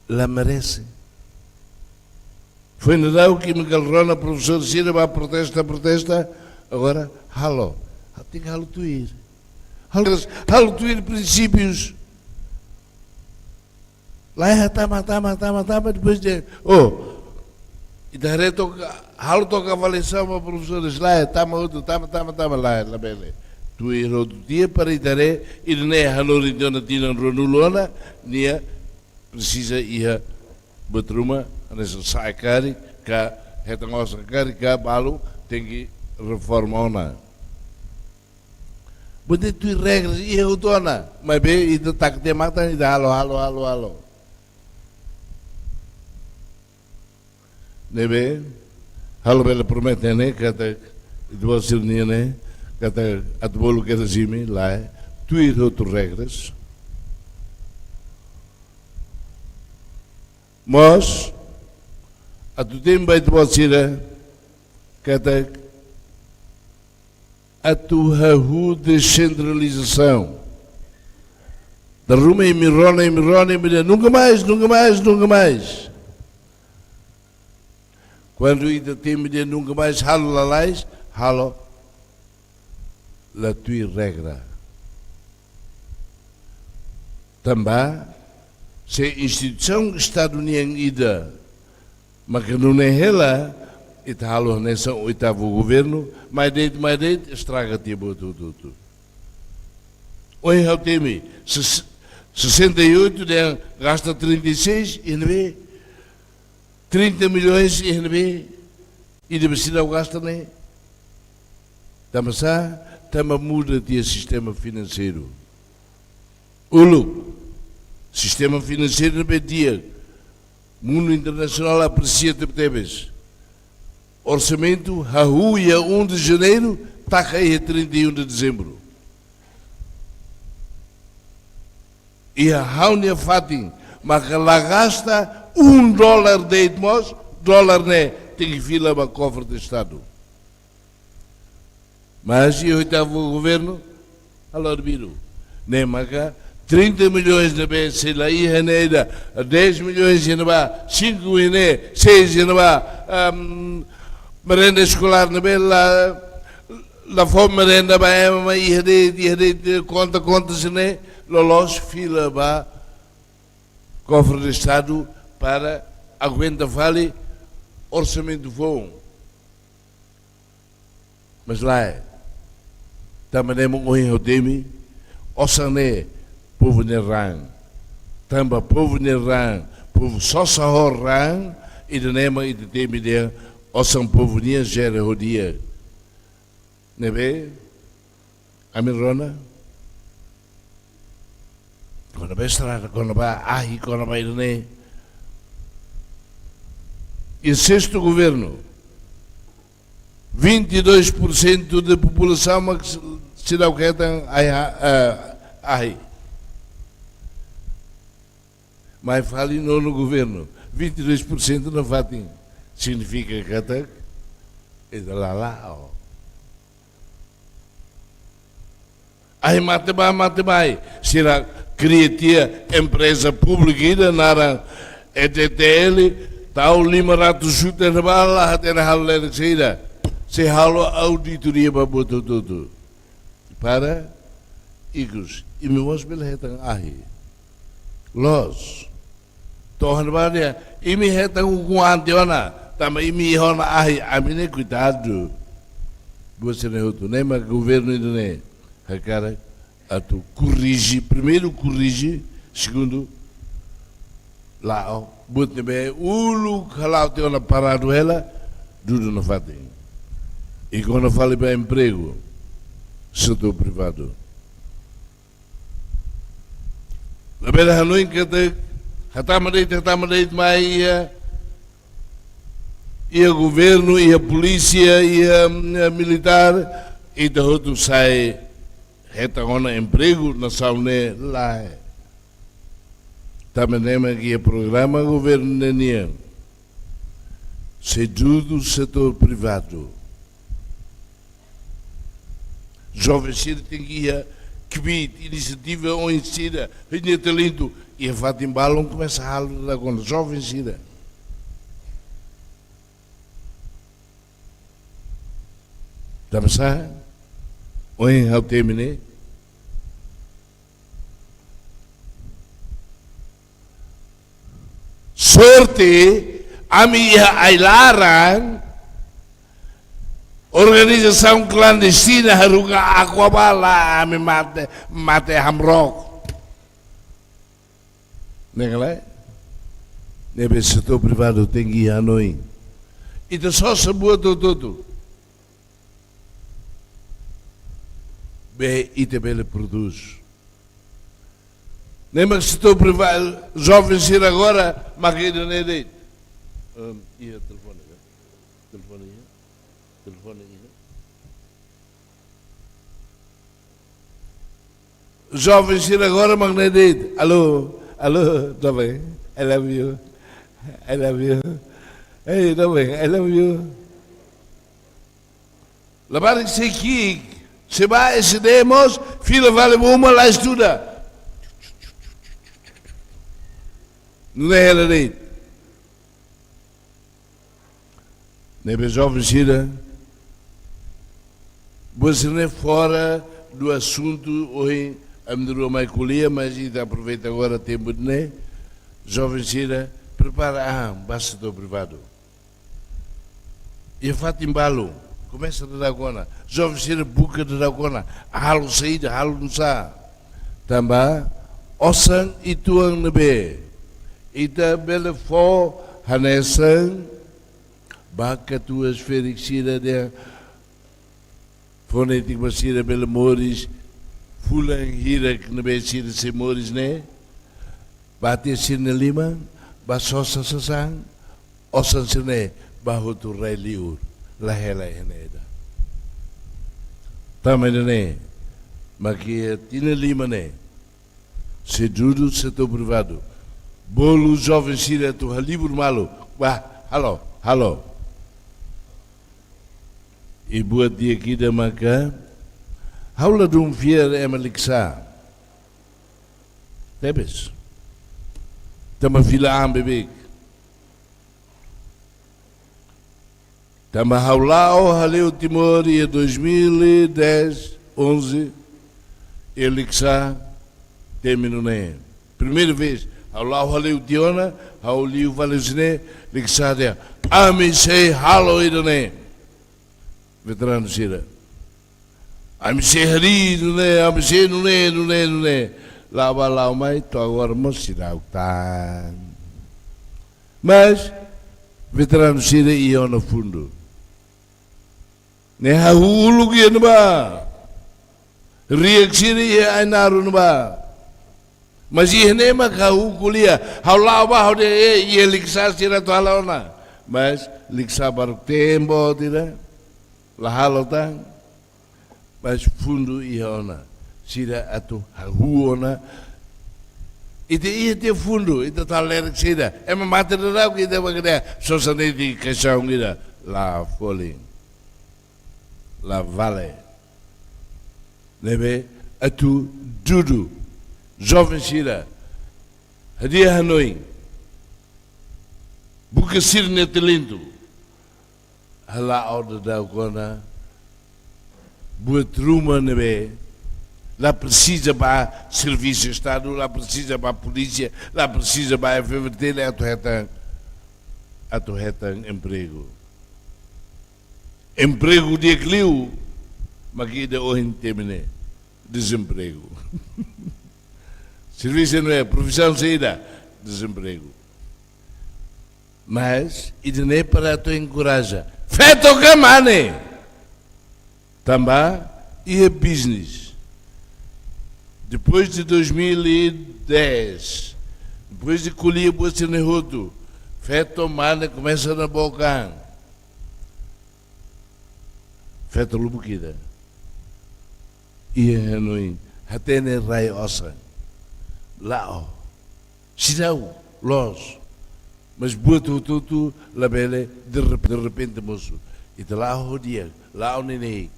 La merese. Foin daudauk imi kala rona profesór sira ba protesta, protesta. Agora, halo. Tenke halo tuir. Halo, halo tuir prinsípius. Lae, hatama, hatama, hatama, hatama, depois de, oh, ita haree to'ok, halo to'ok avaliasaun ba profesores, lae, hatama hotu, hatama, hatama, hatama, lae, labele. Tuir hotu tiha para ita haree, ida-ne'e hanorin tiha ona tinan ruanulu ona, nia presiza iha buat ruma, hanesan sa'e karik, ka hetan osan karik, ka balu, tenke reforma ona. Buat ne'e tuir regras, iha hotu ona, maibé ita taka tiha matan, ita halo, halo, halo, halo. Ne'ebé, ha'u labele promete ne'e, katak, ita-boot sira-nian ne'e, katak atu bolu ke rejime, lae, tuir hotu regras. Mós, atu temi ba ita-boot sira, katak, atu hahú desentralizasaun. Dala ruma imi rona, imi rona, imi dehan, nunka mais, nunka mais, nunka mais. Kuandu ita temi dehan nunka mais, halo lalais, halo la tuir regra. Tanba, se instituisaun Estadu nian ida maka nune'e hela, ita halo hanesan oitavu governu, mai de'it, mai de'it, estraga tiha buat hotu-hotu. Ohin ha'u temi, ses-, sessenta e oito dehan gasta trinta e seis, iha ne'ebé trinta milhões, iha ne'ebé, i depois seidauk gasta ne'e. Tanba sá, tanba muda tiha sistema finanseiru. Uluk, sistema finanseiru ne'ebé di'ak, mundu internasionál apresia tebetebes. Orsamentu hahú iha um de janeiro, taka iha trinta e um de dezembro. Iha ha'u-nia fatin, maka la gasta um dólar de'it mós, dólar ne'e tenke fila ba kofre do Estadu. Mas iha oitavu governu, halo arbiru. Ne'e maka trinta milhões ne'ebé sei la iha ne'e ida, dez milhões iha ne'ebá, cinco iha ne'e, seis iha ne'ebá, ahm, merenda eskolár ne'ebé la, la fó merenda ba ema, iha de'it, iha de'it, konta, konta sira-ne'e, loloos fila ba kofre do Estadu para aguenta fali orsamentu foun. Mas lae, tanba ne'e mak ohin ha'u temi, osan ne'e povu nia raan. Tanba povu nia raan, povu sosa ho raan, ida-ne'e mak ita temi dehan osan povu nian jere ho di'ak. Ne'ebé, ami rona, kona-ba estrada, kona-ba ahi, kona-ba ida-ne'e. Iha sestu governu, vinte e dois por cento da populasaun mak seidauk hetan ahi, ah, ahi. Mai fali nonu governu, vinte e dois por cento nafatin. Signifika katak, ita la la'o. Ahi mate bá, mate mai. Sira kria tiha empreza públika ida naran E T T L, tau lima ratus juta ne'ebá la hatene halo lelik saida. Sei halo auditoria ba buat hotu-hotu. Para ikus, imi mós bele hetan ahi. Loos. To'o hanoin ba dehan, imi hetan ukun-an tiha ona, tanba imi iha ona ahi, ami ne'e koitadu. Buat sira-ne'e hotu, ne'e mak governu ida-ne'e hakarak atu korrije, primeiru korrije, segundu, la'o, buat ne'ebé uluk hala'o tiha ona paradu hela, dudu nafatin. I kona fali ba empregu, setór privadu. Labele hanoin katak, hatama de'it, hatama de'it mai iha iha governu, iha polísia, iha, mm, militár, ita hotu sai hetan ona empregu nasaun ne'e lae. Tanba ne'e mak iha programa governu ne'e nian, sei dudu setór privadu. Joven sira tenke iha kbiit, inisiativa oin sira, hanya talentu, iha fatin balun komesa halo dadauk ona, joven sira. Tanba sá, ohin ha'u temi ne'e, sorte, ami iha ai-laran, organizasaun klandestina haruka Aqua ba, la ami mate, mate hamrook. Ne'e ka lae? Ne'ebé setór privadu tenke hanoin. Ita sosa buat hotu-hotu. Be ita bele prodús. Ne'e mak setór privadu, joven sira agora, mak ida-ne'e de'it. Ehm, iha telefone, ka? Telefone iha? Telefone iha? Joven sira agora mak ne'e de'it. Alô, alô, darling, I love you. I love you. Hey, darling, I love you. Labarik sei ki'ik, sei bá S D mós, fila fali ba uma la estuda. Nune'e hela de'it. Ne'ebé joven sira, buat sira-ne'e fora do assunto, ohin ami na'in-rua mai ko'alia, mas ita aproveita agora tempu ne'e. Joven sira, prepara an ba setór privadu. Iha fatin balu, komesa dadauk ona. Joven sira buka dadauk ona. Halo saida, halo nusá. Tanba osan uitoan ne'ebé ita bele fó hanesan ba katuas-ferik sira dehan, fonétika ba sira bele moris, fulan hirak ne'ebé sira sei moris ne'e, bá tiha sira-nia liman, bá sosa sasán, osan sira-ne'e bá hotu rai-li'ur, la hela iha ne'e ida. Tanba ida-ne'e mak iha tinan lima ne'e, sei dudu setór privadu, bolu joven sira atu halibur malu, bá, halo, halo. I buat di'ak ida maka, ha'u ladún fiar ema Likisá. Tebes. Tanba fila an beibeik. Tanba ha'u la'o hale'u Timor iha dois mil e dez, onze, i Likisá temi nune'e. Primeira vez, ha'u la'o hale'u tiha ona, ha'u liu fali husi ne'e, Likisá dehan, ami sei halo ida-ne'e. Veteranu sira. Ami sei harii nune'e, ami sei nune'e, nune'e, nune'e. La'o bá la'o mai, to'o agora mós seidauk tan. Mas, veteranu sira iha ona fundu. Ne'e hahú uluk iha ne'ebá. Riak sira iha Ainaro ne'ebá. Mas iha ne'e mak hahú ko'alia. Ha'u la'o bá ha'u dehan, eh, iha Likisá sira atu halo ona. Mas Likisá baruk tempo tira. La halo tan. Mas fundu iha ona. Sira atu hahú ona. Ita iha tiha fundu, ita tau lerek sira. Ema mate dadauk ita bá dehan, sosa netik kaixaun ida. La folin. La vale. Ne'ebé atu dudu. Joven sira. Hadi'a hanoin. Buka sira-nia talentu. Hala'o dadauk ona buat ruma ne'ebé la presiza bá servisu Estadu, la presiza bá polísia, la presiza bá F V T L atu hetan, atu hetan empregu. Empregu di'ak liu, mak ida ohin temi ne'e, dezempregu. Servisu ne'e, profisaun saida, dezempregu. Mas, ida-ne'e para atu enkoraja. Feto ka mane? Tanba, iha business. Depois de dois mil e dez, depois de ko'alia buat sira-ne'e hotu, feto mane komesa nabook an. Feto lubuk ida. Iha hanoin, hatene rai osan. La'o. Seidauk loos. Mas buat hotu-hotu labele derrep-, derrepente mosu. Ita la'o ho di'ak, la'o neineik.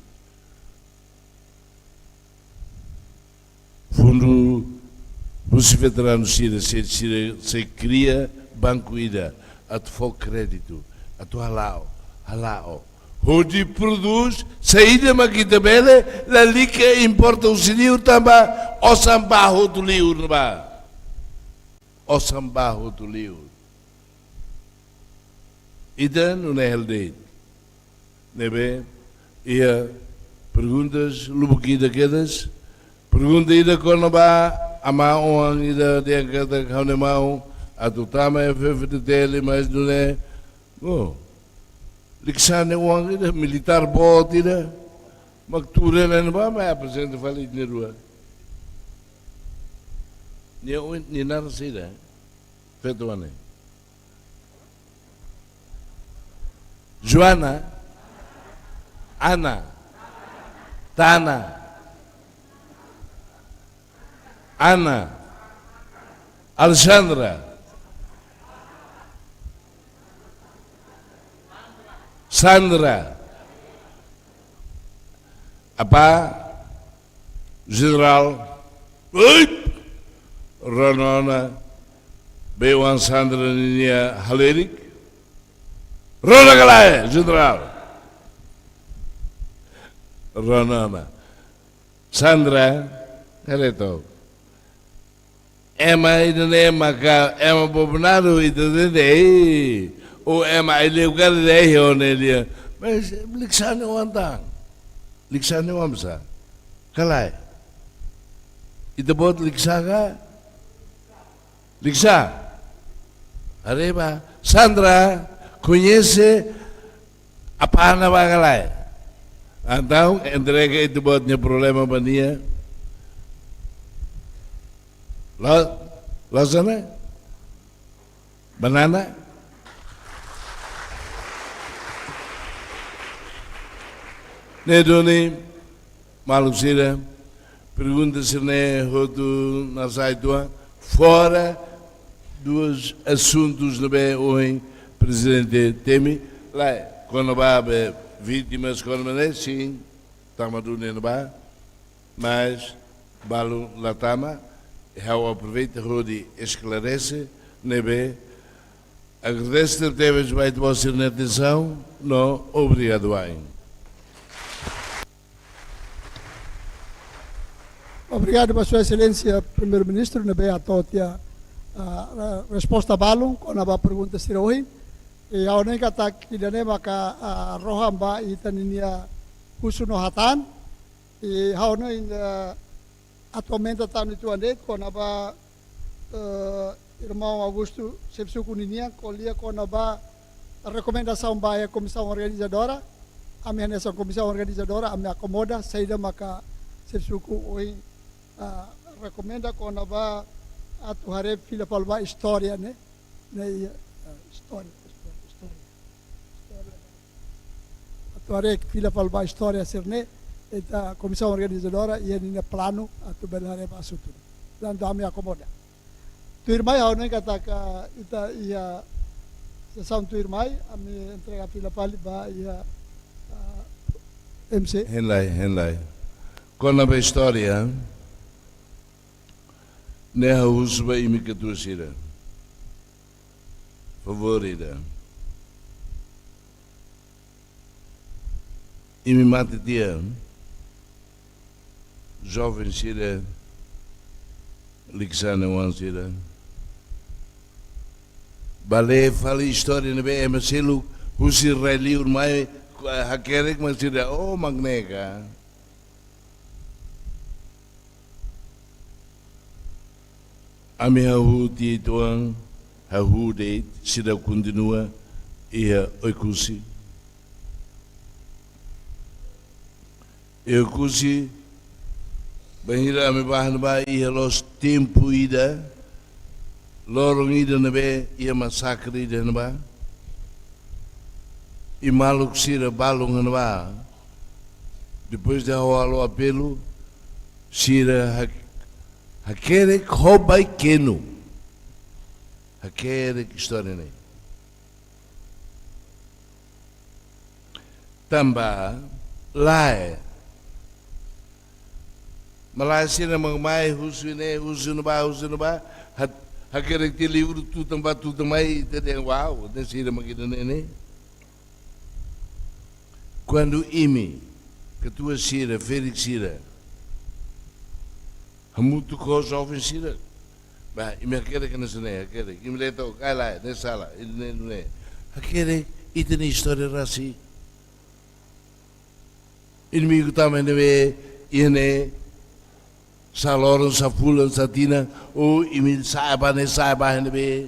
Fundu husi veteranu sira, sei, sira, sei kria banku ida atu fó kréditu, atu hala'o, hala'o. Hodi prodús, saida mak ita bele, lalika importa husi liur tanba osan ba hotu liur ne'ebá. Osan ba hotu liur. Ida nune'e hela de'it. Ne'ebé, iha perguntas lubuk ida kedas. Pergunta ida kona-ba amá oan ida dehan katak ha'u-nia maun atu tama F F D T L, mas nune'e, oh, Likisá nia oan ida militár boot ida mak tuur hela ne'ebá, mai aprezenta fali ita na'in-rua. Nia oan, nia naran saida? Feto wane. Joana, Ana, Tana, Ana, Alexandra, Sandra, apá, Jenerál, ui! Rona ona, be oan Sandra ninia halerik. Rona ka lae, Jenerál. Rona ona. Sandra, haree took. Ema ida-ne'e maka, ema Bobonaro ida-ne'e de'it. Ou ema ai-liu karik de'it, ho ne'e lia. Mas Likisá nia oan tan. Likisá nia oan sá. Ka lae. Ita-boot Likisá ka? Likisá. Haree bá. Sandra, koñese apá Ana bá ka lae? Entaun, entrega ita-boot nia problema ba nia. La'o, la'o sana. Banana. Ne'e duni, maluk sira, pergunta sira-ne'e hotu nasai tuan, fora dos asuntus ne'ebé ohin prezidente temi, lae, kona-ba be vítimas, kona-ba ne'e, sin, tama duni ne'ebá, mas balu la tama, ha'u aproveita hodi esklarese, ne'ebé, agradese tebes ba ita-boot sira-nia atensaun, no obrigadu wa'in. Obrigadu ba Sua Exelénsia Primeiru-Ministru, ne'ebé hato'o tiha, ah, re-, resposta balun, kona-ba pergunta sira ohin. I ha'u hanoin katak ida-ne'e maka, ah, rohan ba ita ninia husu no hatán. I ha'u hanoin, ah, atu aumenta tan uitoan de'it kona-ba, eh, irmaun Augusto, xefe suku ninian, ko'alia kona-ba rekomendasaun ba iha komisaun organizadora, ami hanesan komisaun organizadora, ami akomoda, saida maka xefe suku ohin, ah, rekomenda kona-ba atu haree fila fali ba istória ne'e, ne'e iha, ah, istória, istória, istória. Atu haree fila fali ba istória sira-ne'e, ita komisaun organizadora iha ninia planu atu bele haree ba asuntu. Tantu ami akomoda. Tuirmai ha'u hanoin katak ita iha sesaun tuirmai, ami entrega fila fali ba iha, ah, M C. Hein lai, hein lai. Kona-ba istória, ne'e ha'u husu ba imi katuas sira. Favór ida. Imi mate tiha, joven sira, Likisá nia oan sira. Bá lee fali istória ne'ebé ema seluk husi rai-liur mai, hakerek mak sira, oh, mak ne'e ka. Ami hahú tiha uitoan, hahú de'it, seidauk kontinua iha Oekusi. Iha Oekusi, bainhira ami bá ne'ebá iha loos tempu ida, loron ida ne'ebé iha masakre ida ne'ebá. I maluk sira balun ne'ebá, Depois de ha'u halo apelu, sira hak-, hakerek ho baikenu. Hakerek istória ne'e. Tanba, lae. Malae sira mak mai husu ne'e, husu ne'ebá, husu ne'ebá. Ha-, hakerek tiha livru, tutan bá, tutan mai, ita dehan, "Uau, ne'e sira mak ida-ne'e ne'e." Kuandu imi, katuas sira, ferik sira, hamutuk ho joven sira, ba, imi hakerek hanesan ne'e, hakerek. Imi dehan took, ai lae, ne'e sala, ida-ne'e, ne'e. Hakerek, ita-nia istória rasik. Inimigu tama iha ne'ebé, iha ne'e, sá loron, sá fulan, sá tinan, ou imi sa'e bá ne'e, sa'e bá iha ne'ebé.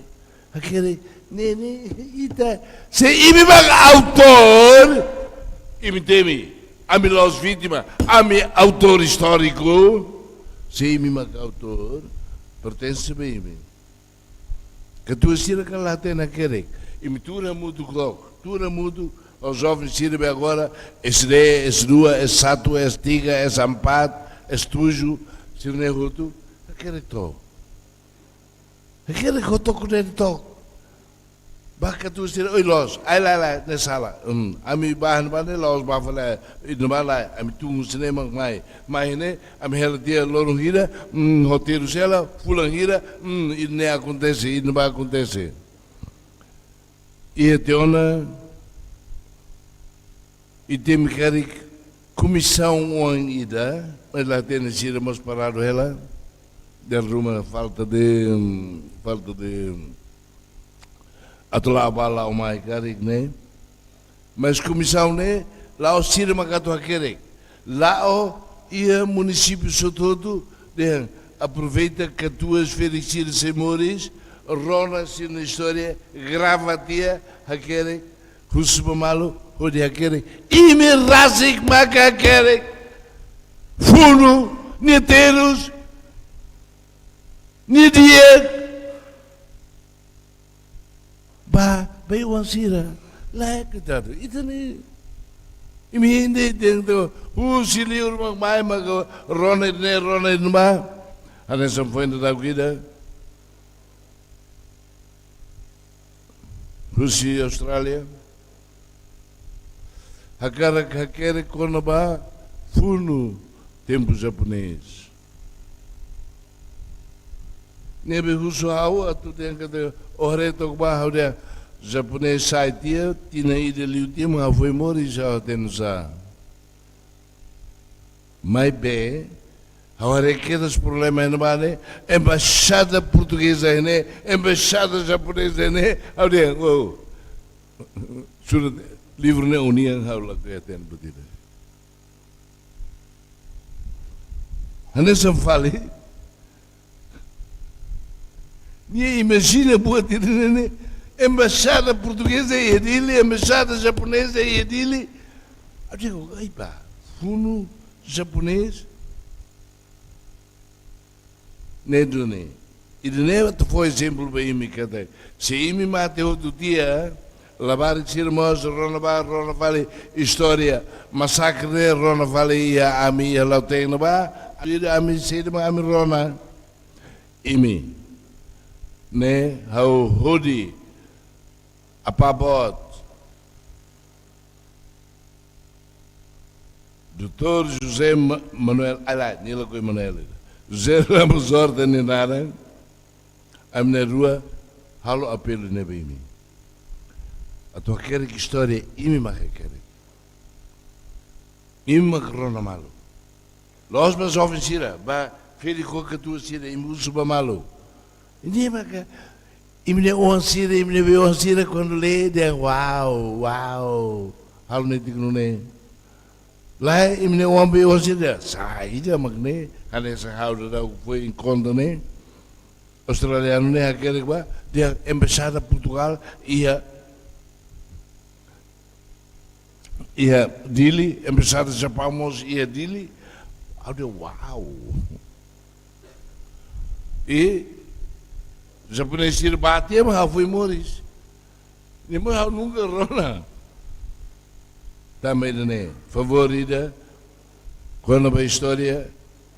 Hakerek, ne'e, ne'e, ita, se imi mak autór, imi temi, ami la'ós vítima, ami autór istóriku, se imi mak autór, pertense ba imi. Katuas sira kan la hatene hakerek. Imi tuur hamutuk took. Tuur hamutuk, ho joven sira be agora, S D, S dua, S satu, S tiga, S empat, S tujuh, sira-ne'e hotu. Hakerek took. Hakerek ho took ne'e took. Bá katuas sira, oi loos, ai lae, lae, ne'e sala. Hmm, ami bá ne'ebá ne'e loos, bá fali, iha ne'ebá lae, ami tun husi ne'e mak mai. Mai ne'e, ami hela tiha loron hira, mm, roteiru sela, fulan hira, mm, ida-ne'e akontese, ida-ne'ebá akontese. Iha tiha ona, ita-nia karik komisaun oan ida, mas la hatene, sira mós paradu hela, dala ruma falta de, mm, falta de, mm, atu la'o bá la'o mai karik ne'e. Mas komisaun ne'e, la'ós sira mak atu hakerek. La'o iha munisípiu hotu-hotu, dehan aproveita katuas ferik sira sei moris, rona sira-nia istória, grava tiha, hakerek, husu ba malu, hodi hakerek. Imi rasik mak hakerek. Funu, nia terus, nia di'ak. Ba, ba iha oan sira. Lae, koitadu. Ita-nia, imi inde dehan took, husi liur mak mai mak rona ne'e, rona ne'ebá. Hanesan foin daudauk ida, husi Austrália. Hakarak hakerek kona-ba funu tempu japonés. Ne'ebé husu ha'u atu dehan katak, ó haree took bá, ha'u dehan, japonés sa'e tiha, tinan ida liu tiha mak ha'u foin moris, ha'u hatene sá. Maibé, ha'u haree kedas problema iha ne'ebá ne'e, embaixada portugeza iha ne'e, embaixada japonesa iha ne'e, ha'u dehan, oh, surat livru ne'e ó-nian, ha'u lakohi hatene buat ida. Hanesan fali, nia imajina buat ida-ne'e, embaixada portugeza iha Dili, embaixada japonesa iha Dili. Ha'u dehan, ai bá, funu japonés. Ne'e duni. Ida-ne'e atu fó ezemplu ba imi katak, se imi mate hotu tiha, labarik sira mós rona bá, rona fali istória masakre ne'e, rona fali iha ami iha Lautein ne'ebá, ida ami sei dehan mak ami rona. Imi, ne'e ha'u hodi apá boot. Doutór José Ma-, Manuel, ai lae, nia lakohi Manuel. José Ramos Horta nia naran, ami na'in-rua halo apelu ne'e ba imi. Atu hakerek istória, imi mak hakerek. Imi mak rona malu. Loos ba joven sira, ba ferik ho katuas sira, imi husu ba malu. Imi maka, imi-nia oan sira, imi-nia bei-oan sira, kuandu lee dehan, uau, uau. Halo netik nune'e. Lae, imi-nia oan bei-oan sira, sá ida mak ne'e, hanesan ha'u daudauk foin konta ne'e. Australianu ne'e hakerek bá, dehan embaixada Portugal iha, iha Dili, embaixada Japaun mós iha Dili. Ha'u dehan, uau. I japonés sira bá tiha mak ha'u foin moris. Ne'e mak ha'u nunka rona. Tanba ida-ne'e, favór ida, Kona-ba istória,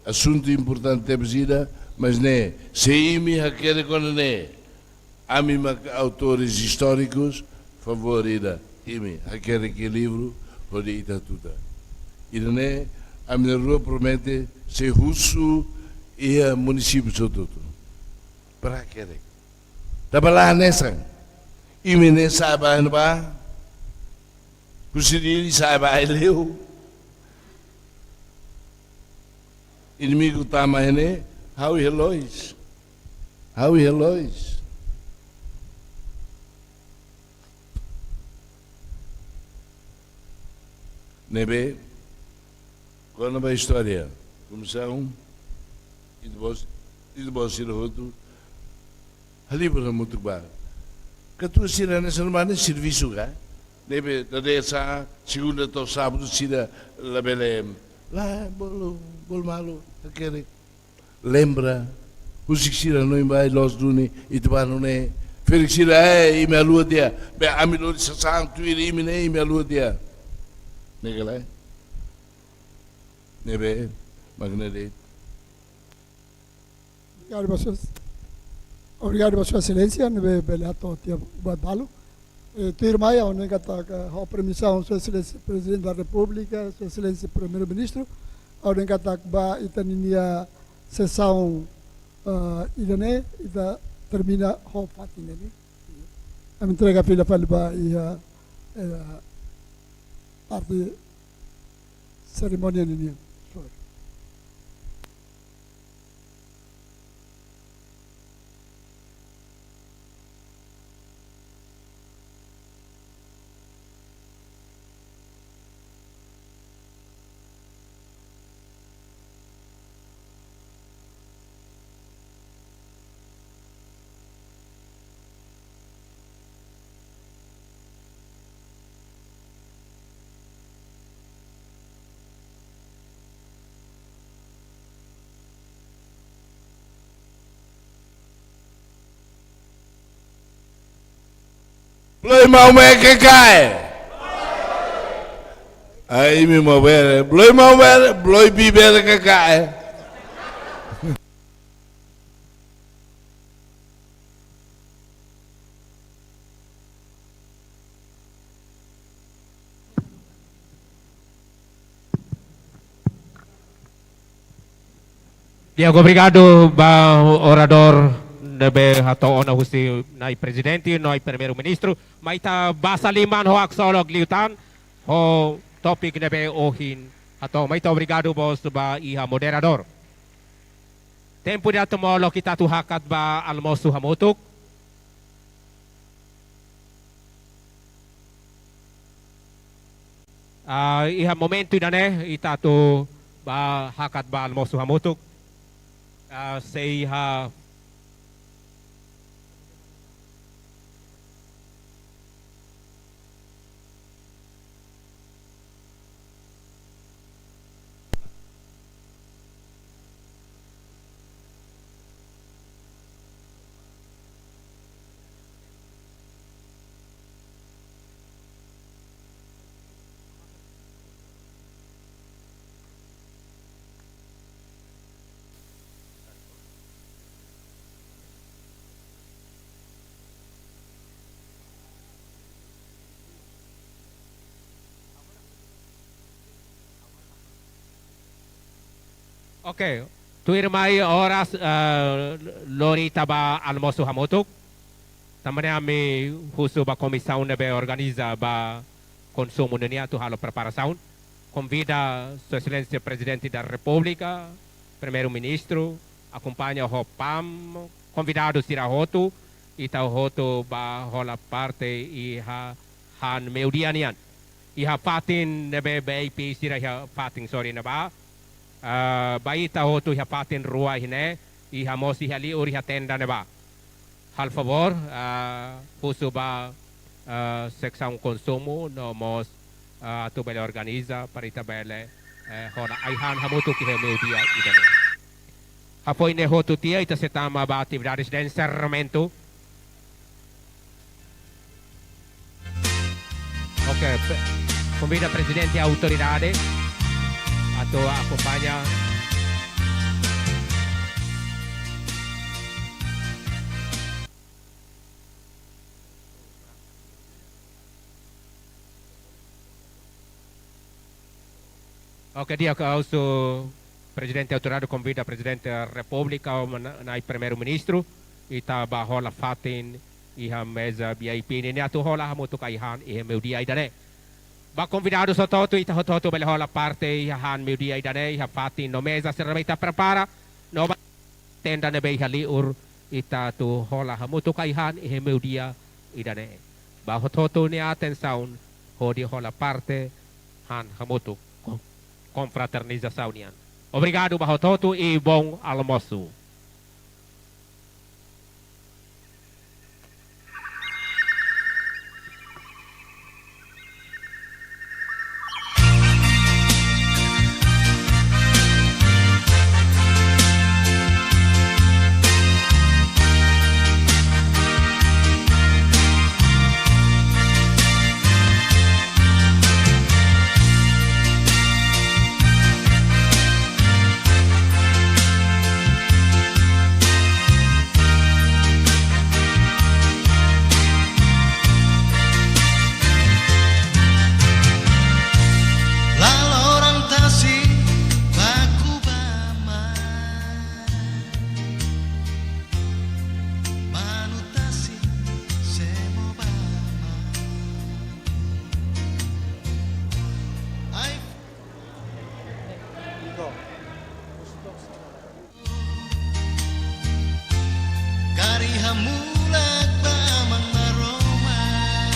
asuntu importante tebes ida, mas ne'e, se imi hakerek kona ne'e, ami mak autores istórikus, favór ida, imi hakerek iha livru, hodi ita tuta. Ida-ne'e, ami na'in-rua promete, sei husu iha munisípiu hotu-hotu. Para hakerek. Tanba la hanesan. Imi ne'e sa'e ba iha ne'ebá. Husi Dili sa'e ba Aileu. Inimigu tama iha ne'e, ha'u iha loos. Ha'u iha loos. Ne'ebé, kona-ba istória, komisaun, ita-boot, ita-boot sira hotu, halibur hamutuk ba. Katuas sira hanesan ne'e servisu ka? Ne'ebé, dadeer-saan, segunda to'o sábadu sira labele, la, bolu, bolu malu, hakerek. Lembra, husik sira hanoin ba loos duni, ita bá nune'e, ferik sira, eh, imi haluha tiha, be ami lori sasán tuir imi ne'e, imi haluha tiha. Ne'e ka lae? Ne'ebé, mak ne'e de'it. Obrigadu, Vossa, obrigadu, Vossa Exelénsia, ne'ebé bele hato'o tiha buat balu. Eh, tuirmai, ha'u hanoin katak, ho permisaun Sua Exelénsia Prezidente da Repúblika, Sua Exelénsia Primeiru-Ministru, ha'u hanoin katak ba ita-nia sesaun, eh, ida-ne'e, ita termina ho fatin ne'e. Ami entrega fila fali ba iha, eh, parte serimónia ninian. Sorry. Bloin Maubere ke kaer? Ai, imi Maubere. Bloin Maubere, bloin Bibere ke kaer? Di'ak, obrigadu ba oradór ne'ebé hato'o ona husi Na'i Prezidente, Na'i Primeiru-Ministru, mai ita basa liman ho haksolok liután, ho tópiku ne'ebé ohin hato'o, mai ita obrigadu mós ba iha moderadór. Tempu ida to'o molok ita atu hakat ba almosu hamutuk. Ah, iha momentu ida-ne'e, ita atu ba hakat ba almosu hamutuk. Ah, sei iha Oke, tuirmai oras, eh, lori ita ba almosu hamutuk. Tanba ne'e ami husu ba komisaun ne'ebé organiza ba konsumu ninian atu halo preparasaun. Konvida Sua Exelénsia Prezidente da Repúblika, Primeiru-Ministru, akompaña ho PAM, konvidadu sira hotu, ita hotu ba hola parte iha han meiudia nian. Iha fatin ne'ebé VIP sira iha fatin sorin ne'ebá. Ah, ba ita hotu iha fatin rua iha ne'e, iha mós iha liur iha tenda ne'ebá. Halo favór, ah, husu ba, ah, seksaun konsumu, no mós, ah, atu bele organiza, para ita bele, eh, hola ai-han hamutuk iha meiudia ida-ne'e. Hafoin ne'e hotu tiha, ita sei tama ba atividades de encerramento. Oke, pe-, konvida Prezidente Autoridade. atu akompaña. Oke, di'ak, husu Prezidente Autoridade konvida Prezidente Repúblika ho mana-, Na'i Primeiru-Ministru, ita bá hola fatin iha meza V I P nian atu hola hamutuk ai-han iha meiudia ida-ne'e. Ba konvidadus hotu-hotu, ita hotu-hotu bele hola parte iha han meiudia ida-ne'e, iha fatin no meza sira ne'ebé ita prepara, no ba tenda ne'ebé iha liur, ita atu hola hamutuk ai-han iha meiudia ida-ne'e. Ba hotu-hotu nia atensaun hodi hola parte han hamutuk kon-, konfraternizasaun nian. Obrigadu ba hotu-hotu i bom almoço. La loron tasi baku ba mar, manu tasi semo ba mar. Ai. Kari hamulak ba Aman Maromak.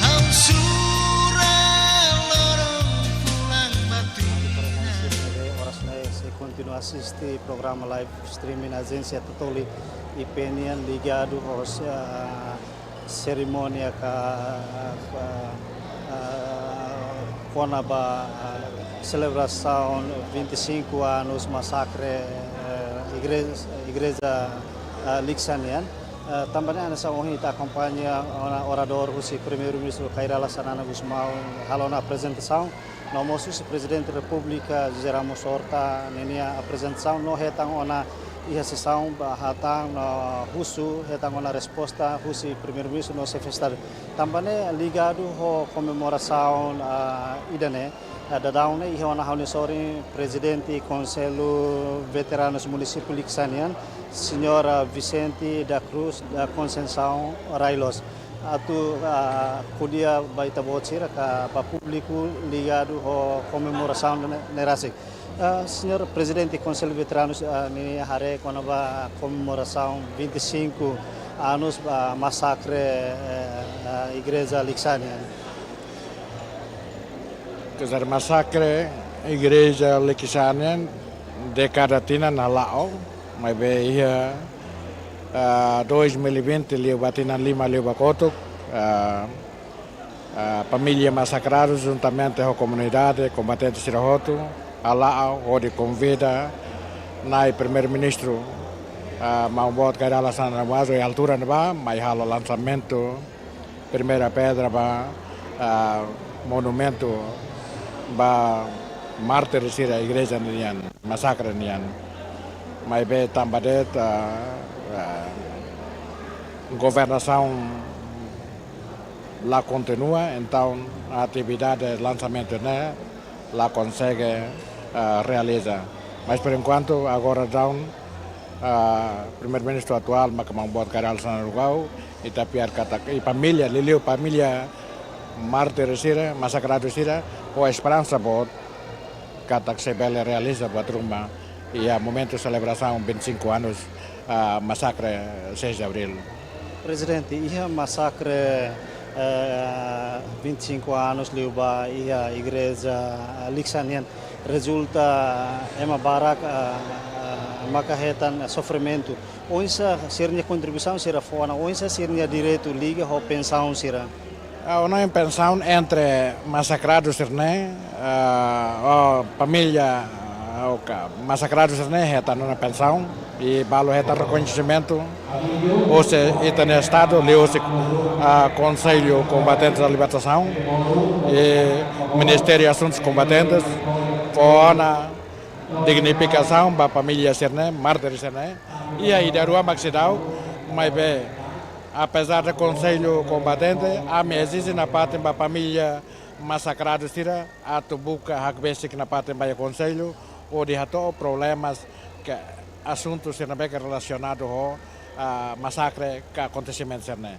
Ha'u sura loron fulan ba tinan. Oras ne'e sei kontinua asiste programa live streaming Ajénsia Tatoli I P nian ligadu ho, ah, serimónia ka, ah, ah, kona-ba, ah, selebrasaun vinte e cinco anos masakre, eh, igreja, igreja, ah, Likisá nian. Eh, tanba ne'e hanesan ohin ita akompaña ona oradór husi Primeiru-Ministru Kay Rala Xanana Gusmão halo ona aprezentasaun. No mós husi Prezidente Repúblika José Ramos Horta ninia aprezentasaun no hetan ona iha sesaun ba hatán no husu hetan ona resposta husi Primeiru-Ministru no Xefe Estadu. Tanba ne'e ligadu ho komemorasaun, ah, ida-ne'e, ah, daudaun ne'e iha ona ha'u-nia sorin Prezidente Konsellu Veteranus Munisípiu Likisá nian, Señór Vicente da Cruz da Conceição Railos. Atu, ah, ko'alia ba ita-boot sira ka ba públiku ligadu ho komemorasaun ne'e, ne'e rasik. Ah, Señór Prezidente Konsellu Veteranus, ah, ninia haree kona-ba komemorasaun vinte e cinco anos, ah, masakre, eh, ah, Igreja Likisá nian. Quer dizer, masakre Igreja Likisá nian dékada tinan hala'o, maibé iha, ah, dois mil e vinte liu ba tinan lima liu ba kotuk, ah, ah, família masakradu juntamente ho komunidade, kombatente sira hotu, hala'o hodi konvida Na'i Primeiru-Ministru, ah, Maun Boot Kay Rala Xanana Gusmão iha altura ne'ebá, mai halo lansamentu primeira pedra ba, ah, monumentu ba mártir sira igreja nian, masakre nian. Maibé tanba de'it, ah, ah, governasaun la kontinua, entaun atividade lansamentu ne'e la konsege, ah, realiza. Mas por enkuantu, agora daudaun, ah, Primeiru-Ministru atuál, maka Maun Boot Kay Rala Xanana Gusmão, ita fiar katak, i família, liuliu família mártir sira, masakradu sira, ho esperansa boot katak sei bele realiza buat ruma iha momentu selebrasaun vinte e cinco anos, ah, masakre seis de Abril. Prezidente, iha masakre, eh, vinte e cinco anos liu ba iha igreja, eh, Likisá nian rezulta ema barak, eh, eh, maka hetan sofrimentu. Oinsá sira-nia kontribuisaun sira fó ona, oinsá sira-nia direitu liga ho pensaun sira? Ah, ona pensaun entre masakradu sira-ne'e, ah, o família, ah, o ka-, masakradu sira-ne'e hetan ona pensaun, I balu hetan rekoñesimentu hosi ita-nia Estadu, liuhusi, ah, Konsellu Kombatentes da Libertasaun, i Ministériu Asuntus Kombatentes, kona dignifikasaun ba família sira-ne'e, mártir sira-ne'e. Iha ida rua mak seidauk, maibé, apezar de Konsellu Kombatente, ami ezije nafatin ba família masakradu sira atu buka hakbesik nafatin ba iha Konsellu, hodi hato'o problemas ka asuntu sira ne'ebé ke relasionadu ho, ah, masakre ka akontesimentu sira-ne'e.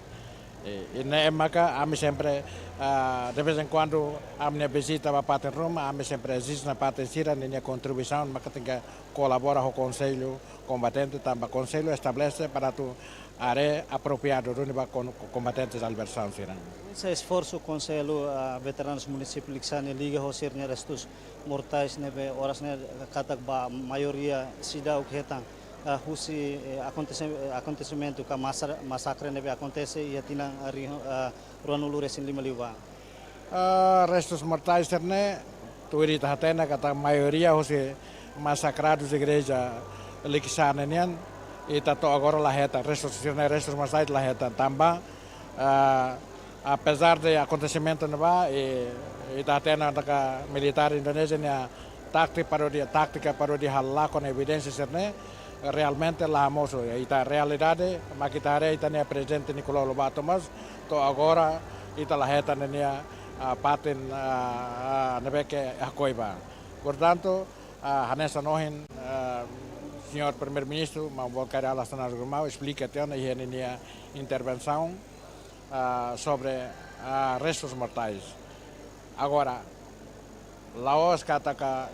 I, i ne'e maka ami sempre, ah, de vez em quando, ami-nia vizita ba fatin ruma, ami sempre ezije nafatin sira ninia kontribuisaun, maka tenke kolabora ho Konsellu Kombatente, tanba Konsellu estabelese para atu haree apropriadu duni ba kon-, kombatentes da libertasaun sira. Oinsá esforsu Konsellu, ah, Veteranus Munisípiu Likisá nia liga ho sira-nia restus mortais ne'ebé oras ne'e katak ba maioria seidauk hetan, ah, husi, eh, akontese-, eh, akontesimentu ka masar-, masakre ne'ebé akontese iha tinan ri-, ah, ruanulu-resin-lima liubá. Ah, restus mortais sira-ne'e, tuir ita hatene katak maioria husi masakradus igreja Likisá ne'e nian, ita to'o agora la hetan, restus sira-ne'e, restus mortais la hetan tanba, ah, apezar de akontesimentu ne'ebá, i, ita hatene katak militár Indonézia nia táktika para hodi, táktika para hodi halakon evidénsia sira-ne'e, realmente la hamosu. Ita realidade, mak ita haree ita-nia Prezidente Nicolau Lobato mós, to'o agora ita la hetan ninia, ah, fatin, ah, ah, ne'ebé ke hakoi ba. Portantu, ah, hanesan ohin, ah, Señór Primeiru-Ministru, Maun Volker Alas Tanasgurmau, esplika tiha ona iha ninia intervensaun, ah, sobre, ah, restus mortais. Agora, la'ós katak, ah,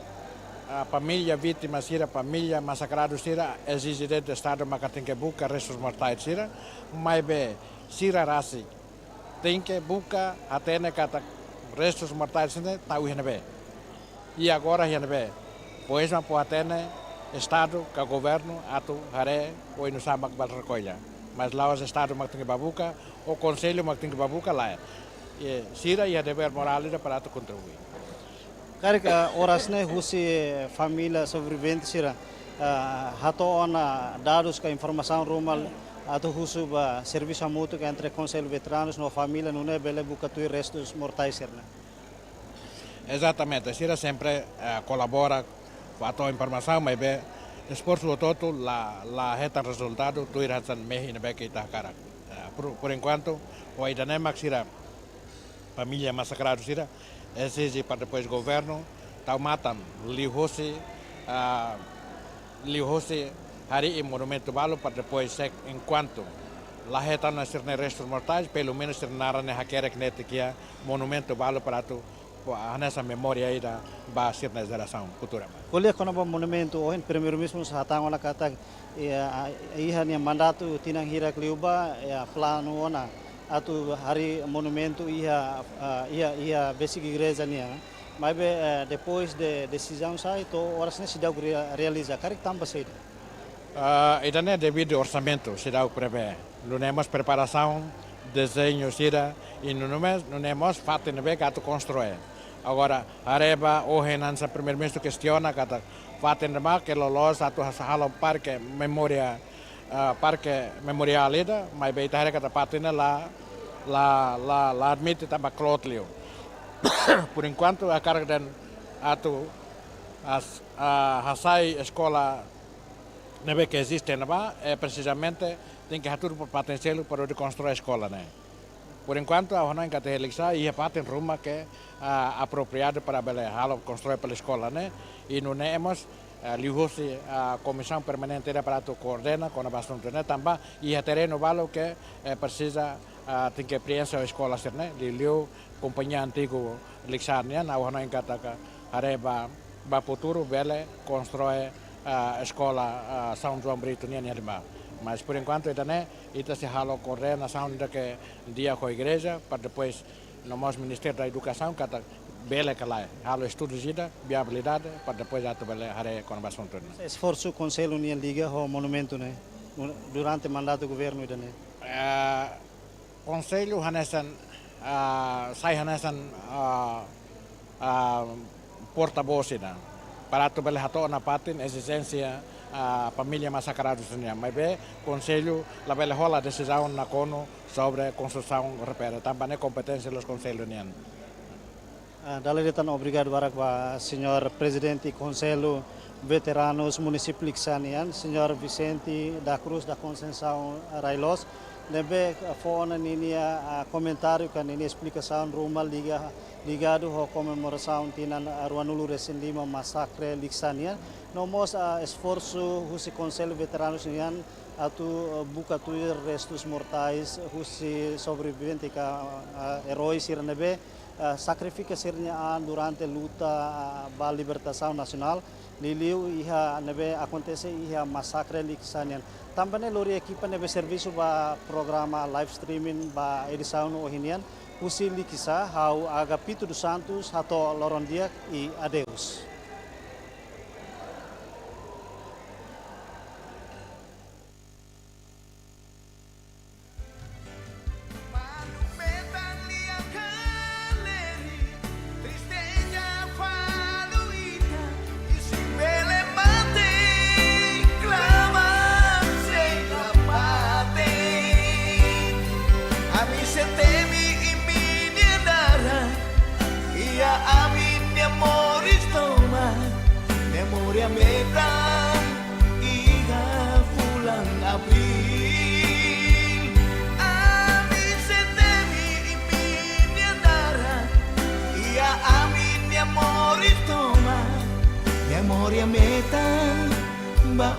família vítima sira, família masakradu sira, ezije de'it Estadu maka tenke buka restus mortais sira, maibé sira rasik tenke buka hatene katak restus mortais sira tau iha ne'ebé. I agora iha ne'ebé. Pois mak fó hatene Estadu ka governu atu haree oinsá mak bele rekolla. Mas la'ós Estadu mak tenke bá buka, ou Konsellu mak tenke bá buka, lae. I sira iha devér morál ida para atu kontribui. Karik, ah, oras ne'e husi família sobrevivente sira, ah, hato'o ona dadus ka informasaun ruma atu husu ba servisu hamutuk entre Konsellu Veteranus no família nune'e bele buka tuir restus mortais sira-ne'e. Ezatamente, sira sempre, eh, kolabora, hato'o informasaun, maibé esforsu hotu-hotu la, la hetan rezultadu, tuir hanesan mehi ne'ebé ke ita hakarak. Eh, por, por enkuantu, ho ida-ne'e mak sira, família masakradu sira, ezije para depois governu tau matan, liuhusi, ah, liuhusi harii monumentu balu para depois se enkuantu la hetan ona sira-nia restus mortais, pelumenus sira-nia naran ne'e hakerek netik iha monumentu balu para atu, hanesan memória ida ba sira-nia jerasaun futura. Ko'alia kona-ba monumentu, ohin Primeiru-Ministru mós hatán ona katak, iha, iha nia mandatu tinan hirak liubá, iha planu ona atu harii monumentu iha, ah, iha, iha besik igreja nian. Maibé, eh, depois de desizaun sai, to'o oras ne'e seidauk rea-, realiza. Karik tanba saida? Ah, ida-ne'e devidu orsamentu, seidauk prevee. Nune'e mós preparasaun, dezeñu sira, i nune'e mós, nune'e mós fatin ne'ebé ke atu konstrui. Agora, haree ba ohin hanesan Primeiru-Ministru kestiona katak fatin ne'ebá ke loloos atu hasa halo parke memória, ah, parke memoriál ida, maibé ita haree katak fatin ne'e la, la, la, la admite tanba kloot liu. Por enkuantu, hakarak dehan atu has-, ah, hasai eskola ne'ebé ke eziste ne'ebá, eh, presizamente tenke hatudu por fatin seluk para hodi konstrui eskola ne'e. Por enkuantu, ha'u hanoin katak iha Likisá iha fatin ruma ke, ah, apropriadu para bele halo konstrui ba eskola ne'e, i nune'e mós, ah, liuhusi, ah, komisaun permanente ida para atu koordena kona-ba asuntu ne'e, tanba iha terrenu balu ke, eh, presiza, ah, tenke preenxe eskola sira-ne'e, liuliu kompañia antigu Likisá nian, ha'u hanoin katak haree ba, ba futuru bele konstrui, ah, eskola, ah, São João Brito nian iha ne'ebá. Mas, por enkuantu, ita-nia, ita sei halo koordenasaun ida ke di'ak ho igreja, para depois no mós Ministériu da Edukasaun, katak bele ka lae, halo estudu ida, viabilidade, para depois atu bele haree kona-ba asuntu ne'e. Esforsu Konsellu nian liga ho monumentu ne'e, durante mandatu governu ida-ne'e? Eh, Konsellu hanesan, ah, sai hanesan, ah, ah, porta-voz ida. Para atu bele hato'o nafatin ezijénsia ah, família masakradus nian. Maibé Konsellu labele hola desizaun nakonu sobre konstrusaun repere, tanba ne'e kompeténsia loos Konsellu nian. Ah, dala ida tan obrigadu barak ba Señór Prezidente Konsellu Veteranus Munisípiu Likisá nian, Señór Vicente da Cruz da Conceição Railos, ne'ebé fó ona ninia, ah, komentáriu ka ninia esplikasaun ruma liga, ligadu ho komemorasaun tinan, ah, ruanulu-resin-lima masakre Likisá nian. No mós, ah, esforsu husi Konsellu Veteranus nian atu, ah, buka tuir restus mortais husi sobrevivente ka, ah, erói sira ne'ebé, ah, sakrifika sira-nia an durante luta, ah, ba libertasaun nasionál, liuliu iha ne'ebé akontese iha masakre Likisá nian. Tanba ne'e lori ekipa ne'ebé servisu ba programa live streaming ba edisaun ohin nian, husi Likisá, ha'u Agapito dos Santos, hato'o loron di'ak i adeus. Manu metan lia kaleri, tristeza falu ita, i sei bele mate, klama sei la mate. Ami sei temi imi-nia naran, iha ami-nia moris tomak, memória metan iha fulan Abríl. Ami sei temi imi-nia naran, iha ami-nia moris tomak, memória metan ba